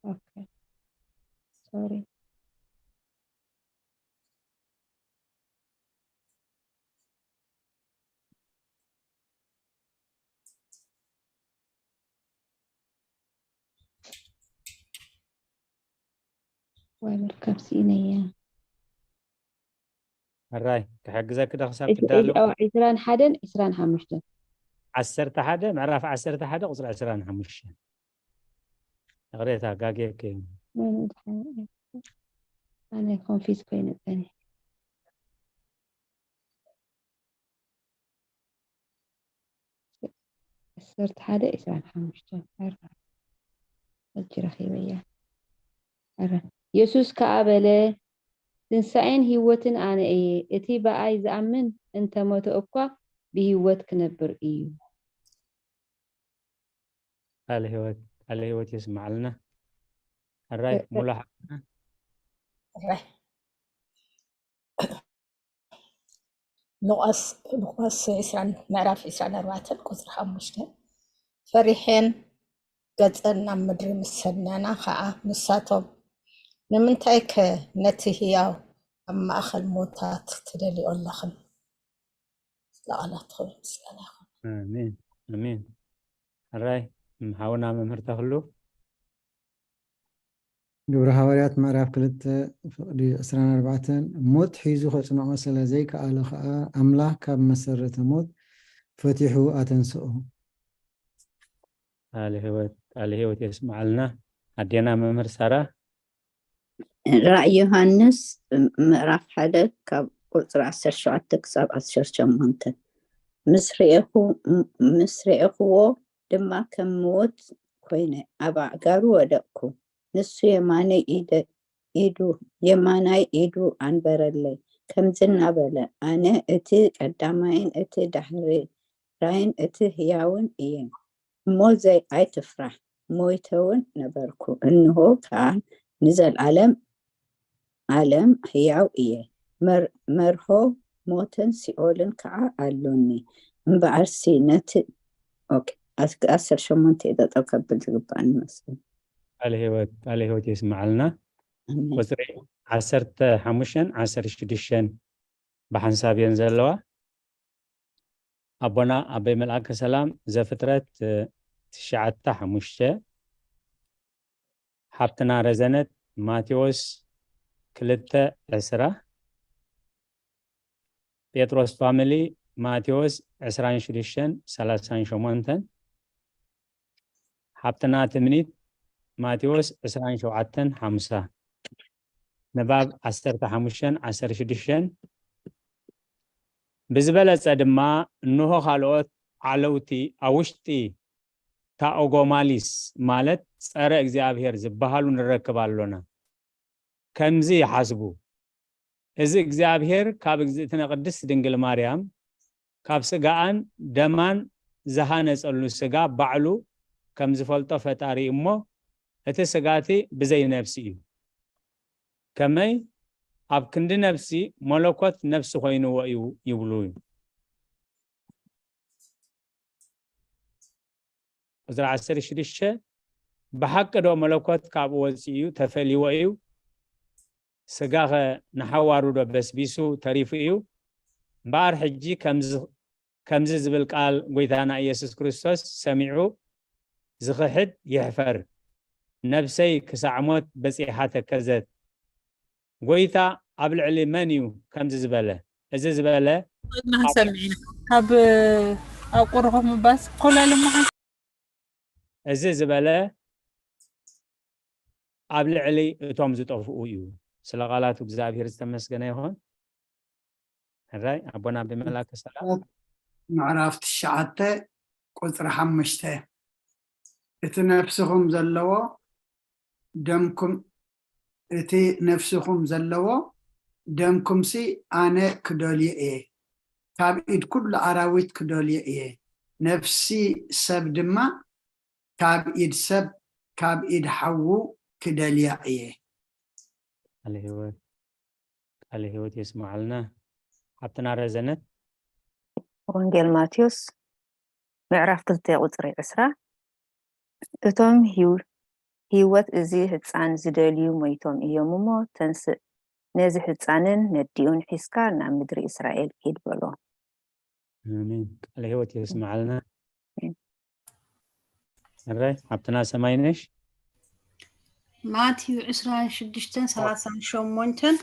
ኦኬ። ሶሪ። ወይ ምርካብ ስኢነያ። ሕራይ፣ ክሕግዘኪ ዶ ክሳብ እቲ ትዳለዊ? ዒስራን ሓደን ዒስራን ሓሙሽተን። ዓሰርተ ሓደ፣ ምዕራፍ ዓሰርተ ሓደ ቁጽሪ ዕስራን ሓሙሽተን። ይቕሬታ፣ ጋግየኪ እየ። ኣነ ኮንፊዝ ኮይነ ጸኒሐ። ዓሰርተ ሓደ ዕስራን ሓሙሽተን። ኣረ፣ ሕጂ ረኺበያ። ኣረ፣ የሱስ ከኣ በለ፣ ትንሳኤን ህይወትን ኣነ እየ። እቲ ብኣይ ዝኣምን እንተ ሞተ እኳ ብህይወት ክነብር እዩ። ቃለ ህይወት፣ ቃለ ህይወት የስምዓልና። ሕራይ፣ እ-፣ እ-፣ ሙሉ ሓፍትና። ሕራይ። ሉቃስ፣ ሉቃስ ዕስራን፣ ምዕራፍ ዕስራን ኣርባዕተን ቁጽሪ ሓሙሽተ። ፈሪሐን ገጸን ናብ ምድሪ ምስ ሰነና ኸኣ ንሳቶም፣ "ንምንታይከ ነቲ ህያው ኣብ ማእከል ምዉታት ትደልዮ ኣለኽን?" ስለ ቃላትኩም ምስጋና ይኹን። ኣሜን፣ ኣሜን። ሕራይ፣ ሓውና መምህር ተኽሉ። ግብሪ ሃዋርያት ምዕራፍ ክልተ ፍቕዲ ዕስራን ኣርባዕተን፣ ሞት ሒዙ ከጽንዖ ስለ ዘይከኣለ ከኣ፣ ኣምላኽ ካብ መሰረተ ሞት ፈቲሑ ኣተንስኦ። ቃለ ህይወት ቃለ ህይወት የስምዓልና። ኣዴና መምህር ሳራ። ራእይ ዮሃንስ ምዕራፍ ሓደ ካብ ቁፅሪ ዓሰርተ ሸውዓተ ክሳብ ዓሰርተ ሸሞንተ። ምስ ርኤኹ- ምስ ርኤኽዎ ድማ ከም ምዉት ኮይነ ኣብ ኣእጋሩ ወደቅኩ። ንሱ የማነይ ኢደ- ኢዱ የማናይ ኢዱ ኣንበረለይ፣ ከምዚ እናበለ፣ ኣነ እቲ ቀዳማይን እቲ ዳሕራይን እቲ ህያውን እየ። እሞ ዘይ ኣይትፍራሕ፣ ሞይተ እውን ነበርኩ፣ እንሆ ከኣ ንዘልኣለም ኣለም ህያው እየ። መር- መርሆ ሞትን ሲኦልን ከኣ ኣሎኒ። እምበኣርሲ ነቲ ኦኬ፣ ኣስ- ዓሰርተ ሸሞንተ እየ ጠጠው ከብል ዝግባኣኒ መስል። ቃለ ህይወት ቃለ ህይወት የስምዓልና። ኣሜን። ቁፅሪ ዓሰርተ ሓሙሽተን ዓሰርተ ሽዱሽተን ብሓንሳብ እየን ዘለዋ። ኣቦና ኣበይ መልኣከ ሰላም ዘፍጥረት እ፣ ትሽዓተ ሓሙሽተ፣ ሓብትና ረዘነት ማቴዎስ ክልተ ዕስራ፣ ጴጥሮስ ፋሚሊ ማቴዎስ ዕስራን ሽዱሽተን ሰላሳን ሸሞንተን፣ ሓብትና ትምኒት ማቴዎስ ዕስራን ሸውዓተን ሓምሳ። ንባብ ዓሰርተ ሓሙሽተን ዓሰርተ ሽዱሽተን። ብዝበለጸ ድማ እንሆ ካልኦት ዓለውቲ ኣብ ውሽጢ ታኦጎማሊስ ማለት ጸረ እግዚኣብሔር ዝበሃሉ ንረክብ ኣሎና። ከምዚ ይሓስቡ፣ እዚ እግዚኣብሔር ካብ እግዝእትነ ቅድስት ድንግል ማርያም ካብ ስጋኣን ደማን ዝሃነጸሉ ስጋ ባዕሉ ከም ዝፈልጦ ፈጣሪ እሞ እቲ ስጋቲ ብዘይ ነፍሲ እዩ። ከመይ ኣብ ክንዲ ነፍሲ መለኮት ነፍሲ ኮይንዎ እዩ ይብሉ እዩ። ቁፅሪ ዓሰርተ ሽዱሽተ፣ ብሓቂ ዶ መለኮት ካብኡ ወፂኡ እዩ ተፈልይዎ እዩ? ስጋኸ ንሓዋሩ ዶ በስቢሱ ተሪፉ እዩ? እምበኣር ሕጂ ከምዚ ከምዚ ዝብል ቃል ጎይታና ኢየሱስ ክርስቶስ ሰሚዑ ዝኽሕድ ይሕፈር። ነብሰይ ክሳዕ ሞት በጺሓ ተከዘት። ጎይታ ኣብ ልዕሊ መን እዩ ከምዚ ዝበለ? እዚ ዝበለ ናሰምዒና ካብ ኣቁርኹ ምባስ ኮላል እሞ ሓንቲ እዚ ዝበለ ኣብ ልዕሊ እቶም ዝጠፍኡ እዩ። ስለ ቃላቱ እግዚኣብሔር ዝተመስገነ ይኹን። ሕራይ ኣቦና ብመላከ ሰላም ምዕራፍ ትሽዓተ ቁፅሪ ሓሙሽተ፣ እቲ ነፍስኹም ዘለዎ ደምኩም እቲ ነፍስኹም ዘለዎ ደምኩምሲ ኣነ ክደልዮ እየ፣ ካብ ኢድ ኩሉ ኣራዊት ክደልዮ እየ። ነፍሲ ሰብ ድማ ካብ ኢድ ሰብ ካብ ኢድ ሓዉ ክደልያ እየ። ቃለ ህይወት ቃለ ህይወት የስምዓልና። ሓብትና ረዘነት ወንጌል ማቴዎስ ምዕራፍ ክልተ ቁፅሪ ዕስራ፣ እቶም ህይወት እዚ ህፃን ዝደልዩ ሞይቶም እዮም እሞ ተንስእ፣ ነዚ ህፃንን ነዲኡን ሒዝካ ናብ ምድሪ እስራኤል ኪድ በሎ። ኣሜን። ቃለ ህይወት የስምዓልና። ሕራይ ሓብትና ሰማይነሽ ማቲዩ ዕስራን ሽዱሽተን ሰላሳን ሸሞንተን፣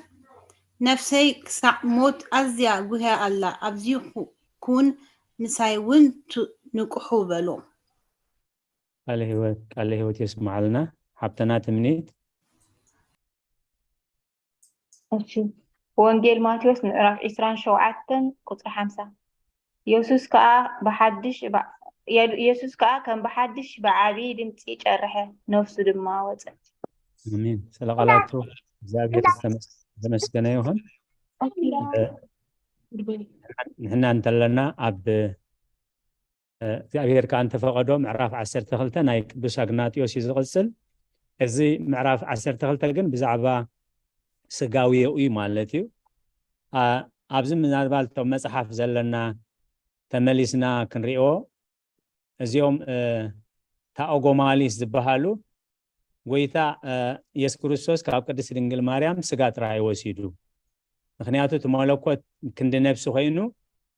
ነፍሰይ ክሳዕ ሞት ኣዝያ ጉህያ ኣላ፣ ኣብዚ ኩን ምሳይ እውን ንቅሑ በሎ። ቃለ ህይወት ቃለ ህይወት የስምዓልና። ሓብትና ትምኒት እሺ፣ ወንጌል ማቴዎስ ምዕራፍ ዕስራን ሸውዓተን ቁፅሪ ሓምሳ፣ የሱስ ከኣ ብሓድሽ ባ- የሉ- የሱስ ከኣ ከም ብሓድሽ ብዓቢ ድምጺ ጨርሐ፣ ነፍሱ ድማ ወጸት። ኣሜን። ስለ ቃላቱ እግዚኣብሔር ዝተመስ- ዝተመስገነ ይኹን። ንሕና እንተለና ኣብ እግዚኣብሔር ከኣ እንተፈቐዶ ምዕራፍ ዓሰርተ ክልተ ናይ ቅዱስ ኣግናጢዮስ እዩ ዝቕጽል። እዚ ምዕራፍ ዓሰርተ ክልተ ግን ብዛዕባ ስጋዊ እዩ ማለት እዩ። ኣብዚ ምናልባት እቶም መጽሓፍ ዘለና ተመሊስና ክንሪኦ እዚኦም ታኦጎማሊስ ዝበሃሉ ጎይታ የሱስ ክርስቶስ ካብ ቅድስት ድንግል ማርያም ስጋ ጥራይ ወሲዱ፣ ምክንያቱ እቲ መለኮት ክንዲ ነብሲ ኮይኑ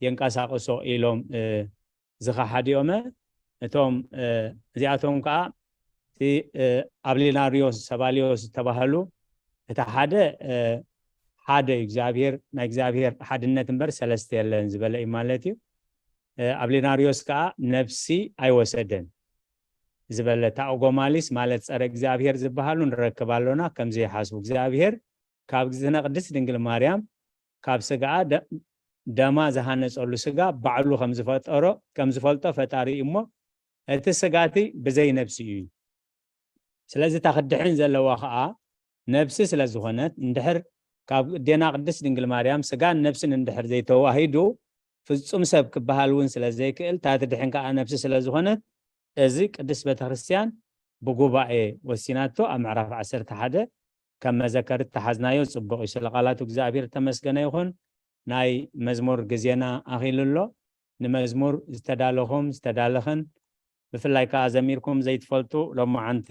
የንቀሳቅሶ ኢሎም ዝኸሓዱ እዮመ። እቶም እዚኣቶም ከዓ እቲ ኣብሊናርዮስ ሰባልዮስ ዝተባህሉ፣ እቲ ሓደ ሓደ እዩ እግዚኣብሔር፣ ናይ እግዚኣብሔር ሓድነት እምበር ሰለስተ የለን ዝበለ እዩ ማለት እዩ። ኣብሊናርዮስ ከዓ ነፍሲ ኣይወሰደን ዝበለ፣ ታኦጎማሊስ ማለት ጸረ እግዚኣብሔር ዝበሃሉ ንረክብ ኣሎና። ከምዚ ይሓስቡ፣ እግዚኣብሔር ካብ ግዝእትነ ቅድስት ድንግል ማርያም ካብ ስጋኣ ደማ ዝሃነጸሉ ስጋ ባዕሉ ከምዝፈጠሮ ከምዝፈልጦ ፈጣሪ እዩ እሞ፣ እቲ ስጋቲ ብዘይ ነፍሲ እዩ። ስለዚ እታ ክድሕን ዘለዋ ከዓ ነፍሲ ስለ ዝኾነት፣ እንድሕር ካብ ዴና ቅድስት ድንግል ማርያም ስጋን ነፍስን እንድሕር ዘይተዋሂዱ፣ ፍጹም ሰብ ክበሃል እውን ስለ ዘይክእል፣ እታ ትድሕን ከዓ ነፍሲ ስለ ዝኾነት፣ እዚ ቅድስት ቤተክርስትያን ብጉባኤ ወሲናቶ ኣብ ምዕራፍ ዓሰርተ ሓደ ከም መዘከርት ተሓዝናዮ ጽቡቕ እዩ። ስለ ቃላቱ እግዚኣብሔር ተመስገነ ይኹን። ናይ መዝሙር ግዜና ኣኺሉ ኣሎ። ንመዝሙር ዝተዳለኹም ዝተዳለኽን ብፍላይ ከዓ ዘሚርኩም ዘይትፈልጡ ሎማዓንቲ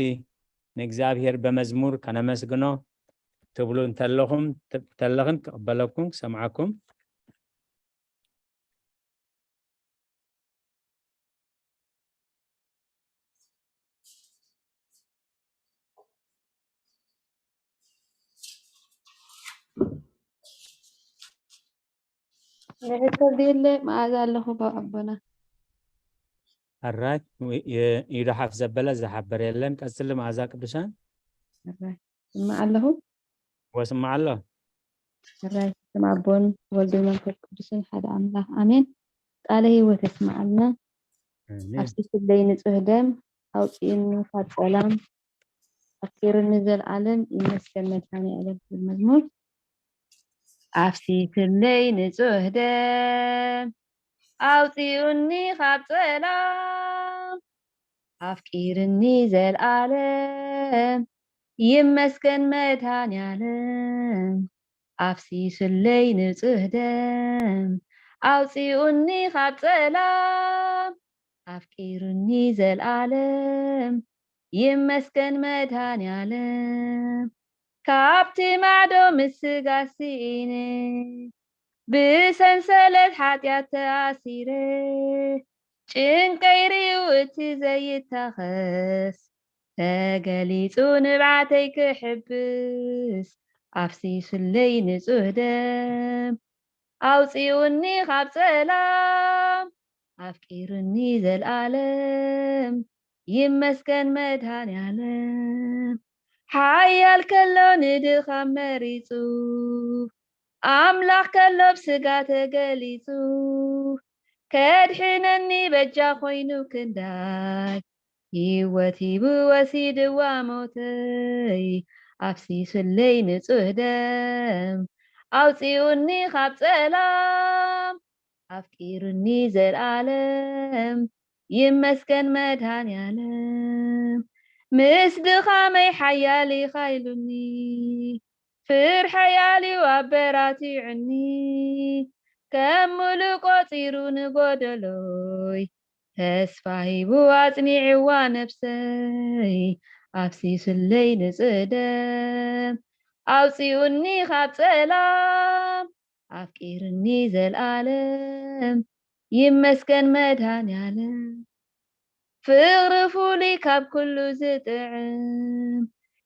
ንእግዚኣብሔር በመዝሙር ከነመስግኖ ትብሉ እንተለኹም ተለኽን ክቕበለኩም ክሰምዓኩም። ንሕቶ ድየለ መኣዛ ኣለኹ ኣቦና። ኣራይ፣ ኢዱ ሓፍ ዘበለ ዝሓበር የለን። ቀጽሊ መኣዛ ቅዱሳን። ኣራይ፣ ስማዕ ኣለኹ። ወስማዕ ኣሎ። ኣራይ፣ ስም ኣቦን ወልድን መንፈስ ቅዱስን ሓደ ኣምላኽ ኣሜን። ቃለ ህይወት የስምዓልና። ኣሜን። ኣፍሲስለይ ንጹህ ደም ኣውፅእኒ ካብ ጸላም ኣፍቂርኒ ዘልኣለም ይመስገን መድሃኔ ዓለም ዝብል መዝሙር። ኣፍሲስለይ ንጹህ ደም ኣውፂኡኒ ካብ ጸላም ኣፍቂርኒ ዘልኣለም ይመስገን መድሃኔ ዓለም ኣፍሲስለይ ንጹህ ደም ኣውፂኡኒ ካብ ጸላም ኣፍቂሩኒ ዘልኣለም ይመስገን መድሃኔ ዓለም ካብቲ ማዕዶ ምስ ስጋ ስኢነ ብሰንሰለት ሓጢኣት ተኣሲረ ጭንቀይ ርእዩ እቲ ዘይታኸስ ተገሊጹ ንብዓተይ ክሕብስ ኣፍሲሱለይ ንጹህ ደም ኣውፂኡኒ ካብ ጸላም ኣፍቂሩኒ ዘልኣለም ይመስገን መድሃኔ ዓለም ሓያል ከሎ ንድኻም መሪጹ ኣምላኽ ከሎ ብስጋ ተገሊጹ ከድሕነኒ በጃ ኮይኑ ክንዳይ ህይወት ሂቡ ወሲድዋ ሞተይ ኣፍሲሱለይ ንጹህ ደም ኣውፂኡኒ ካብ ጸላም ኣፍቂሩኒ ዘልኣለም ይመስገን መድሃኔ ዓለም ምስ ድኻመይ ሓያል ኢኻኢሉኒ ፍርሐይ ኣልዩ ኣበራቲዑኒ ከም ሙሉእ ቆጺሩ ንጎደሎይ ተስፋ ሂቡ ኣጽኒዕዋ ነብሰይ ኣፍሲሱለይ ንጽህ ደም ኣውጺኡኒ ካብ ጸላም ኣፍቂርኒ ዘልኣለም ይመስገን መድሃኔ ዓለም ፍቕሪ ፍሉይ ካብ ኩሉ ዝጥዕም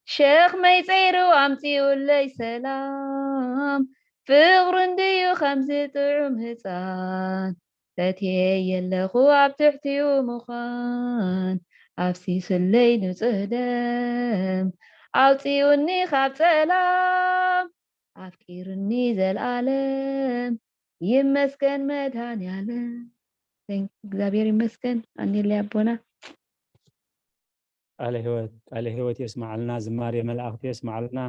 ሸኽመይ ጸይሩ ኣምጺኡለይ ሰላም ፍቕሩ እንድዩ ከምዚ ጥዑም ህጻን ፈትየ የለኹ ኣብ ትሕቲኡ ምዃን ኣፍሲሱለይ ንጹህ ደም ኣውጺኡኒ ካብ ጸላም ኣፍቂሩኒ ዘልኣለም ይመስገን መድሃኔ ዓለም እግዚኣብሔር ይመስገን ኣኔለይ ኣቦና ቃለ ህይወት ቃለ ህይወት የስማዓልና ዝማሬ መላእክቲ የስማዓልና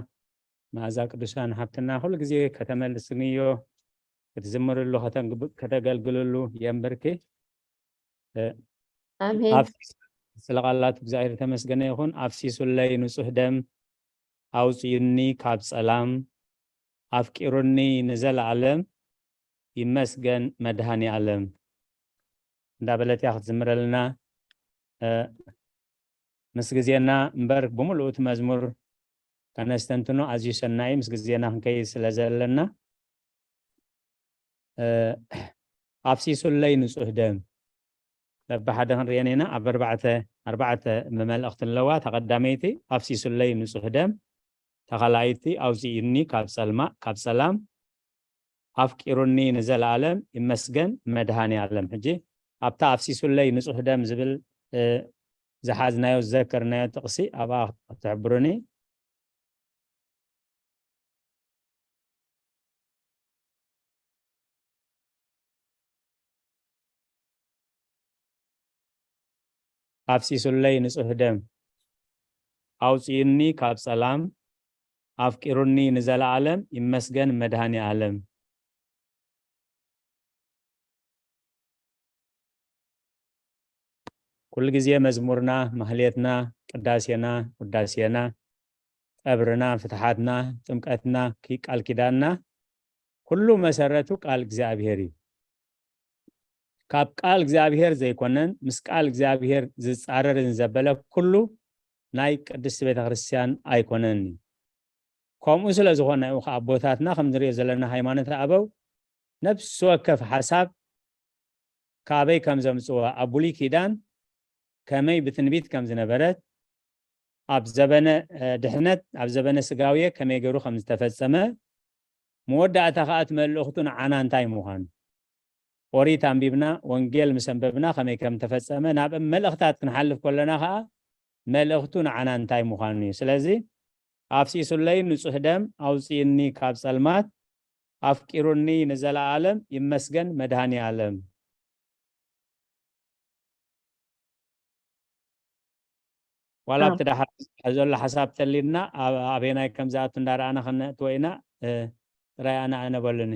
መኣዛ ቅዱሳን ሃብትና ኩሉ ግዜ ከተመልስንዮ ክትዝምርሉ ከተገልግልሉ የንብርኪ ኣሜን ስለ ቃላት እግዚኣብሔር ተመስገነ ይኹን ኣፍሲሱለይ ንጹህ ደም ኣውፅዩኒ ካብ ፀላም ኣፍቂሩኒ ንዘለኣለም ይመስገን መድሃኒ ኣለም እንዳበለት እያ ክትዝምረልና ምስ ግዜና እምበር ብምልኡ እቲ መዝሙር ከነስተንትኖ ኣዝዩ ሰናይ ምስ ግዜና ክንከይድ ስለ ዘለና ኣፍሲሱለይ ንጹህ ደም በብሓደ ክንርእየን ኢና። ኣብ ኣርባዕተ ኣርባዕተ መመልእኽቲ ኣለዋ። ተቐዳመይቲ ኣፍሲሱለይ ንጹህ ደም፣ ተኻላይቲ ኣውፅእኒ ካብ ጸልማ ካብ ጸላም፣ ኣፍቂሩኒ ንዘለኣለም ይመስገን መድሃኒ ኣለም። ሕጂ ኣብታ ኣፍሲሱለይ ንጹህ ደም ዝብል ዝሓዝናዮ ዝዘከርናዮ ጥቕሲ ኣብኣ ክትሕብሩኒ። ኣፍሲሱለይ ንጹህ ደም፣ ኣውጽኡኒ ካብ ጸላም፣ ኣፍቂሩኒ ንዘለኣለም፣ ይመስገን መድሃኒ ኣለም። ኩሉ ግዜ መዝሙርና፣ ማህሌትና፣ ቅዳሴና፣ ውዳሴና፣ ቀብርና፣ ፍትሓትና፣ ጥምቀትና፣ ኪ-፣ ቃል ኪዳንና፣ ኩሉ መሰረቱ ቃል እግዚኣብሔር እዩ። ካብ ቃል እግዚኣብሔር ዘይኮነን፣ ምስ ቃል እግዚኣብሔር ዝጻረርን ዘበለ ኩሉ ናይ ቅድስቲ ቤተ ክርስቲያን ኣይኮነን እዩ። ከምኡ ስለ ዝኾነ እዩ ከኣ ኣቦታትና ከም ንሪኦ ዘለና ሃይማኖት ኣበው ነፍሲ ወከፍ ሓሳብ ካበይ ከም ዘምጽዋ፣ ኣብ ብሉይ ኪዳን ከመይ ብትንቢት ከም ዝነበረት፣ ኣብ ዘበነ፣ እ፣ ድሕነት፣ ኣብ ዘበነ ስጋውየ ከመይ ገይሩ ከም ዝተፈጸመ፣ መወዳእታ ከኣ እቲ መልእኽቱ ንዓና እንታይ ምዃኑ፣ ኦሪት ኣንቢብና፣ ወንጌል ምስ ኣንበብና ከመይ ከም ተፈጸመ፣ ናብ መልእኽታት ክንሓልፍ ከለና ከኣ መልእኽቱ ንዓና እንታይ ምዃኑ እዩ። ስለዚ፣ ኣፍሲሱለይ ንጹህ ደም፣ ኣውጽእኒ ካብ ጸልማት፣ ኣፍቂሩኒ ንዘለኣለም፣ ይመስገን መድሃኒ ኣለም። ዋላ ኣብቲ ደሓር ዘሎ ሓሳብ ተሊልና፣ ኣብ-፣ ኣበየናይ ከም ዝኣቱ እንዳረኣና ከነእትዎ ኢና፣ እ፣ ጥራይ ኣነ ኣነ በሉኒ።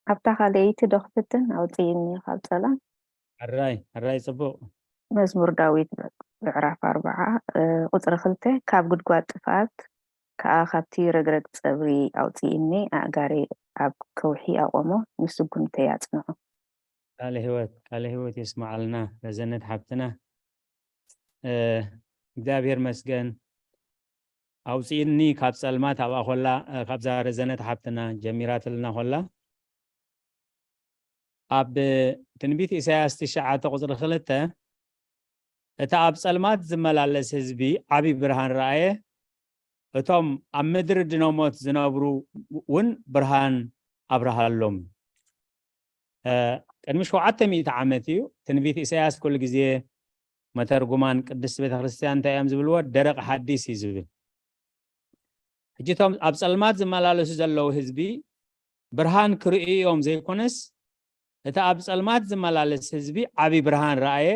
ኣብታ ካልኣይቲ ዶ ክፍትን? ኣውጽእኒ ካብ ጸላም። ሕራይ፣ ሕራይ ጽቡቕ። መዝሙር ዳዊት ምዕራፍ ኣርብዓ፣ እ፣ ቁጽሪ ክልተ፣ ካብ ጉድጓድ ጥፍኣት ከኣ ካብቲ ረግረግ ጸብሪ ኣውጽእኒ፣ ኣእጋረይ ኣብ ከውሒ ኣቆሞ፣ ንስጉምተይ ኣጽንዖ። ቃለ ህይወት፣ ቃለ ህይወት የስምዓልና ረዘነት ሓብትና። እ፣ እግዚኣብሔር መስገን። ኣውጽእኒ ካብ ጸልማት ኣብኣ ኮላ፣ እ፣ ካብዛ ረዘነት ሓብትና ጀሚራትልና ኮላ። ኣብ ትንቢት ኢሳያስ ትሽዓተ ቁጽሪ ክልተ፣ "እቲ ኣብ ጸልማት ዝመላለስ ህዝቢ ዓቢ ብርሃን ረኣየ፣ እቶም ኣብ ምድሪ ድኖሞት ዝነብሩ እውን ብርሃን ኣብርሃሎም።" እ፣ ቅድሚ ሸውዓተ ሚእቲ ዓመት እዩ። ትንቢት ኢሳያስ ኩሉ ግዜ መተርጉማን ቅድስቲ ቤተ ክርስቲያን እንታይ እዮም ዝብልዎ? ደረቕ ሓዲስ እዩ ዝብል። ሕጂ እቶም ኣብ ጸልማት ዝመላለሱ ዘለዉ ህዝቢ ብርሃን ክርእዩ እዮም ዘይኮነስ፣ እቲ ኣብ ጸልማት ዝመላለስ ህዝቢ ዓቢ ብርሃን ረኣየ፣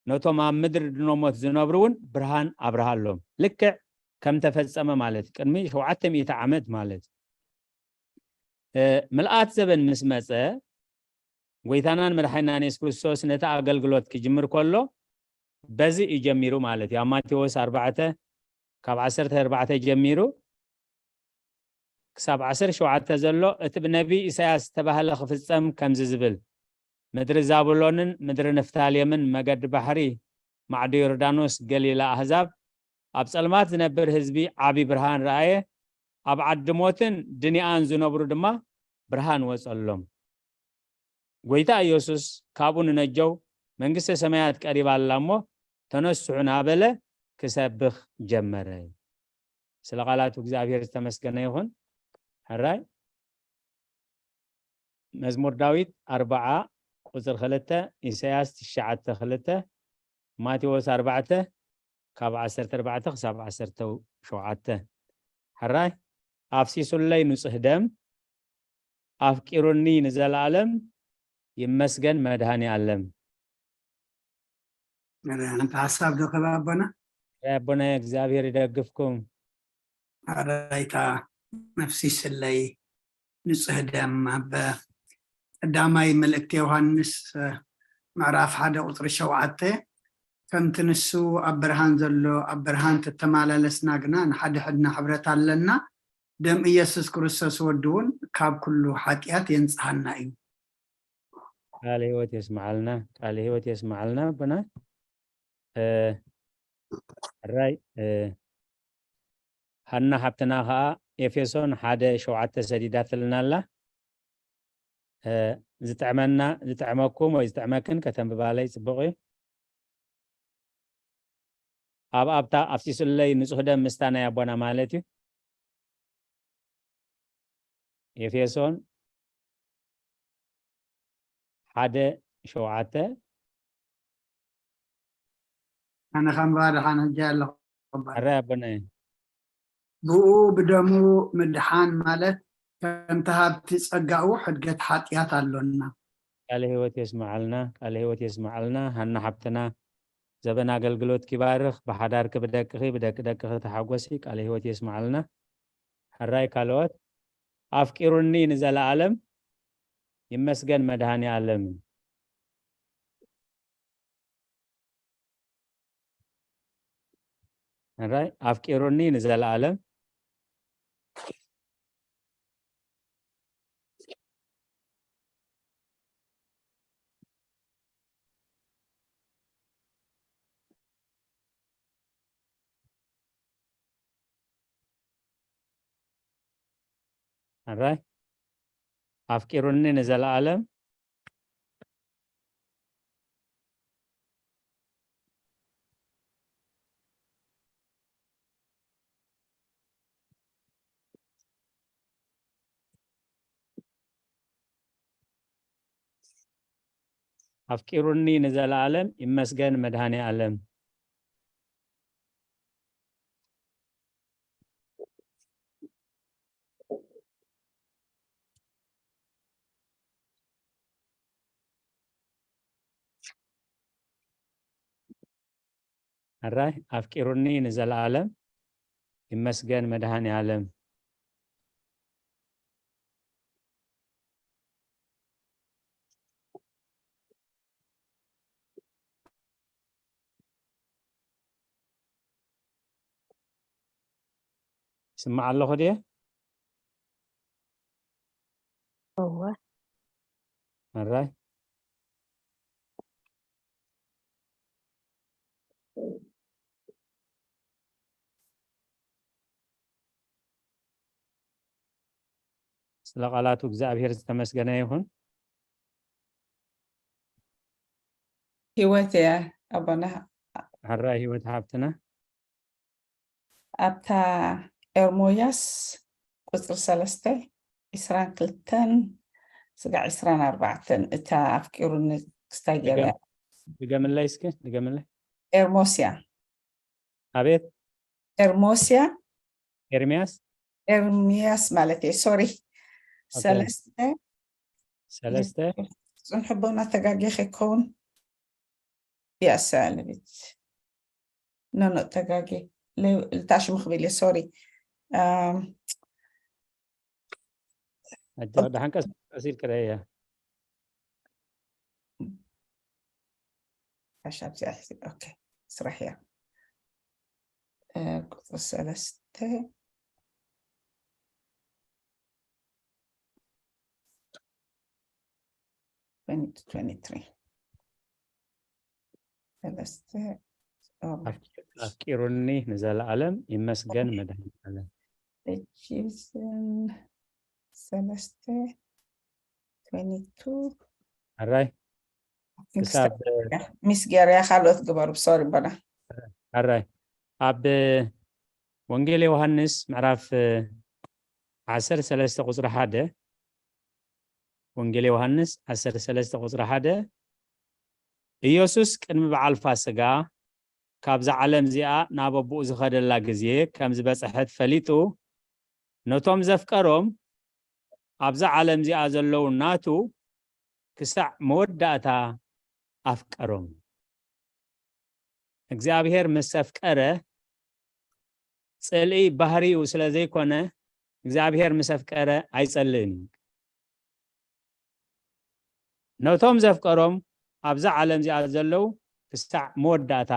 ነቶም ኣብ ምድሪ ድኖሞት ዝነብሩ እውን ብርሃን ኣብርሃሎም። ልክዕ ከም ተፈጸመ ማለት እዩ። ቅድሚ ሸውዓተ ሚእቲ ዓመት ማለት እዩ። እ፣ ምልኣት ዘበን ምስ መጸ፣ ጎይታናን መድሓኒናን የሱስ ክርስቶስ ነቲ ኣገልግሎት ክጅምር ከሎ፣ በዚ እዩ ጀሚሩ ማለት እዩ። ኣብ ማቴዎስ ኣርባዕተ፣ ካብ ዓሰርተ ኣርባዕተ ጀሚሩ ክሳብ ዓሰርተ ሸውዓተ ዘሎ፣ እቲ ብነቢይ ኢሳያስ ዝተባህለ ክፍጸም ከምዚ ዝብል፣ "ምድሪ ዛብሎንን ምድሪ ንፍታሌምን፣ መገዲ ባሕሪ፣ ማዕዶ ዮርዳኖስ፣ ገሊላ ኣህዛብ፣ ኣብ ጸልማት ዝነብር ህዝቢ ዓቢ ብርሃን ረኣየ፣ ኣብ ዓዲ ሞትን ድኒኣን ዝነብሩ ድማ ብርሃን ወጸሎም።" ጎይታ ኢየሱስ ካብኡ ንነጀው፣ "መንግስተ ሰማያት ቀሪባ ኣላ እሞ ተነስሑ" እናበለ ክሰብኽ ጀመረ። ስለ ቃላቱ እግዚኣብሔር ዝተመስገነ ይኹን። ሕራይ መዝሙር ዳዊት ኣርብዓ ቁጽሪ ክልተ፣ ኢሳያስ ትሽዓተ ክልተ፣ ማቴዎስ ኣርባዕተ ካብ ዓሰርተ ኣርባዕተ ክሳብ ዓሰርተ ሸውዓተ። ሕራይ ኣፍሲሱለይ ንጹህ ደም፣ ኣፍቂሩኒ ንዘለኣለም፣ ይመስገን መድሃኒ ኣለም። ሓንቲ ሓሳብ ዶ ከባ ኣቦና? ኣቦናይ እግዚኣብሔር ይደግፍኩም። ኣረይታ ነፍሲ ስለይ ንጹህ ደም ኣብ ቀዳማይ መልእክቲ ዮሃንስ፣ እ፣ ምዕራፍ ሓደ ቁጽሪ ሸውዓተ፣ "ከምቲ ንሱ ኣብ ብርሃን ዘሎ ኣብ ብርሃን ተተማላለስና ግና ንሓድሕድና ሕብረት ኣለና፣ ደም ኢየሱስ ክርስቶስ ወዱ እውን ካብ ኩሉ ሓጢኣት የንጽሃና እዩ።" ቃለ ህይወት የስምዓልና፣ ቃለ ህይወት የስምዓልና ኣቦና። እ፣ ሕራይ፣ እ፣ ሃና ሓብትና ኸኣ ኤፌሶን ሓደ ሸውዓተ ሰዲዳትልና ኣላ። እ፣ ዝጥዕመና፣ ዝጥዕመኩም ወይ ዝጥዕመክን ከተንብባለይ ጽቡቕ እዩ። ኣብ ኣብታ ኣፍሲሱለይ ንጹህ ደም ምስታ ናይ ኣቦና ማለት እዩ። ኤፌሶን ሓደ ሸውዓተ። ኣነ ከም ባድሓን ሕጂ ኣለኹ። ኣራይ ኣቦናይ። ብኡ ብደሙ ምድሓን ማለት ከምቲ ሃብቲ ጸጋኡ ሕድገት ሓጢኣት ኣሎና። ቃለ ህይወት የስምዓልና፣ ቃለ ህይወት የስምዓልና። ሃና ሓብትና ዘበን ኣገልግሎት ኪባርኽ፣ ብሓዳርኪ ብደቅኺ ብደቂ ደቅኺ ተሓጎሲ። ቃለ ህይወት የስምዓልና። ሕራይ ካልኦት። ኣፍቂሩኒ ንዘለኣለም ይመስገን መድሃኒ ኣለም። ሕራይ ኣፍቂሩኒ ንዘለኣለም። ሕራይ ኣፍቂሩኒ ንዘለኣለም። ኣፍቂሩኒ ንዘለኣለም ይመስገን መድሃኔ ኣለም። ሕራይ ኣፍቂሩኒ ንዘለኣለም ይመስገን መድሃኔ ኣለም። ይስማዕ ኣለኹ ድየ? እወ። ሕራይ ስለ ቃላቱ እግዚኣብሔር ዝተመስገነ ይኹን። ህይወት እያ ኣቦና። ሕራይ ህይወት ሓብትና። ኣብታ ኤርሞያስ ቁፅሪ ሰለስተ ዒስራን ክልተን ስጋዕ ዒስራን ኣርባዕተን እታ ኣፍቂሩኒ ክስታይ ገለ ድገምለይ እስኪ ድገምለይ። ኤርሞስያ ኣቤት ኤርሞስያ ኤርሚያስ ኤርሚያስ ማለት እየ። ሶሪ ኦኬ። ሰለስተ ሰለስተ ፅንሑ ቦና ተጋጊ ከይከውን ያሳልብት ኖኖ ተጋጊ ልታሽሙ ክብል እየ። ሶሪ ሕጂ ደሓን ቀስ ቀስ ኢልክ ርኣያ። ሓሻብ ዚኣ ኦኬ ስራሕ እያ። እ፣ ቁፅሪ ሰለስተ twenty twenty-three ሰለስተ ኣፍቂሩኒ ንዘለኣለም ይመስገን መድኃኔዓለም። ጅብዝን ሰለስተ twenty-two ሕራይ ክሳብ ሚስ ገርያ ካልኦት ግበሩ። ሶሪ በና ሕራይ ኣብ ወንጌል ዮሃንስ ምዕራፍ ዓሰርተ ሰለስተ ቁፅሪ ሓደ ወንጌል ዮሃንስ ዓሰርተ ሰለስተ ቁፅሪ ሓደ ኢየሱስ ቅድሚ በዓል ፋስጋ ካብዛ ዓለም እዚኣ ናብ ኣቦኡ ዝኸደላ ግዜ ከም ዝበጽሐት ፈሊጡ ነቶም ዘፍቀሮም ኣብዛ ዓለም እዚኣ ዘለዉ ናቱ ክሳዕ መወዳእታ ኣፍቀሮም። እግዚኣብሔር ምስ ኣፍቀረ ጽልኢ ባህሪኡ ስለ ዘይኮነ እግዚኣብሔር ምስ ኣፍቀረ ኣይጸልእን እዩ። ነቶም ዘፍቀሮም ኣብዛ ዓለም እዚኣ ዘለዉ ክሳዕ መወዳእታ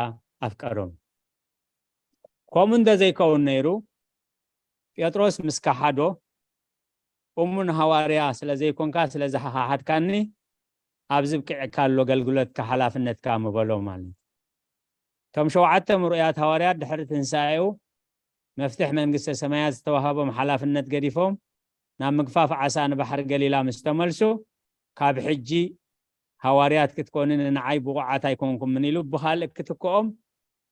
ኣፍቀሮም። ከምኡ እንተዘይከውን ነይሩ ጴጥሮስ ምስ ከሓዶ እሙን ሃዋርያ ስለ ዘይኮንካ ስለ ዝኸሓድካኒ ኣብዚ ብቂዕካ ኣሎ ኣገልግሎትካ ሓላፍነትካ ምበሎ ማለት እዩ። እቶም ሸውዓተ ምሩያት ሃዋርያት ድሕሪ ትንሳኤኡ መፍትሕ መንግስተ ሰማያት ዝተዋሃቦም ሓላፍነት ገዲፎም ናብ ምግፋፍ ዓሳ ንባሕሪ ገሊላ ምስ ተመልሱ ካብ ሕጂ ሃዋርያት ክትኮኑ ንዓይ ብቑዓት ኣይኮንኩምን ኢሉ ብኻልእ ክትክኦም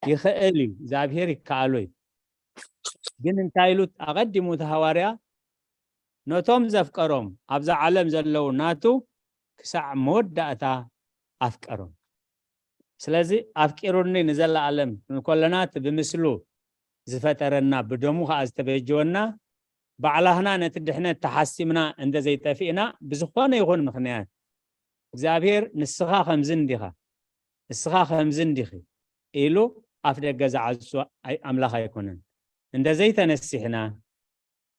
ይኽእል እዩ፣ እግዚኣብሔር ይከኣሎ እዩ። ግን እንታይ ኢሉ ኣቐዲሙ እቲ ሃዋርያ? ነቶም ዘፍቀሮም ኣብዛ ዓለም ዘለዉ ናቱ ክሳዕ መወዳእታ ኣፍቀሮም። ስለዚ ኣፍቂሩኒ ንዘለኣለም ክንኮለና እቲ ብምስሉ ዝፈጠረና ብደሙ ከዓ ዝተበጀወና ባዕላህና ነቲ ድሕነት ተሓሲምና እንተዘይጠፊእና ብዝኾነ ይኹን ምኽንያት እግዚኣብሔር ንስኻ ከምዚ እንዲኻ ንስኻ ከምዚ እንዲኺ ኢሉ ኣፍ ደገ ዝዓጹ ኣይ- ኣምላኽ ኣይኮነን። እንተዘይተነሲሕና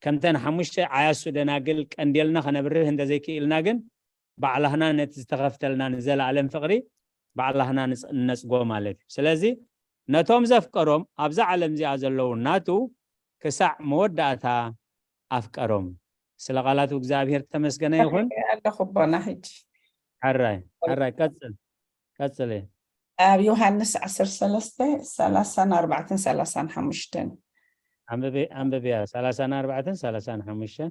ከምተን ሓሙሽተ ዓያሱ ደናግል ቀንዴልና ከነብርህ እንተዘይክኢልና ግን ባዕላህና ነቲ ዝተኸፍተልና ንዘለኣለም ፍቕሪ ባዕላህና ንጽ- ንነጽጎ ማለት እዩ። ስለዚ ነቶም ዘፍቀሮም ኣብዛ ዓለም እዚኣ ዘለዉ ናቱ ክሳዕ መወዳእታ ኣፍቀሮም። ስለ ቃላቱ እግዚኣብሔር ተመስገነ ይኹን። ኣለኹ ኣቦና ሕጂ። ሕራይ ሕራይ ቀጽል ቀጽል እየ። ኣብ ዮሃንስ ዓሰርተ ሰለስተ ሰላሳን ኣርባዕተን ሰላሳን ሓሙሽተን ኣንብብያ ሰላሳን ኣርባዕተን ሰላሳን ሓሙሽተን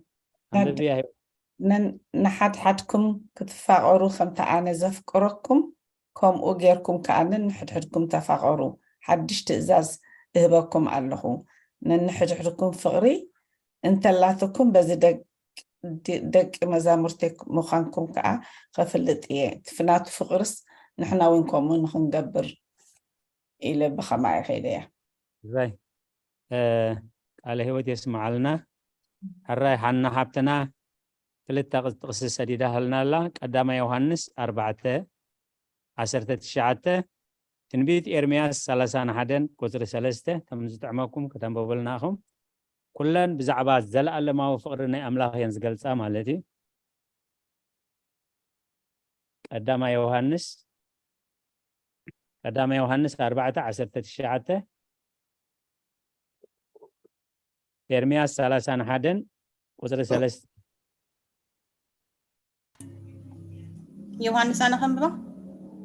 ኣንብብያ። ንሓድሓድኩም ክትፋቐሩ ከምቲ ኣነ ዘፍቅረኩም ከምኡ ጌርኩም ከኣ ንሕድሕድኩም ተፋቐሩ። ሓድሽ ትእዛዝ እህበኩም ኣለኹ፣ ንንሕድሕድኩም ፍቕሪ እንተላትኩም በዚ ደቂ መዛሙርተይ ምዃንኩም ከኣ ኸፍልጥ እየ። እቲ ናቱ ፍቕርስ ንሕና እውን ከምኡ ንኽንገብር ኢለ ብኸማይ ከይደ እያ። ቃለ ህይወት የስምዓልና። ሕራይ ሓና ሓብትና ክልተ ጥቕሲ ሰዲዳ ሀልና ኣላ። ቀዳማይ ዮሃንስ ኣርባዕተ ዓሰርተ ትሽዓተ ትንቢት ኤርምያስ ሰላሳን ሓደን ቁፅሪ ሰለስተ ከም ዝጥዕመኩም ከተንበቡልና ኢኹም። ኩለን ብዛዕባ ዘለኣለማዊ ፍቕሪ ናይ ኣምላኽ እየን ዝገልፃ ማለት እዩ። ቀዳማይ ዮሃንስ ቀዳማይ ዮሃንስ ኣርባዕተ ዓሰርተ ትሽዓተ ኤርምያስ ሰላሳን ሓደን ቁፅሪ ሰለስተ ዮሃንስ ኣነ ከንብባ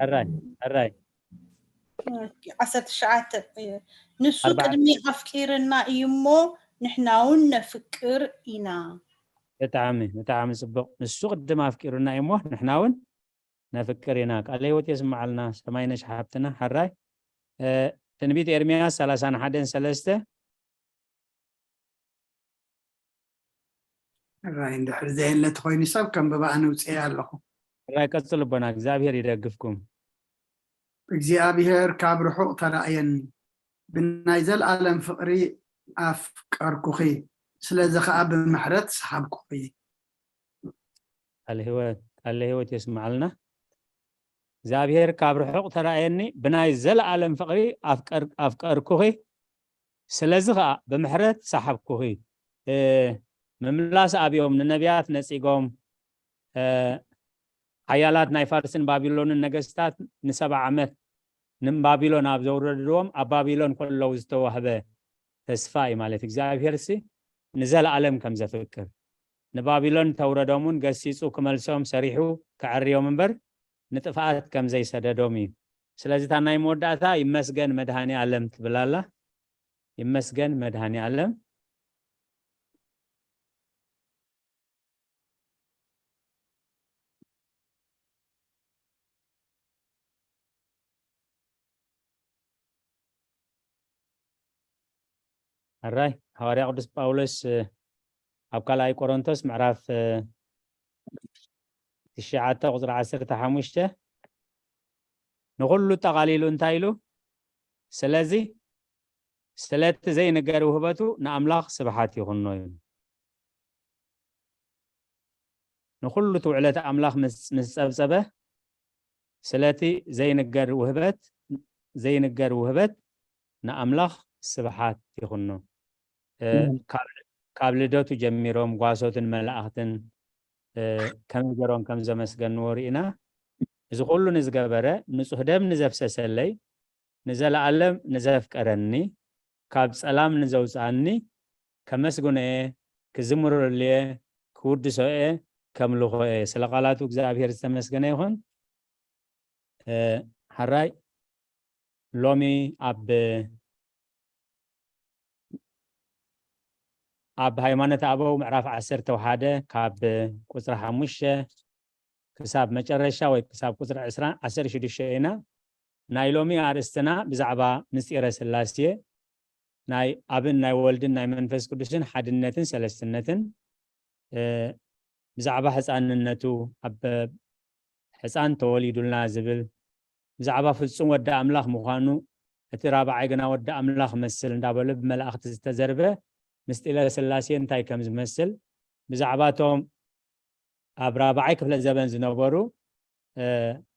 ሕራይ ሕራይ ዓሰርተ ትሽዓተ ንሱ ቅድሚ ኣፍቂርና እዩ እሞ ንሕና እውን ነፍቅር ኢና። ብጣዕሚ ብጣዕሚ ፅቡቕ። ንሱ ቅድም ኣፍቂሩና እዩ እሞ ንሕና እውን ነፍቅር ኢና። ቃለ ህይወት የስምዓልና ሰማይነሽ ሓብትና። ሕራይ ትንቢት ኤርምያስ ሰላሳን ሓደን ሰለስተ ሕራይ እንድሕር ዘየለ ተኾይኑ ሰብ ከም ብባኣ ንውፅኤ ኣለኹ። ሕራይ ቀፅሉ ኣቦና እግዚኣብሔር ይደግፍኩም። እግዚኣብሔር ካብ ርሑቕ ተራእየኒ፣ ብናይ ዘለኣለም ፍቕሪ ኣፍቀርኩኺ፣ ስለዚ ኸኣ ብምሕረት ሰሓብኩኺ። ቃለ ህይወት የስምዓልና። እግዚኣብሔር ካብ ርሑቕ ተራእየኒ፣ ብናይ ዘለኣለም ፍቕሪ ኣፍቀርኩኺ፣ ስለዚ ኸኣ ብምሕረት ሰሓብኩኺ። ምምላስ ኣብዮም ንነቢያት ነጺጎም ሓያላት ናይ ፋርስን ባቢሎንን ነገስታት ንሰብዓ ዓመት ንባቢሎን ኣብ ዘውረድዎም ኣብ ባቢሎን ከለዉ ዝተዋህበ ተስፋ እዩ ማለት እግዚኣብሔር ሲ ንዘለኣለም ከም ዘፍቅር ንባቢሎን ተውረዶም እውን ገሲጹ ክመልሶም ሰሪሑ ከዐርዮም እምበር ንጥፍኣት ከም ዘይሰደዶም እዩ። ስለዚ እታ ናይ መወዳእታ ይመስገን መድሃኒ ኣለም ትብል ኣላ። ይመስገን መድሃኒ ኣለም። ኣራይ ሃዋርያ ቅዱስ ጳውሎስ ኣብ ካልኣይ ቆሮንቶስ ምዕራፍ ትሽዓተ ቁፅሪ ዓሰርተ ሓሙሽተ ንኹሉ ጠቓሊሉ እንታይ ኢሉ? ስለዚ ስለቲ ዘይንገር ውህበቱ ንኣምላኽ ስብሓት ይኹኖ ኢሉ። ንኹሉ ትውዕለቲ ኣምላኽ ምስ ጸብጸበ ስለቲ ዘይንገር ውህበት ዘይንገር ውህበት ንኣምላኽ ስብሓት ይኹኖ። ካብ ልደቱ ጀሚሮም ጓሶትን መላእኽትን ከመይ ገሮም ከም ዘመስገንዎ ርኢና። እዚ ኩሉ ንዝገበረ ንጹህ ደም ንዘፍሰሰለይ ንዘለኣለም ንዘፍቀረኒ ካብ ጸላም ንዘውጽኣኒ ከመስግኖ እየ፣ ክዝምረሉ እየ፣ ክውድሶ እየ፣ ከምልኾ እየ። ስለ ቃላቱ እግዚኣብሔር ዝተመስገነ ይኹን። ሓራይ ሎሚ ኣብ ኣብ ሃይማኖት ኣበው ምዕራፍ ዓሰርተ ሓደ ካብ ቁፅሪ ሓሙሽተ ክሳብ መጨረሻ ወይ ክሳብ ቁፅሪ ዕስራ ዓሰርተ ሽዱሽተ ኢና። ናይ ሎሚ ኣርእስትና ብዛዕባ ምስጢረ ስላሴ፣ ናይ ኣብን ናይ ወልድን ናይ መንፈስ ቅዱስን ሓድነትን ሰለስትነትን፣ እ፣ ብዛዕባ ሕፃንነቱ፣ ኣብ ሕፃን ተወሊዱልና ዝብል፣ ብዛዕባ ፍጹም ወዲ ኣምላኽ ምዃኑ፣ እቲ ራብዓይ ግና ወዲ ኣምላኽ መስል እንዳበሉ ብመላእኽቲ ዝተዘርበ ምስጢረ ስላሴ እንታይ ከም ዝመስል፣ ብዛዕባ እቶም ኣብ ራብዓይ ክፍለ ዘበን ዝነበሩ፣ እ፣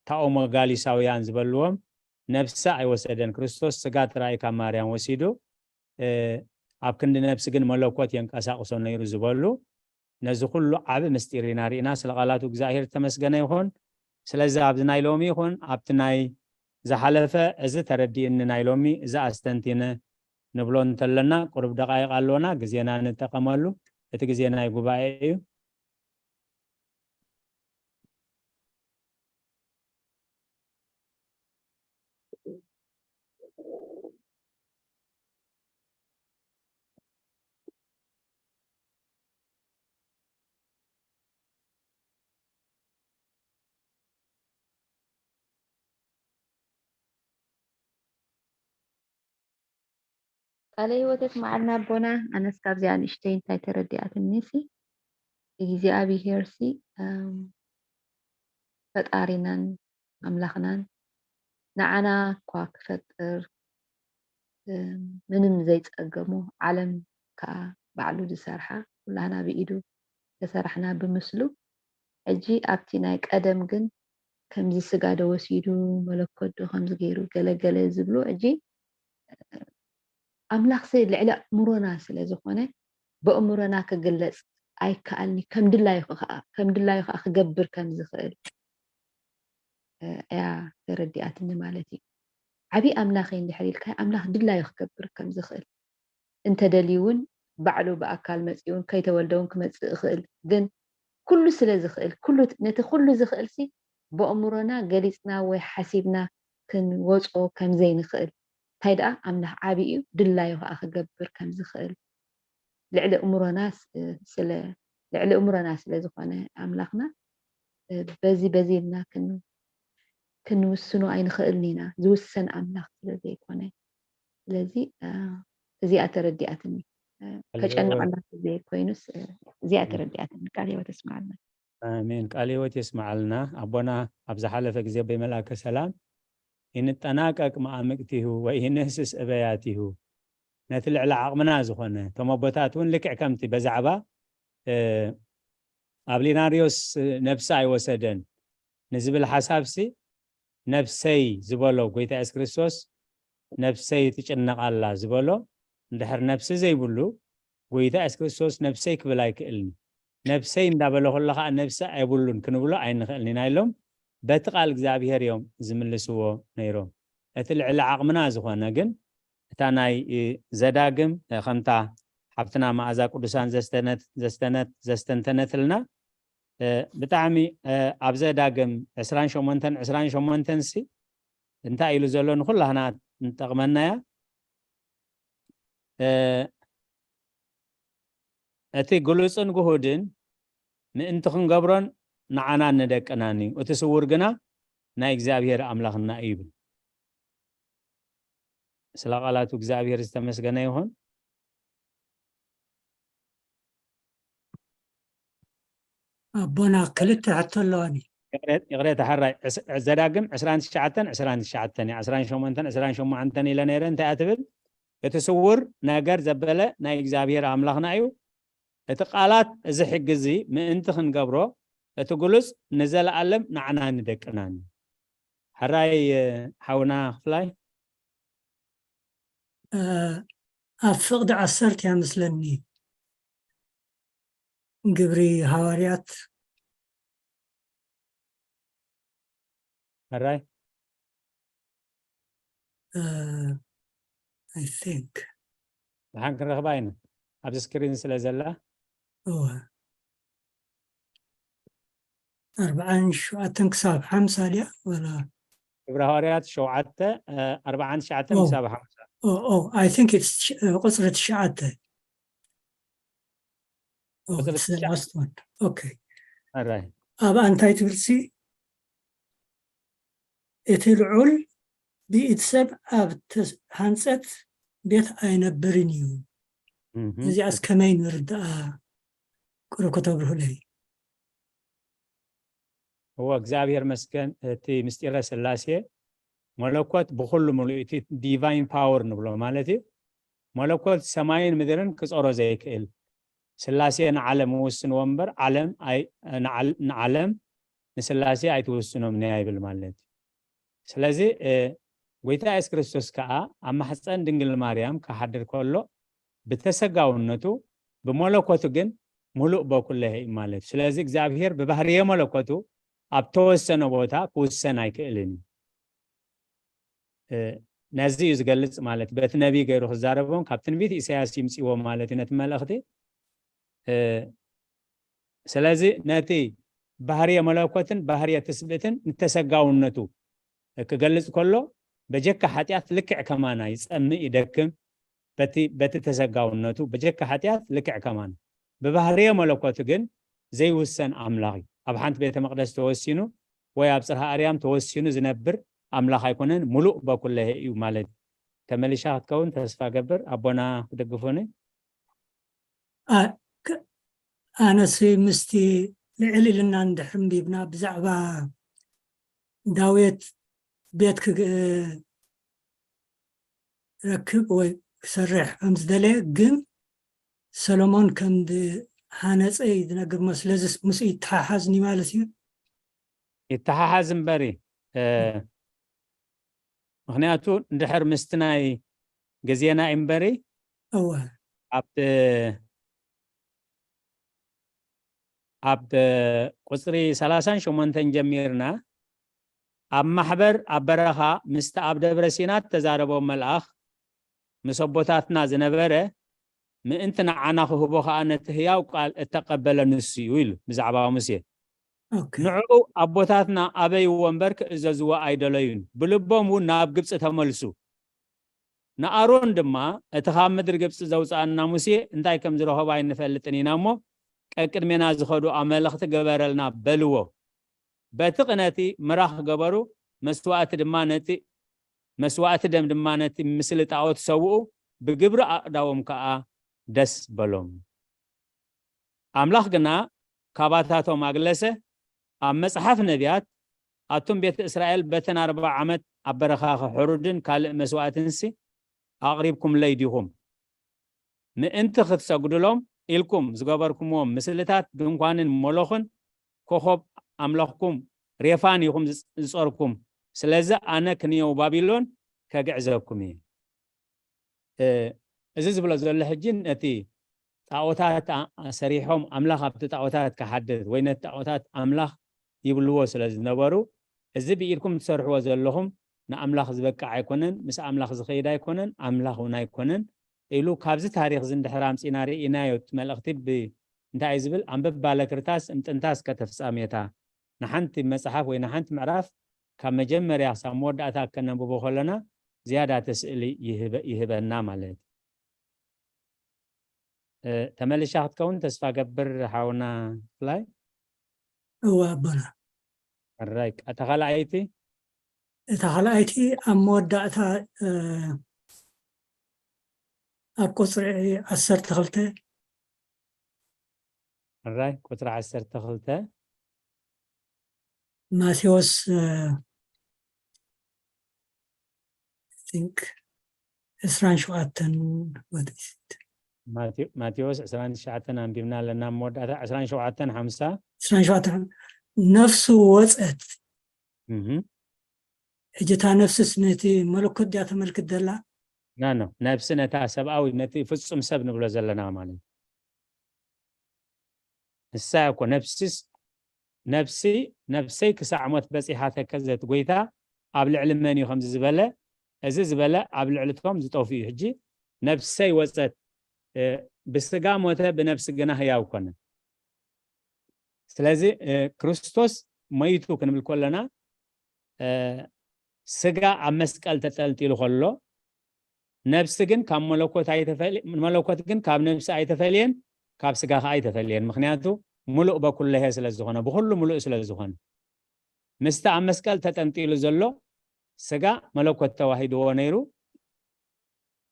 ታኦሞጋሊሳውያን ዝበልዎም፣ ነፍሲ ኣይወሰደን፣ ክርስቶስ ስጋ ጥራይ ካብ ማርያም ወሲዱ፣ እ፣ ኣብ ክንዲ ነፍሲ ግን መለኮት የንቀሳቕሶ ነይሩ ዝበሉ፣ ነዚ ኩሉ ዓቢ ምስጢር ኢና ርኢና። ስለ ቃላቱ እግዚኣብሔር ዝተመስገነ ይኹን። ስለዚ ኣብዚ ናይ ሎሚ ይኹን ኣብቲ ናይ ዝሓለፈ፣ እዚ ተረዲእኒ፣ ናይ ሎሚ እዚ ኣስተንቲነ ንብሎ እንተለና፣ ቁሩብ ደቃይቕ ኣሎና፣ ግዜና ንጠቐመሉ። እቲ ግዜ ናይ ጉባኤ እዩ። ቃለ ህይወት የስምዓልና ኣቦና። ኣነስ ካብዚኣ ንእሽተይ እንታይ ተረዲኣትኒ ሲ፣ እግዚኣብሄር ሲ፣ እም፣ ፈጣሪናን ኣምላኽናን ንዓና እኳ ክፈጥር፣ እም፣ ምንም ዘይጸገሞ፣ ዓለም ከኣ ባዕሉ ዝሰርሓ፣ ኩላህና ብኢዱ ተሰራሕና ብምስሉ። ሕጂ ኣብቲ ናይ ቀደም ግን ከምዚ ስጋ ዶ ወሲዱ፣ መለኮት ዶ ከምዚ ገይሩ፣ ገለ ገለ ዝብሉ፣ ሕጂ ኣምላኽሲ ልዕሊ ኣእምሮና ስለ ዝኾነ፣ ብኣእምሮና ክግለጽ ኣይከኣልኒ፣ ከም ድላዩ ኸዓ፣ ከም ድላዩ ኸዓ ክገብር ከም ዝኽእል፣ እ፣ እያ ተረዲኣትኒ ማለት እዩ። ዓብዪ ኣምላኽ እዩ እንድሕር ኢልካዮ፣ ኣምላኽ ድላዩ ክገብር ከም ዝኽእል፣ እንተደልዩ እውን ባዕሉ ብኣካል መጺኡ እውን፣ ከይተወልደ እውን ክመጽእ ይኽእል። ግን ኩሉ ስለ ዝኽእል፣ ኩሉ፣ ነቲ ኩሉ ዝኽእልሲ ብኣእምሮና ገሊጽና ወይ ሓሲብና ክንወጾ ከም ዘይንኽእል፣ እንታይ ደኣ ኣምላኽ ዓቢ እዩ፣ ድላዩ ኸኣ ክገብር ከም ዝኽእል፣ ልዕሊ እምሮና ስ-፣ ስለ፣ ልዕሊ እምሮና ስለ ዝኾነ ኣምላኽና፣ እ፣ በዚ በዚ ኢልና ክን-፣ ክንውስኖ ኣይንኽእልን ኢና፣ ዝውሰን ኣምላኽ ስለ ዘይኮነ። ስለዚ፣ እ፣ እዚኣ ተረዲኣትኒ። እ፣ ሃሌሉያ። ከጨንቐና ዘይኮይኑስ፣ እ፣ እዚኣ ተረዲኣትኒ። ቃል ህይወት የስምዓልና። ኣሜን። ቃል ህይወት የስምዓልና። ኣቦና ኣብ ዝሓለፈ ግዜ ብመልኣከ ሰላም፣ "ይንጠናቀቅ ማእምቅቲሁ ወይ ይንህስስ እበያቲሁ", ነቲ ልዕሊ ዓቕምና ዝኾነ፣ እቶም ኣቦታት እውን ልክዕ ከምቲ በዛዕባ፣ እ፣ ኣብ ሊናርዮስ ነብሲ ኣይወሰደን ንዝብል ሓሳብሲ፣ ነብሰይ ዝበሎ ጎይታ የሱስ ክርስቶስ፣ "ነብሰይ ትጭነቕ ኣላ" ዝበሎ፣ እንድሕር ነብሲ ዘይብሉ፣ ጎይታ የሱስ ክርስቶስ "ነብሰይ" ክብል ኣይክእልን እዩ። "ነብሰይ" እንዳበለ ከሎ ኸዓ ነብሲ ኣይብሉን ክንብሎ ኣይንኽእልን ኢና ኢሎም፣ በቲ ቃል እግዚኣብሔር እዮም ዝምልስዎ ነይሮም። እቲ ልዕሊ ዓቕምና ዝኾነ ግን፣ እታ ናይ፣ እ፣ ዘዳግም፣ እ፣ ከምታ ሓብትና መኣዛ ቅዱሳን ዘስተነት-፣ ዘስተነት-፣ ዘስተንተነትልና፣ እ፣ ብጣዕሚ፣ እ፣ ኣብ ዘዳግም ዕስራን ሸሞንተን፣ ዕስራን ሸሞንተን ሲ እንታይ ኢሉ ዘሎ ንኹላህና ንጠቕመና እያ። እ፣ እቲ ግሉጽን ግሁድን ምእንቲ ክንገብሮን ንዓናን ንደቅናን እዩ። እቲ ስውር ግና ናይ እግዚኣብሔር ኣምላኽና እዩ ይብል። ስለ ቃላቱ እግዚኣብሔር ዝተመስገነ ይኹን። ኣቦና ክልተ ሕቶ ኣለዋኒ። ይቕሬ-፣ ይቕሬታ ሕራይ፣ ዕስ-፣ ዘዳግም ዕስራን ትሽዓተን፣ ዕስራን ትሽዓተን እያ፣ ዕስራን ሸሞንተን፣ ዕስራን ሸሞንተን ኢለ ነይረ። እንታይ እያ ትብል? "እቲ ስውር ነገር ዘበለ ናይ እግዚኣብሔር ኣምላኽና እዩ። እቲ ቃላት እዚ ሕጊ እዚ ምእንቲ ክንገብሮ፣ እቲ ግሉጽ ንዘለኣለም ንዓና ንደቅናን እዩ።" ሕራይ፣ ሓውና ክፍላይ? እ፣ ኣብ ፍቕዲ ዓሰርተ እያ መስለኒ። ግብሪ ሃዋርያት። ሕራይ? እ፣ I think። ደሓን ክንረኽባ ኢና። ኣብዚ ስክሪን ስለ ዘላ። እወ። ኣርብዓን ሸውዓተን ክሳብ ሓምሳ ድያ? ወላ? ግብረ ሃዋርያት ሸውዓተ፣ እ፣ ኣርብዓን ትሽዓተን ኦ። ክሳብ ሓምሳ። ኦ፣ ኦ፣ I think it's ትሽ-፣ እ፣ ቁጽሪ ትሽዓተ። ኦ፣ ቁጽሪ it's the ትሽዓተ። Last one. ኦኬ። ሕራይ። ኣብኣ እንታይ ትብልሲ? እቲ ልዑል ብኢድ ሰብ ኣብ ተሃንጸት ቤት ኣይነብርን እዩ። እዚኣስ ከመይ ንርድኣ? ቅሩብ ከተብርሁለይ። እዎ እግዚኣብሔር መስገን። እቲ ምስጢረ ስላሴ መለኮት ብኩሉ ሙሉእ እቲ ዲቫይን ፓወር ንብሎ ማለት እዩ። መለኮት ሰማይን ምድርን ክጾሮ ዘይክእል ስላሴ ንዓለም ውስንዎ እምበር ዓለም ንዓለም ንስላሴ ኣይትውስኖም ነያ ይብል ማለት እዩ። ስለዚ ጎይታ የሱስ ክርስቶስ ከዓ ኣብ ማሕፀን ድንግል ማርያም ክሓድር ከሎ ብተሰጋውነቱ ብመለኮቱ ግን ሙሉእ በኩለሄ እዩ ማለት እዩ። ስለዚ እግዚኣብሔር ብባህርየ መለኮቱ ኣብ ተወሰነ ቦታ ክውሰን ኣይክእልን እዩ። ነዚ እዩ ዝገልጽ ማለት በቲ ነቢይ ገይሩ ክዛረቦም ካብ ትንቢት ኢሳያስ ይምጽእዎ ማለት እዩ ነቲ መልእኽቲ። ስለዚ ነቲ ባህርየ መለኮትን ባህርየ ትስብእትን ንተሰጋውነቱ ክገልጽ ከሎ በጀካ ሓጢኣት ልክዕ ከማና ይጸምእ ይደክም። በቲ በቲ ተሰጋውነቱ በጀካ ሓጢኣት ልክዕ ከማና ብባህርየ መለኮቱ ግን ዘይውሰን ኣምላኽ እዩ። ኣብ ሓንቲ ቤተ መቅደስ ተወሲኑ ወይ ኣብ ጽርሃ ኣርያም ተወሲኑ ዝነብር ኣምላኽ ኣይኮነን፣ ሙሉእ በኩለሄ እዩ ማለት እዩ። ተመሊሻ ክትከውን ተስፋ ገብር። ኣቦና ክድግፉኒ። ኣነሲ ምስቲ ልዕል ኢልና እንድሕር እንቢብና ብዛዕባ ዳዊት ቤት ክረክብ ወይ ክሰርሕ ከም ዝደለየ ግን ሰሎሞን ከም ዝሃነፀ እዩ ዝነግር እሞ ስለዚ ምስኡ ይተሓሓዝ እዩ ማለት እዩ። ይተሓሓዝ እምበሪ ምክንያቱ እንድሕር ምስቲ ናይ ግዜና እዩ እምበሪ እወ ኣብ ኣብ ቁፅሪ ሰላሳን ሸሞንተን ጀሚርና ኣብ ማሕበር ኣብ በረኻ ምስቲ ኣብ ደብረ ሲና እተዛረቦ መልኣኽ ምስ ኣቦታትና ዝነበረ ምእንቲ ንዓና ክህቦ ኸኣ ነቲ ህያው ቃል እተቐበለ ንሱ እዩ ኢሉ ብዛዕባ ሙሴ። ንዕኡ ኣቦታትና ኣበይዎ እምበር ክእዘዝዎ ኣይደለዩን፣ ብልቦም እውን ናብ ግብጺ ተመልሱ። ንኣሮን ድማ እቲ ካብ ምድሪ ግብጺ ዘውጽኣና ሙሴ እንታይ ከም ዝረኸቦ ኣይንፈልጥን ኢና እሞ ቀቅድሜና ዝኸዱ ኣመለኽቲ ግበረልና በልዎ። በቲ ቅነቲ ምራኽ ገበሩ፣ መስዋእቲ ድማ ነቲ መስዋእቲ ደም ድማ ነቲ ምስሊ ጣዖት ሰውኡ፣ ብግብሪ ኣእዳዎም ከኣ ደስ በሎም። ኣምላኽ ግና ካባታቶም ኣግለሰ። ኣብ መጽሓፍ ነቢያት ኣቱም ቤት እስራኤል በተን ኣርብዓ ዓመት ኣብ በረኻ ሕሩድን ካልእ መስዋእትንሲ ኣቕሪብኩምለይ ዲኹም? ምእንቲ ክትሰግዱሎም ኢልኩም ዝገበርኩምዎም ምስልታት ድንኳንን ሞሎኽን ኮኾብ ኣምላኽኩም ሬፋን ኢኹም ዝጸርኩም። ስለዚ ኣነ ክንየው ባቢሎን ከግዕዘኩም እየ። እዚ ዝብሎ ዘሎ ሕጂ ነቲ ጣዖታት ሰሪሖም ኣምላኽ ኣብቲ ጣዖታት ክሓድር ወይ ነቲ ጣዖታት ኣምላኽ ይብልዎ ስለ ዝነበሩ እዚ ብኢድኩም ትሰርሕዎ ዘለኹም ንኣምላኽ ዝበቅዕ ኣይኮነን፣ ምስ ኣምላኽ ዝኸይድ ኣይኮነን፣ ኣምላኽ እውን ኣይኮነን ኢሉ ካብዚ ታሪኽ እዚ እንድሕር ኣምፂና ርኢናዮ እቲ መልእኽቲ እንታይ እዩ ዝብል ኣንብብ ባለ ክርታስ እምጥንታስ ከተፍጻሜታ ንሓንቲ መጽሓፍ ወይ ንሓንቲ ምዕራፍ ካብ መጀመርያ ክሳብ መወዳእታ ከነንብቦ ከለና ዝያዳ ተስእሊ ይህበና ማለት እዩ። ተመልሻ ክትከውን ተስፋ ገብር ሓውና ፍላይ። እወ ኣቦና። ሕራይ እታ ካልኣይቲ እታ ካልኣይቲ ኣብ መወዳእታ ኣብ ቁፅሪ ዓሰርተ ክልተ ሕራይ ቁፅሪ ዓሰርተ ክልተ ማቴዎስ think ዕስራን ሸውዓተን ወዲት ማቴዎስ ዕስራን ትሽዓተን ኣንቢብና ኣለና መወዳእታ ዕስራን ሸውዓተን ሓምሳ ዕስራን ሸውዓተን ነፍሱ ወፀት ሕጂ እታ ነፍስስ ነቲ መለኮት ድያ ተመልክት ዘላ ና ነው ነብሲ ነታ ሰብኣዊ ነቲ ፍጹም ሰብ ንብሎ ዘለና ማለት ንሳ እኮ ነብሲስ ነብሲ ነብሰይ ክሳዕ ሞት በጺሓ ተከዘት ጎይታ ኣብ ልዕሊ መን እዩ ከምዚ ዝበለ እዚ ዝበለ ኣብ ልዕልቶም ዝጠፉ እዩ ሕጂ ነብሰይ ወፀት ብስጋ ሞተ ብነብሲ ግና ህያው ኮነ ስለዚ ክርስቶስ መይቱ ክንብል ከለና ስጋ ኣብ መስቀል ተጠልጢሉ ከሎ ነብሲ ግን ካብ መለኮት ኣይተፈልየ መለኮት ግን ካብ ነብሲ ኣይተፈልየን ካብ ስጋ ከዓ ኣይተፈልየን ምክንያቱ ሙሉእ በኩለሄ ስለ ዝኾነ ብኩሉ ሙሉእ ስለ ዝኾነ ምስቲ ኣብ መስቀል ተጠንጢሉ ዘሎ ስጋ መለኮት ተዋሂድዎ ነይሩ።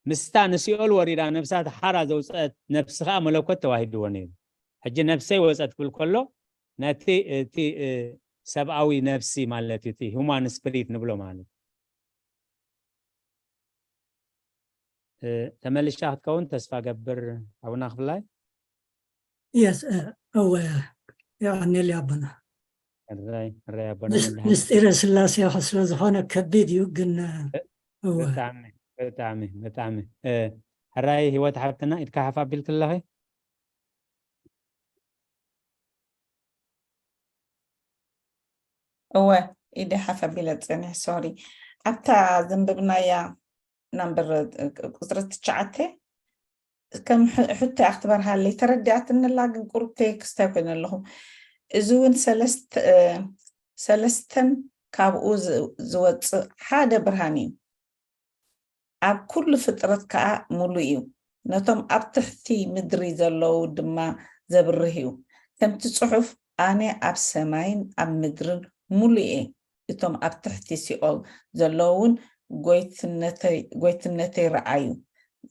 ምስታ ንሲኦል ወሪዳ ነብሳ ተሓራ ዘውፀአት ነብሲ ከዓ መለኮት ተዋሂድዎ ነይሩ። ሕጂ ነብሰይ ወፀት ክብል ከሎ ነቲ እቲ ሰብኣዊ ነብሲ ማለት እዩ፣ እቲ ሁማን ስፕሪት ንብሎ ማለት። ተመልሻ ክትከውን ተስፋ ገብር። ኣቡና ክፍላይ የስ እወ። የቀኔል ኣቦና። ራይ ራይ ኣቦና ምስጢረ ስላሴ ስለ ዝኾነ ከቢድ እዩ። ግን እወ ብጣዕሚ ብጣዕሚ ብጣዕሚ ሕራይ ህይወት ሓብትና ኢድካ ሓፍ ኣቢልክ ኣለኺ። እወ ኢደ ሓፍ ኣቢለ ፅንሕ ሶሪ። ኣብታ ዘንበብናያ ናምበር ቁፅሪ ትሽዓተ ከም ሕቶ ክትበርሃለይ ተረዲኣትንላ፣ ግን ቁሩብ ቴክስት ኣይኮይነ ኣለኹ። እዚ እውን ሰለስተን ካብኡ ዝወፅእ ሓደ ብርሃን እዩ። ኣብ ኩሉ ፍጥረት ከዓ ሙሉእ እዩ። ነቶም ኣብ ትሕቲ ምድሪ ዘለዉ ድማ ዘብርህ እዩ። ከምቲ ጽሑፍ ኣነ ኣብ ሰማይን ኣብ ምድርን ሙሉእ እየ። እቶም ኣብ ትሕቲ ሲኦል ዘለዉ እውን ጎይትነተይ ረኣዩ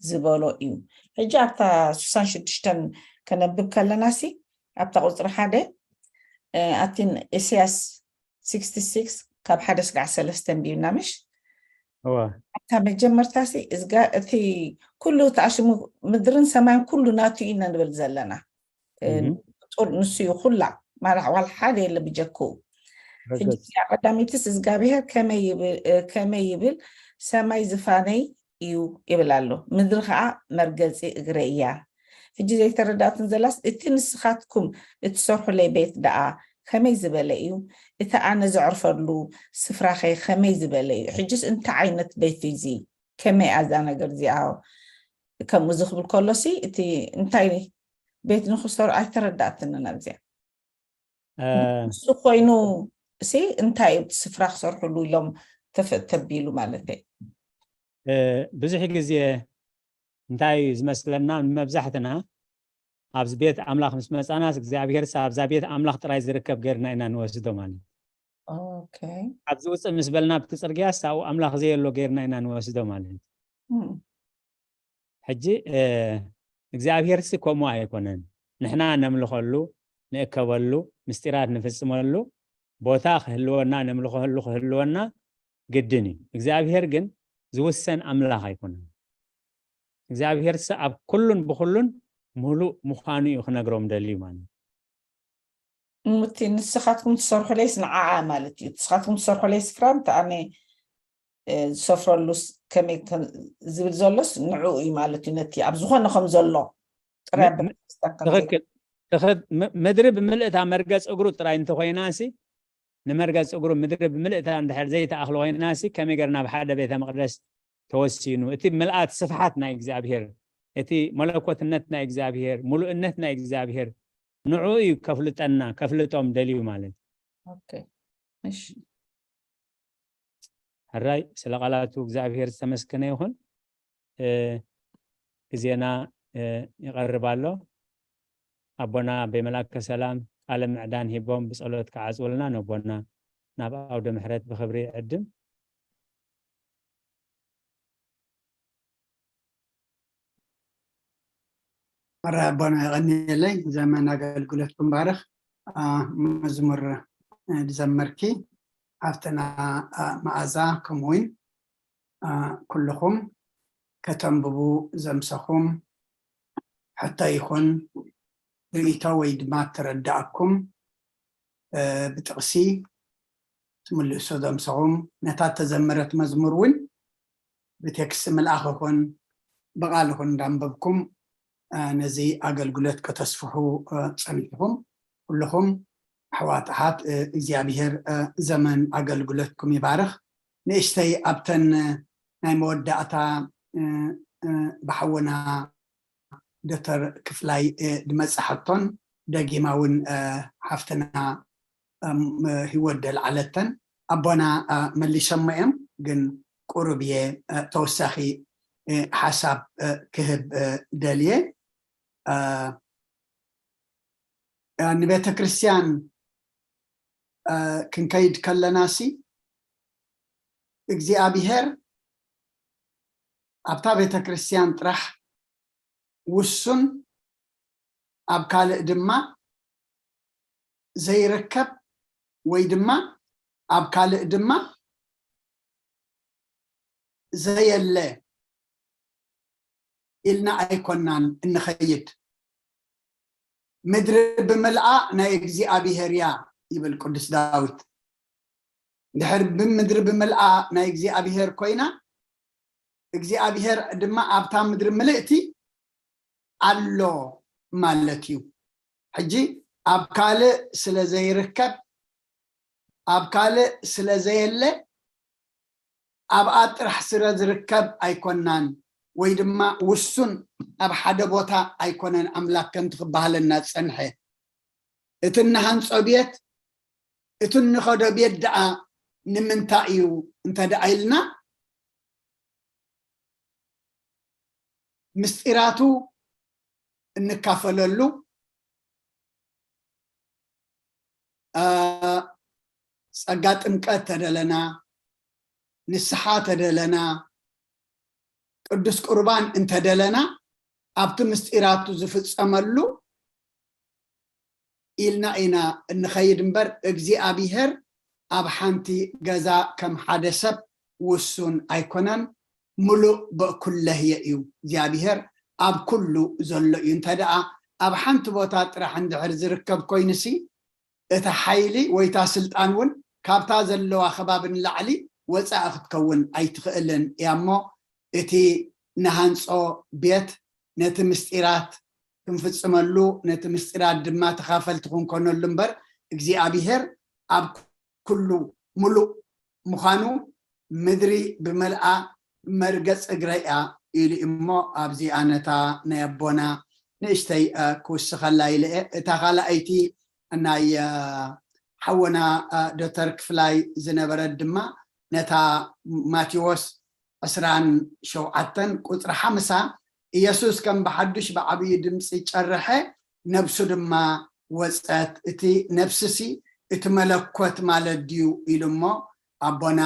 ዝበሎ እዩ። ሕጂ ኣብታ ስሳን ሽዱሽተን ከነብብ ከለና ሲ ኣብታ ቁፅሪ ሓደ ኣቲን ኢሳያስ ስክስቲ ሲክስ ካብ ሓደ ስጋዕ ሰለስተ እንብዩና ምሽ ኣብታ መጀመርታ ሲ እዝጋ እቲ ኩሉ ተኣሽሙ ምድርን ሰማይን ኩሉ ናቱ ኢና ንብል ዘለና። ጡር ንሱ እዩ ኩላ ማራ ዋል ሓደ የለ ብጀክኡ። ሕጂ እዚኣ ቀዳሚትስ እግዚኣብሔር ከመይ ይብል ሰማይ ዝፋነይ እዩ ይብል ኣሎ፣ ምድሪ ከዓ መርገፂ እግረይ እያ። ሕጂ ዘይተረዳእትን ዘላስ እቲ ንስኻትኩም እትሰርሑለይ ቤት ደኣ ከመይ ዝበለ እዩ? እቲ ኣነ ዘዕርፈሉ ስፍራኸ ከመይ ዝበለ እዩ? ሕጅስ እንታይ ዓይነት ቤት እዩ እዚ? ከመይ እያ እዛ ነገር እዚኣ? ከምኡ ዝኽብል ከሎሲ እቲ እንታይ ቤት ንኽሰሩ ኣይተረዳእትንን ኣብዚኣ። ንሱ ኮይኑ እሲ እንታይ እዩ እቲ ስፍራ ክሰርሕሉ ኢሎም ተፈ- ተቢሉ ማለት እዩ። ብዙሕ ግዜ እንታይ እዩ ዝመስለና፣ ንመብዛሕትና ኣብዚ ቤት ኣምላኽ ምስ መፃናስ እግዚኣብሔር ኣብዛ ቤት ኣምላኽ ጥራይ ዝርከብ ገርና ኢና ንወስዶ ማለት እዩ። ኦኬ ኣብዚ ውፅእ ምስ በልና ኣብቲ ፅርግያ ኣብኡ ኣምላኽ ዘየሎ ገርና ኢና ንወስዶ ማለት እዩ። ሕጂ እግዚኣብሔር ሲ ከምኡ ኣይኮነን። ንሕና ነምልኸሉ፣ ንእከበሉ፣ ምስጢራት ንፍፅመሉ ቦታ ክህልወና፣ ነምልኸሉ ክህልወና ግድን እዩ። እግዚኣብሔር ግን ዝውሰን ኣምላኽ ኣይኮነን። እግዚኣብሔር ሲ ኣብ ኩሉን ብኩሉን ሙሉእ ምዃኑ እዩ ክነግሮም ደልዩ ማለት እዩ። እምቲ ንስኻትኩም ትሰርሑለይስ ንዓኣ ማለት እዩ። ንስኻትኩም ትሰርሑለይ ስፍራ እንተ ኣነ ዝሰፍረሉስ ከመይ ዝብል ዘሎስ ንዕኡ እዩ ማለት እዩ። ነቲ ኣብ ዝኾነ ከም ዘሎ ጥራይ ትኽክል። ምድሪ ብምልእታ መርገፅ እግሩ ጥራይ እንተኮይናሲ፣ ንመርገፅ እግሩ ምድሪ ብምልእታ እንድሕር ዘይተኣኽሎ ኮይናሲ፣ ከመይ ገር ናብ ሓደ ቤተ መቅደስ ተወሲኑ? እቲ ምልኣት ስፍሓት ናይ እግዚኣብሔር፣ እቲ መለኮትነት ናይ እግዚኣብሔር፣ ሙሉእነት ናይ እግዚኣብሔር ንዑ እዩ ከፍልጠና፣ ከፍልጦም ደልዩ ማለት። ኦኬ እሺ ሕራይ ስለ ቃላቱ እግዚኣብሔር ዝተመስገነ ይኹን። ግዜና ይቐርብ ኣሎ። ኣቦና ኣበይ መልኣከ ሰላም ቃለ ምዕዳን ሂቦም ብጸሎት ክዓጽውልና ነቦና ናብ ኣውደ ምሕረት ብኽብሪ ዕድም። መራ ኣቦና የቐንየለይ። ዘመን ኣገልግሎትኩም ባርኽ። መዝሙር ዝዘመርኪ ሓፍትና መኣዛ ከምኡውን ኩልኹም ከተንብቡ ዘምሰኹም ሕቶ ይኹን ርእይቶ ወይ ድማ ተረዳእኩም ብጥቕሲ ትምልሶ ዘምሰኹም ነታ ተዘመረት መዝሙር እውን ብቴክስት ምልኣኽ ይኹን ብቓል ይኹን እንዳንበብኩም ነዚ ኣገልግሎት ከተስፍሑ ጸኒሕኹም ኩልኹም ኣሕዋት ኣሓት እግዚኣብሔር ዘመን ኣገልግሎትኩም ይባርኽ። ንእሽተይ ኣብተን ናይ መወዳእታ ብሓውና ዶክተር ክፍላይ ድመፅሓቶን ደጊማ እውን ሓፍትና ህይወት ደልዓለተን ኣቦና መሊሶሞ እዮም። ግን ቁሩብ እየ ተወሳኺ ሓሳብ ክህብ ደልየ። ንቤተ ክርስቲያን ክንከይድ ከለና ሲ እግዚኣብሔር ኣብታ ቤተ ክርስቲያን ጥራሕ ውሱን፣ ኣብ ካልእ ድማ ዘይርከብ ወይ ድማ ኣብ ካልእ ድማ ዘየለ ኢልና ኣይኮናን እንኸይድ። ምድሪ ብምልኣ ናይ እግዚኣብሔር እያ ይብል ቅዱስ ዳዊት። ድሕር ብምድሪ ብምልኣ ናይ እግዚኣብሔር ኮይና እግዚኣብሔር ድማ ኣብታ ምድሪ ምልእቲ ኣሎ ማለት እዩ። ሕጂ ኣብ ካልእ ስለ ዘይርከብ፣ ኣብ ካልእ ስለ ዘየለ፣ ኣብኣ ጥራሕ ስለ ዝርከብ ኣይኮናን፣ ወይ ድማ ውሱን ኣብ ሓደ ቦታ ኣይኮነን ኣምላክ ከምቲ ክበሃለና ዝጸንሐ። እቲ እንሃንጾ ቤት፣ እቲ እንኸዶ ቤት ደኣ ንምንታይ እዩ እንተ ደኣ ኢልና፣ ምስጢራቱ እንካፈለሉ፣ ጸጋ ጥምቀት ተደለና፣ ንስሓ ተደለና፣ ቅዱስ ቁርባን እንተደለና፣ ኣብቲ ምስጢራቱ ዝፍጸመሉ ኢልና ኢና እንኸይድ እምበር እግዚኣብሔር ኣብ ሓንቲ ገዛ ከም ሓደ ሰብ ውሱን ኣይኮነን። ምሉእ በኩለህየ እዩ እግዚኣብሔር፣ ኣብ ኩሉ ዘሎ እዩ። እንተ ደኣ ኣብ ሓንቲ ቦታ ጥራሕ እንድሕር ዝርከብ ኮይኑሲ፣ እታ ሓይሊ ወይ እታ ስልጣን እውን ካብታ ዘለዋ ከባቢ ንላዕሊ ወፃኢ ክትከውን ኣይትኽእልን እያ እሞ፣ እቲ ንሃንፆ ቤት ነቲ ምስጢራት ክንፍፅመሉ፣ ነቲ ምስጢራት ድማ ተኻፈልቲ ክንኮነሉ እምበር እግዚኣብሔር ኣብ ኩሉ ምሉእ ምዃኑ፣ ምድሪ ብመልኣ መርገጽ እግረይ እያ ኢሉ እሞ፣ ኣብዚኣ ነታ ናይ ኣቦና ንእሽተይ ክውስኸላ ኢለ እየ። እታ ካልኣይቲ ናይ ሓወና ዶተር ክፍላይ ዝነበረት ድማ ነታ ማቴዎስ ዕስራን ሸውዓተን ቁጽሪ ሓምሳ፣ ኢየሱስ ከም ብሓዱሽ ብዓብዪ ድምፂ ጨርሐ፣ ነብሱ ድማ ወፀት። እቲ ነብስሲ እቲ መለኮት ማለት ድዩ ኢሉ እሞ ኣቦና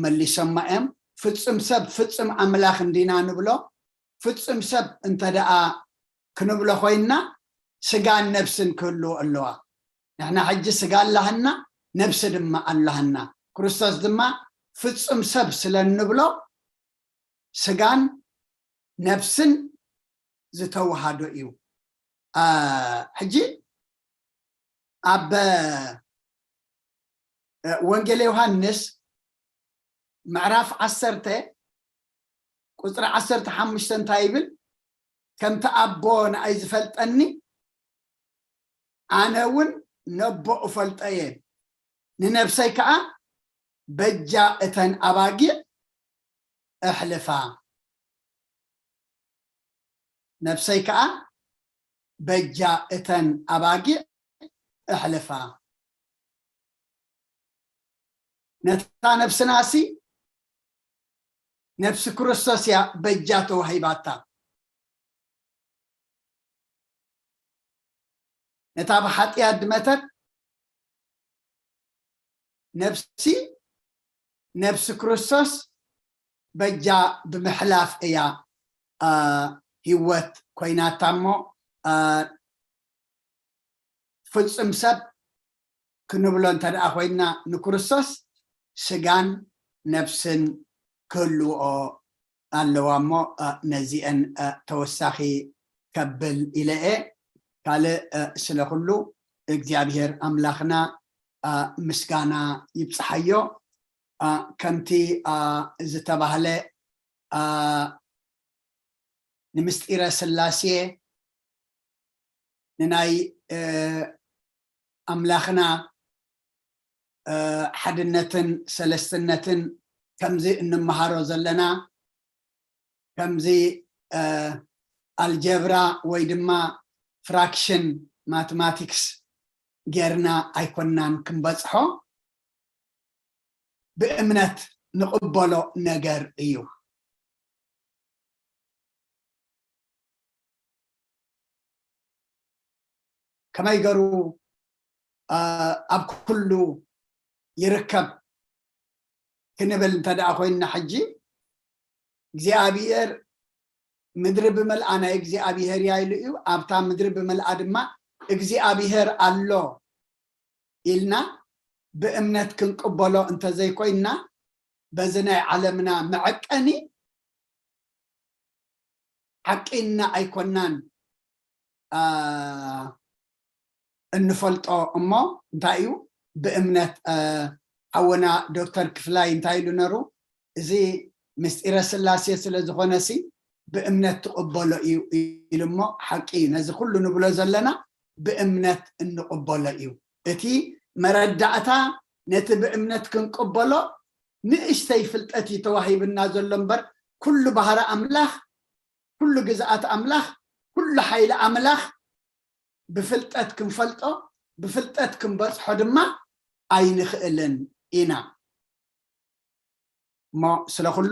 መሊሶማ እዮም። ፍፁም ሰብ ፍፁም ኣምላኽ እንዲና ንብሎ። ፍፁም ሰብ እንተ ደኣ ክንብሎ ኮይንና ስጋን ነብስን ክህልዎ ኣለዋ። ንሕና ሕጂ ስጋ ኣላህና፣ ነብሲ ድማ ኣላህና። ክርስቶስ ድማ ፍፁም ሰብ ስለ እንብሎ ስጋን ነብስን ዝተዋሃዶ እዩ። ሕጂ ኣብ ወንጌል ዮሃንስ ምዕራፍ ዓሰርተ ቁፅሪ ዓሰርተ ሓሙሽተ እንታይ ይብል? ከምቲ ኣቦ ንኣይ ዝፈልጠኒ ኣነ እውን ነቦ እፈልጦ እየ፣ ንነብሰይ ከዓ በጃ እተን ኣባጊዕ እሕልፋ። ነብሰይ ከዓ በጃ እተን ኣባጊዕ እሕልፋ። ነታ ነብስናሲ ነብሲ ክርስቶስ እያ በጃ ተዋሂባታ። ነታ ብሓጢኣት ድመተት ነብሲ፣ ነብሲ ክርስቶስ በጃ ብምሕላፍ እያ ህይወት ኮይናታ እሞ፣ ፍጹም ሰብ ክንብሎ እንተ ደኣ ኮይንና ንክርስቶስ ስጋን ነፍስን ክህልውኦ ኣለዋ እሞ፣ ነዚአን ተወሳኺ ከብል ኢለ እየ። ካልእ ስለ ኩሉ እግዚኣብሔር ኣምላኽና ምስጋና ይብጽሓዮ። ከምቲ ዝተባህለ ንምስጢረ ስላሴ፣ ንናይ ኣምላኽና ሓድነትን ሰለስትነትን ከምዚ እንመሃሮ ዘለና፣ ከምዚ ኣልጀብራ ወይ ድማ ፍራክሽን ማትማቲክስ ጌርና ኣይኮናን ክንበጽሖ፣ ብእምነት ንቕበሎ ነገር እዩ። ከመይ ገሩ ኣብ ኩሉ ይርከብ ክንብል እንተ ደኣ ኮይንና፣ ሕጂ እግዚኣብሔር፣ ምድሪ ብመልኣ ናይ እግዚኣብሔር እያ ኢሉ እዩ። ኣብታ ምድሪ ብመልኣ ድማ እግዚኣብሔር ኣሎ ኢልና ብእምነት ክንቅበሎ እንተዘይኮይንና፣ በዚ ናይ ዓለምና መዐቀኒ ሓቂና ኣይኮናን፣ አ፣ እንፈልጦ እሞ፣ እንታይ እዩ ብእምነት፣ አ፣ ሓወና ዶክተር ክፍላይ እንታይ ኢሉ ነሩ? እዚ ምስጢረ ስላሴ ስለ ዝኾነሲ ብእምነት ትቕበሎ እዩ ኢሉ እሞ፣ ሓቂ እዩ። ነዚ ኩሉ ንብሎ ዘለና ብእምነት እንቕበሎ እዩ። እቲ መረዳእታ ነቲ ብእምነት ክንቅበሎ ንእሽተይ ፍልጠት እዩ ተዋሂብና ዘሎ እምበር፣ ኩሉ ባህሪ ኣምላኽ፣ ኩሉ ግዝኣት ኣምላኽ፣ ኩሉ ሓይሊ ኣምላኽ ብፍልጠት ክንፈልጦ፣ ብፍልጠት ክንበጽሖ ድማ ኣይንኽእልን ኢና። እሞ ስለ ኩሉ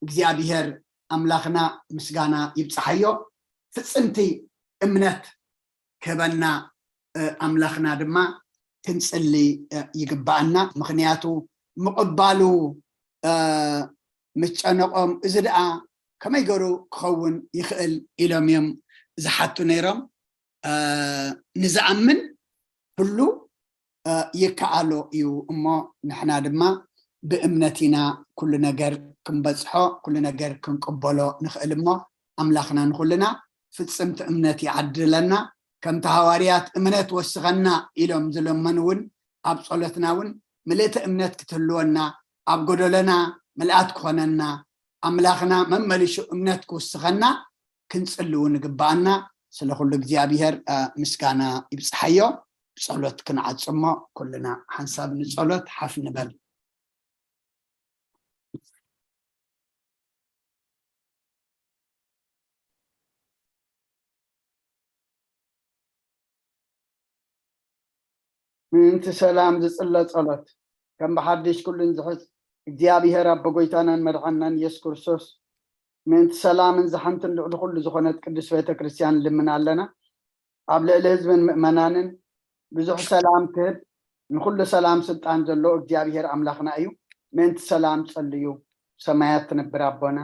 እግዚኣብሔር ኣምላኽና ምስጋና ይብጽሓዮ። ፍጽምቲ እምነት ክህበና፣ እ፣ ኣምላኽና ድማ ክንጽሊ፣ እ፣ ይግብኣና። ምኽንያቱ ምቕባሉ፣ እ፣ ምስ ጨነቖም፣ እዚ ደኣ ከመይ ገይሩ ክኸውን ይኽእል ኢሎም እዮም ዝሓቱ ነይሮም። እ፣ ንዝኣምን ኩሉ፣ እ፣ ይከኣሎ እዩ። እሞ ንሕና ድማ ብእምነት ኢና ኩሉ ነገር ክንበጽሖ፣ ኩሉ ነገር ክንቅበሎ ንኽእል። እሞ ኣምላኽና ንኹልና ፍጽምቲ እምነት ይዓድለና። ከምቲ ሃዋርያት እምነት ወስኸና ኢሎም ዝለመኑ እውን፣ ኣብ ጸሎትና እውን ምልእቲ እምነት ክትህልወና፣ ኣብ ጎደሎና ምልኣት ክኾነና፣ ኣምላኽና መመሊሹ እምነት ክውስኸና ክንጽሊ እውን ይግብኣና። ስለ ኩሉ እግዚኣብሔር፣ እ፣ ምስጋና ይብጽሓዮ። ብጸሎት ክንዓጽሞ፣ ኩልና ሓንሳብ ንጸሎት ሓፍ ንበል። ምእንቲ ሰላም ዝጽለ ጸሎት፣ ከም ብሓድሽ ኩሉን ዝሕዝ እግዚኣብሔር ኣቦ ጎይታናን መድሓናን ኢየሱስ ክርስቶስ፣ ምእንቲ ሰላምን ዝሓንትን ልዕሊ ኩሉ ዝኾነት ቅድስት ቤተ ክርስቲያን ንልምን ኣለና። ኣብ ልዕሊ ህዝብን ምእመናንን ብዙሕ ሰላም ክህብ፣ ንኹሉ ሰላም ስልጣን ዘለዎ እግዚኣብሔር ኣምላኽና እዩ። ምእንቲ ሰላም ጸልዩ። ሰማያት ትነብር ኣቦና፣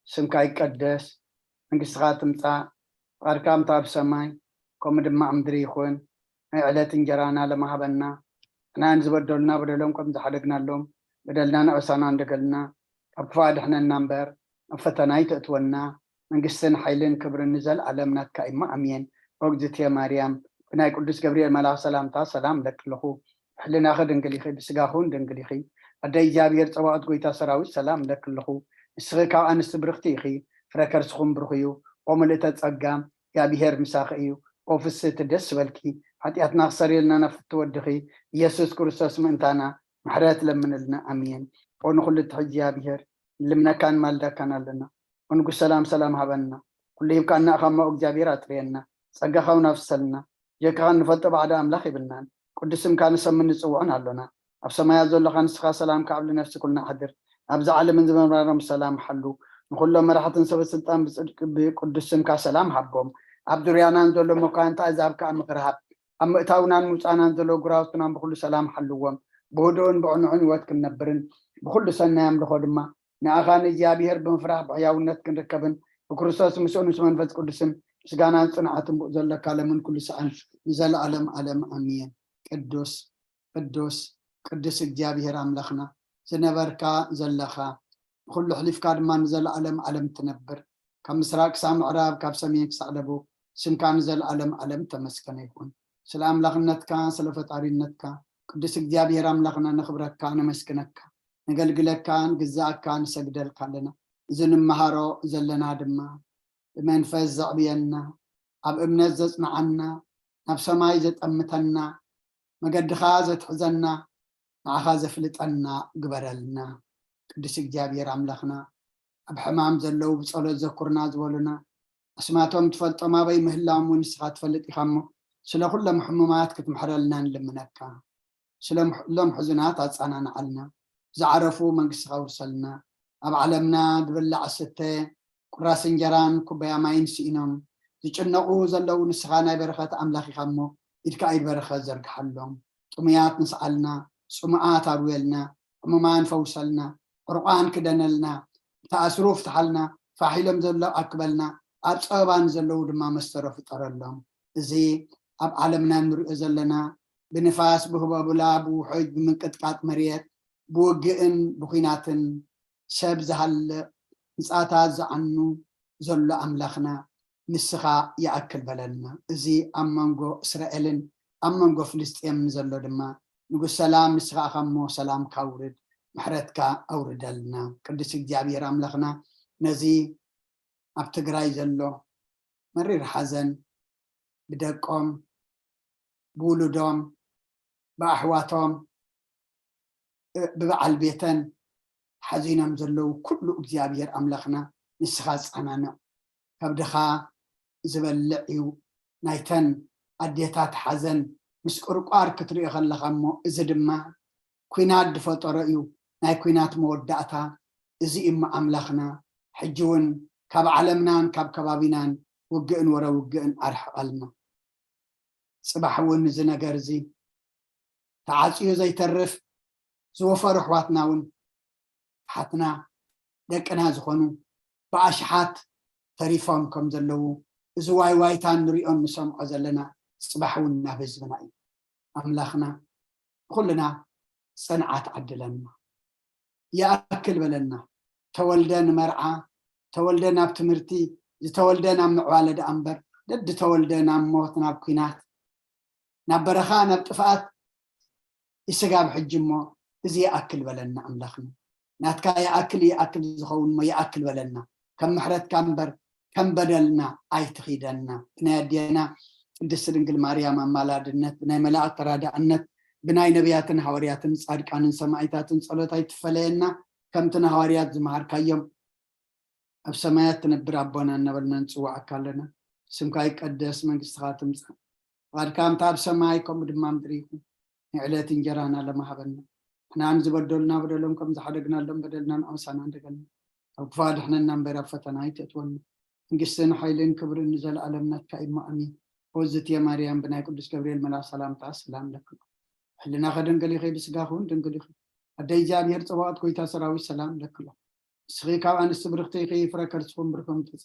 ስምካ ይቀደስ፣ መንግስትኻ ትምጻእ፣ ፍቓድካ ከምታ ኣብ ሰማይ፣ ከምኡ ድማ ኣብ ምድሪ ይኹን። ናይ ዕለት እንጀራና ሎሚ ሃበና፣ ንሕና ንዝበደሉና በደሎም ከም ዝሓደግናሎም፣ በደልና ንዕሳና እንደገልና፣ ካብ ክፉእ ኣድሕነና እምበር፣ ናብ ፈተና ኣይተእትወና፣ መንግስትን ሓይልን ክብርን ንዘለኣለም ናትካ እዩ እሞ፣ ኣሜን። ኦ እግዝእትየ ማርያም፣ ብናይ ቅዱስ ገብርኤል መልኣኽ ሰላምታ ሰላም እብለኪ ኣለኹ። ብሕልናኺ ድንግል ኢኺ፣ ብስጋኺ እውን ድንግል ኢኺ። ኣደ እግዚኣብሔር ጸባኦት ጎይታ ሰራዊት ሰላም እብለኪ ኣለኹ። ንስኺ ካብ ኣንስቲ ብርኽቲ ኢኺ፣ ፍረ ከርስኹም ብሩኽ እዩ። ኦ ምልእተ ጸጋ፣ እግዚኣብሔር ምሳኺ እዩ። ኦ ፍስህቲ ደስ ይበልኪ፣ ሓጢኣትና ክሰርየልና ናብ ፍትው ወድኺ ኢየሱስ ክርስቶስ ምእንታና ምሕረት ለምንልና። ኣሜን። ኦ ንኹሉ እትሕዝ እግዚኣብሔር፣ ንልምነካን ማልደካን ኣለና። ኦ ንጉስ ሰላም፣ ሰላም ሃበና። ኩሉ ሂብካና ኢኻ እሞ እግዚኣብሔር ኣጥርየና። ጸጋኻ እውን ኣፍሰልና። ጀካኻ እንፈልጦ ባዕዲ ኣምላኽ የብልናን። ቅዱስ ስምካ ንሰምን ንጽውዕን ኣሎና። ኣብ ሰማያት ዘሎኻ ንስኻ ሰላም ካብ ልነፍሲ ኩልና ኣሕድር። ኣብዚ ዓለምን ዝመርመሮም ሰላም ሓሉ። ንኹሎም መራሕትን ሰበ ስልጣን ብጽድቂ ብቅዱስ ስምካ ሰላም ሃቦም። ኣብ ዙርያናን ዘሎ መኳንንቲ ኣሕዛብ ከኣ ምኽሪ ሃብ። ኣብ ምእታውናን ምውጻእናን ዘሎ ጉራውትናን ብኹሉ ሰላም ሓልዎም። ብህዱእን ብዕኑዕን ህይወት ክንነብርን ብኹሉ ሰናይ ኣምልኾ ድማ ንኣኻ ንእግዚኣብሔር ብምፍራሕ ብሕያውነት ክንርከብን ብክርስቶስ ምስኡን ምስ መንፈስ ቅዱስን ምስጋናን ጽንዓትን ብኡ ዘለካ ለምን ኩሉ ሰዓን ንዘለኣለም ኣለም ኣሜን። ቅዱስ ቅዱስ ቅዱስ እግዚኣብሔር ኣምላኽና ዝነበርካ ዘለኻ ንኹሉ ኣሕሊፍካ ድማ ንዘለኣለም ኣለም ትነብር ካብ ምስራቅ ክሳብ ምዕራብ ካብ ሰሜን ክሳብ ደቡብ ስምካ ንዘለኣለም ኣለም ተመስገነ ይኹን። ስለ ኣምላኽነትካ ስለ ፈጣሪነትካ ቅዱስ እግዚኣብሔር ኣምላኽና ነኽብረካ ነመስግነካ ነገልግለካ ንግዛኣካ ንሰግደልካ ኣለና። እዚ ንመሃሮ ዘለና ድማ ብመንፈስ ዘዕብየና ኣብ እምነት ዘጽንዓና ናብ ሰማይ ዘጠምተና መገድኻ ዘትሕዘና ንዓኻ ዘፍልጠና ግበረልና። ቅዱስ እግዚኣብሔር ኣምላኽና ኣብ ሕማም ዘለዉ ብጸሎት ዘኩርና ዝበሉና ኣስማቶም ትፈልጦም ኣበይ ምህላዎም እውን ንስኻ ትፈልጥ ኢኻ እሞ ስለ ኩሎም ሕሙማት ክትምሕረልና ንልምነካ። ስለ ሎም ሕዙናት ኣጻናንዓልና። ዝዓረፉ መንግስትኻ ውርሰልና። ኣብ ዓለምና ዝብላዕ ዝስተ ቁራስ እንጀራን ኩባያ ማይን ስኢኖም ዝጭነቑ ዘለዉ ንስኻ ናይ በረኸት ኣምላኽ ኢኻ እሞ ኢድካ ኢድ በረኸት ዘርግሓሎም። ጥሙያት ንስዓልና፣ ጽሙኣት ኣርውየልና፣ ሕሙማን ፈውሰልና፣ ዕርቋን ክደነልና፣ ተኣስሩ ፍትሓልና፣ ፋሕ ኢሎም ዘለዉ ኣክበልና፣ ኣብ ጸበባ ንዘለዉ ድማ መስተሮ ፍጠረሎም። እዚ ኣብ ዓለምና እንሪኦ ዘለና ብንፋስ፣ ብህቦብላ፣ ብውሑጅ፣ ብምንቅጥቃጥ መሬት፣ ብውግእን ብኲናትን ሰብ ዝሃልቕ ህንጻታት ዝዓኑ ዘሎ ኣምላኽና ንስኻ ይኣክል በለልና። እዚ ኣብ መንጎ እስራኤልን ኣብ መንጎ ፍልስጤምን ዘሎ ድማ ንጉስ ሰላም ንስኻ ኢኻ እሞ ሰላም ካውርድ ምሕረትካ ኣውርደልና። ቅዱስ እግዚኣብሔር ኣምላኽና ነዚ ኣብ ትግራይ ዘሎ መሪር ሓዘን ብደቆም ብውሉዶም ብኣሕዋቶም ብበዓል ቤተን ሓዚኖም ዘለዉ ኩሉ እግዚኣብሔር ኣምላኽና ንስኻ ጸናንዕ። ከብድኻ ዝበልዕ እዩ ናይተን ኣዴታት ሓዘን ምስ ቁርቋር ክትሪኦ ከለኻ እሞ እዚ ድማ ኲናት ዝፈጠሮ እዩ። ናይ ኲናት መወዳእታ እዚ እዩ እሞ ኣምላኽና ሕጂ እውን ካብ ዓለምናን ካብ ከባቢናን ውግእን ወረ ውግእን ኣርሕቐልና። ጽባሕ እውን እዚ ነገር እዚ ተዓጽዩ ዘይተርፍ ዝወፈሩ ኣሕዋትና እውን ሓትና ደቅና ዝኾኑ ብኣሽሓት ተሪፎም ከም ዘለዉ እዚ ዋይዋይታ ንሪኦን ንሰምዖ ዘለና ጽባሕ እውን ናብ ህዝብና እዩ። ኣምላኽና ንኹልና ጽንዓት ዓድለና። ይኣክል በለና። ተወልደ ንመርዓ፣ ተወልደ ናብ ትምህርቲ፣ ዝተወልደ ናብ ምዕባለ ደኣ እምበር ደድተወልደ ናብ ሞት ናብ ኲናት ናብ በረኻ ናብ ጥፍኣት ይስጋብ ሕጂ እሞ እዚ ይኣክል በለና ኣምላኽና። ናትካ ይኣክል ይኣክል ዝኸውን እሞ ይኣክል በለና። ከም ምሕረትካ እምበር ከም በደልና ኣይትኺደና። ብናይ ኣዴና ቅድስቲ ድንግል ማርያም ኣማላድነት፣ ብናይ መላእክት ተራዳእነት፣ ብናይ ነቢያትን ሃዋርያትን ጻድቃንን ሰማዒታትን ጸሎት ኣይትፈለየና። ከምቲ ንሃዋርያት ዝመሃርካዮም ኣብ ሰማያት ትነብር ኣቦና እናበልና ንጽውዓካ ኣለና። ስምካ ይቀደስ፣ መንግስትኻ ትምጻእ፣ ፍቓድካ ከምታ ኣብ ሰማይ ከምኡ ድማ ምድሪ ይኹን። ንዕለት እንጀራና ለማሃበና፣ ንሕናን ዝበደሉና በደሎም ከም ዝሓደግናሎም በደልና ንኣውሳና እንደገና፣ ኣብ ክፉ ኣድሕነና እምበር ኣብ ፈተና ኣይተእትወና። መንግስትን ሓይልን ክብርን ንዘለኣለም ናትካ እዩ እሞ ኣሜን። ኦዝትየ ማርያም ብናይ ቅዱስ ገብርኤል መልኣኽ ሰላምታ ሰላም ለኪ፣ ሕልናኸ ድንግል ኢኺ፣ ብስጋኹ እውን ድንግል ኢኺ። ኣደ እግዚኣብሔር ጸባኦት ጎይታ ሰራዊት ሰላም ለኪ ኣሎ። ንስኺ ካብ ኣንስቲ ብርኽቲ ኢኺ፣ ፍረ ከርስኹም ብሩኽ እዩ።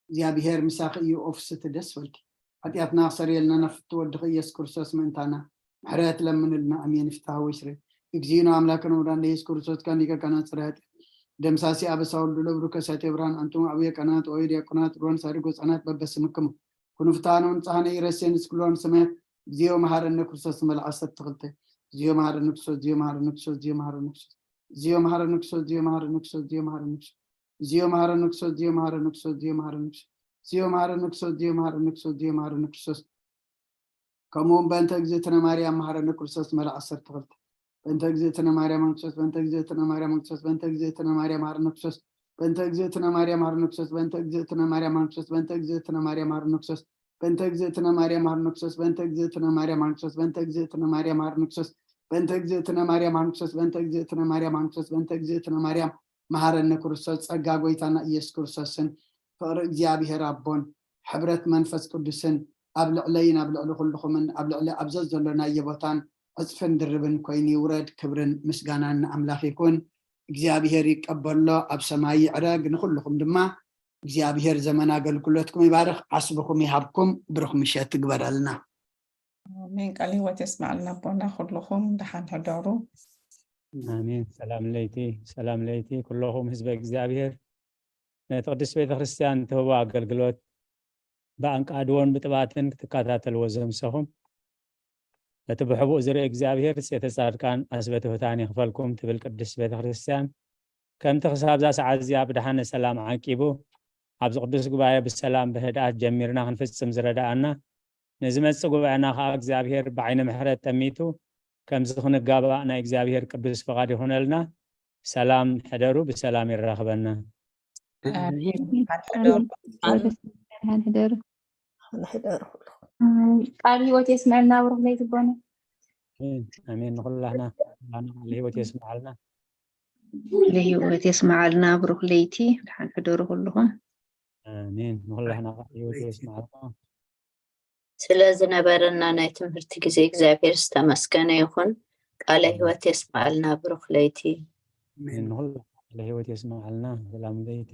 እግዚኣብሔር ምሳኺ እዩ፣ ኦፍስቲ ደስ በልኪ። ሓጢኣትና ክሰርየልና ናብ ፍትው ወድኺ ኢየሱስ ክርስቶስ ምእንታና ምሕረት ለምንልና። ኣሜን። ፍትሐ ወይ ስሬት እግዚእነ አምላክነ ወመድኃኒነ ኢየሱስ ክርስቶስ ካኒከ ካህናት ጽርሐት ደምሳሲ አበሳ ወልዱ ለብሩ ከሳቴ ብርሃን አንቱም አብየ ካህናት ወይ ዲያቆናት ሩዋን ሳድግ ወጻናት በበስምክሙ ኩኑ ፍትሐነ ወንጽሐነ ኢረሴን እስክሎን ሰማያት እግዚኦ መሐረነ ክርስቶስ መልዓ ዓሰርተ ክልተ እግዚኦ መሐረነ ክርስቶስ፣ እግዚኦ መሐረነ ክርስቶስ፣ እግዚኦ መሐረነ ክርስቶስ፣ እግዚኦ መሐረነ ክርስቶስ፣ እግዚኦ መሐረነ ክርስቶስ፣ እግዚኦ መሐረነ ክርስቶስ፣ እግዚኦ መሐረነ ክርስቶስ፣ እግዚኦ መሐረነ ክርስቶስ፣ እግዚኦ መሐረነ ክርስቶስ፣ እግዚኦ መሐረነ ክርስቶስ፣ እግዚኦ መሐረነ ክርስቶስ፣ ከምኡ እውን በእንተ እግዝእትነ ማርያም መሐረነ ክርስቶስ መልዓ ዓሰርተ ክልተ በእንተ እግዝእትነ ማርያም ክርስቶስ በእንተ እግዝእትነ ማርያም ክርስቶስ በእንተ እግዝእትነ ማርያም መሐረነ ክርስቶስ በእንተ እግዝእትነ ማርያም መሐረነ ክርስቶስ በእንተ እግዝእትነ ማርያም መሐረነ ክርስቶስ በእንተ እግዝእትነ ማርያም መሐረነ ክርስቶስ በእንተ እግዝእትነ ማርያም መሐረነ ክርስቶስ በእንተ እግዝእትነ ማርያም መሐረነ ክርስቶስ በእንተ እግዝእትነ ማርያም መሐረነ ክርስቶስ በእንተ እግዝእትነ ማርያም መሐረነ ክርስቶስ በእንተ እግዝእትነ ማርያም መሐረነ ክርስቶስ በእንተ እግዝእትነ ማርያም መሐረነ ክርስቶስ ጸጋ ጎይታና ኢየሱስ ክርስቶስን ፍቕሪ እግዚኣብሔር ኣቦን ሕብረት መንፈስ ቅዱስን ኣብ ልዕለይን ኣብ ልዕሊ ኩልኹምን ኣብ ልዕሊ ኣብ ዘዘሎናዮ ቦታን ዕጽፍን ድርብን ኮይኑ ይውረድ። ክብርን ምስጋናን ንኣምላኽ ይኹን። እግዚኣብሔር ይቀበሎ፣ ኣብ ሰማይ ይዕረግ። ንኹልኹም ድማ እግዚኣብሔር ዘመን ኣገልግሎትኩም ይባርኽ፣ ዓስብኹም ይሃብኩም፣ ብሩኽ ምሸት ትግበረልና። ኣሜን። ቃል ህይወት የስማዕልና ኣቦና። ኩልኹም ደሓን ሕደሩ። ኣሜን። ሰላም ለይቲ፣ ሰላም ለይቲ ኩለኹም ህዝበ እግዚኣብሔር። ነቲ ቅድስት ቤተ ክርስቲያን ትህቦ ኣገልግሎት ብኣንቃድዎን ብጥባትን ክትከታተልዎ ዘምሰኹም ነቲ ብሕቡእ ዝርኢ እግዚኣብሔር ሴተ ጻድቃን ኣስበ ትሑታን ይኽፈልኩም ትብል ቅድስት ቤተ ክርስቲያን ከምቲ ክሳብዛ ሰዓት እዚኣ ብደሓነ ሰላም ዓቂቡ ኣብዚ ቅዱስ ጉባኤ ብሰላም ብህድኣት ጀሚርና ክንፍጽም ዝረዳኣና ንዝመጽእ ጉባኤና ከኣ እግዚኣብሔር ብዓይነ ምሕረት ጠሚቱ ከምዚ ክንጋባእ ናይ እግዚኣብሔር ቅዱስ ፍቓድ ይኹነልና። ሰላም ሕደሩ፣ ብሰላም የራኽበና። ቃል ህይወት የስመዐልና ብሩክ ለይቲ ኣቦና። ኣሜን። ንኩላህና ቃል ህይወት የስመዓልና። ቃል ህይወት የስመዓልና ብሩክ ለይቲ። ደሓን ሕደሩ ኩልኹም። ኣሜን። ንኩላህና ቃል ህይወት የስመዓልና። ስለ ዝነበረና ናይ ትምህርቲ ግዜ እግዚኣብሔር ዝተመስገነ ይኹን። ቃለ ህይወት የስማዓልና ብሩኽ ለይቲ። ንኹሉ ቃለ ህይወት የስማዓልና። ሰላም ለይቲ።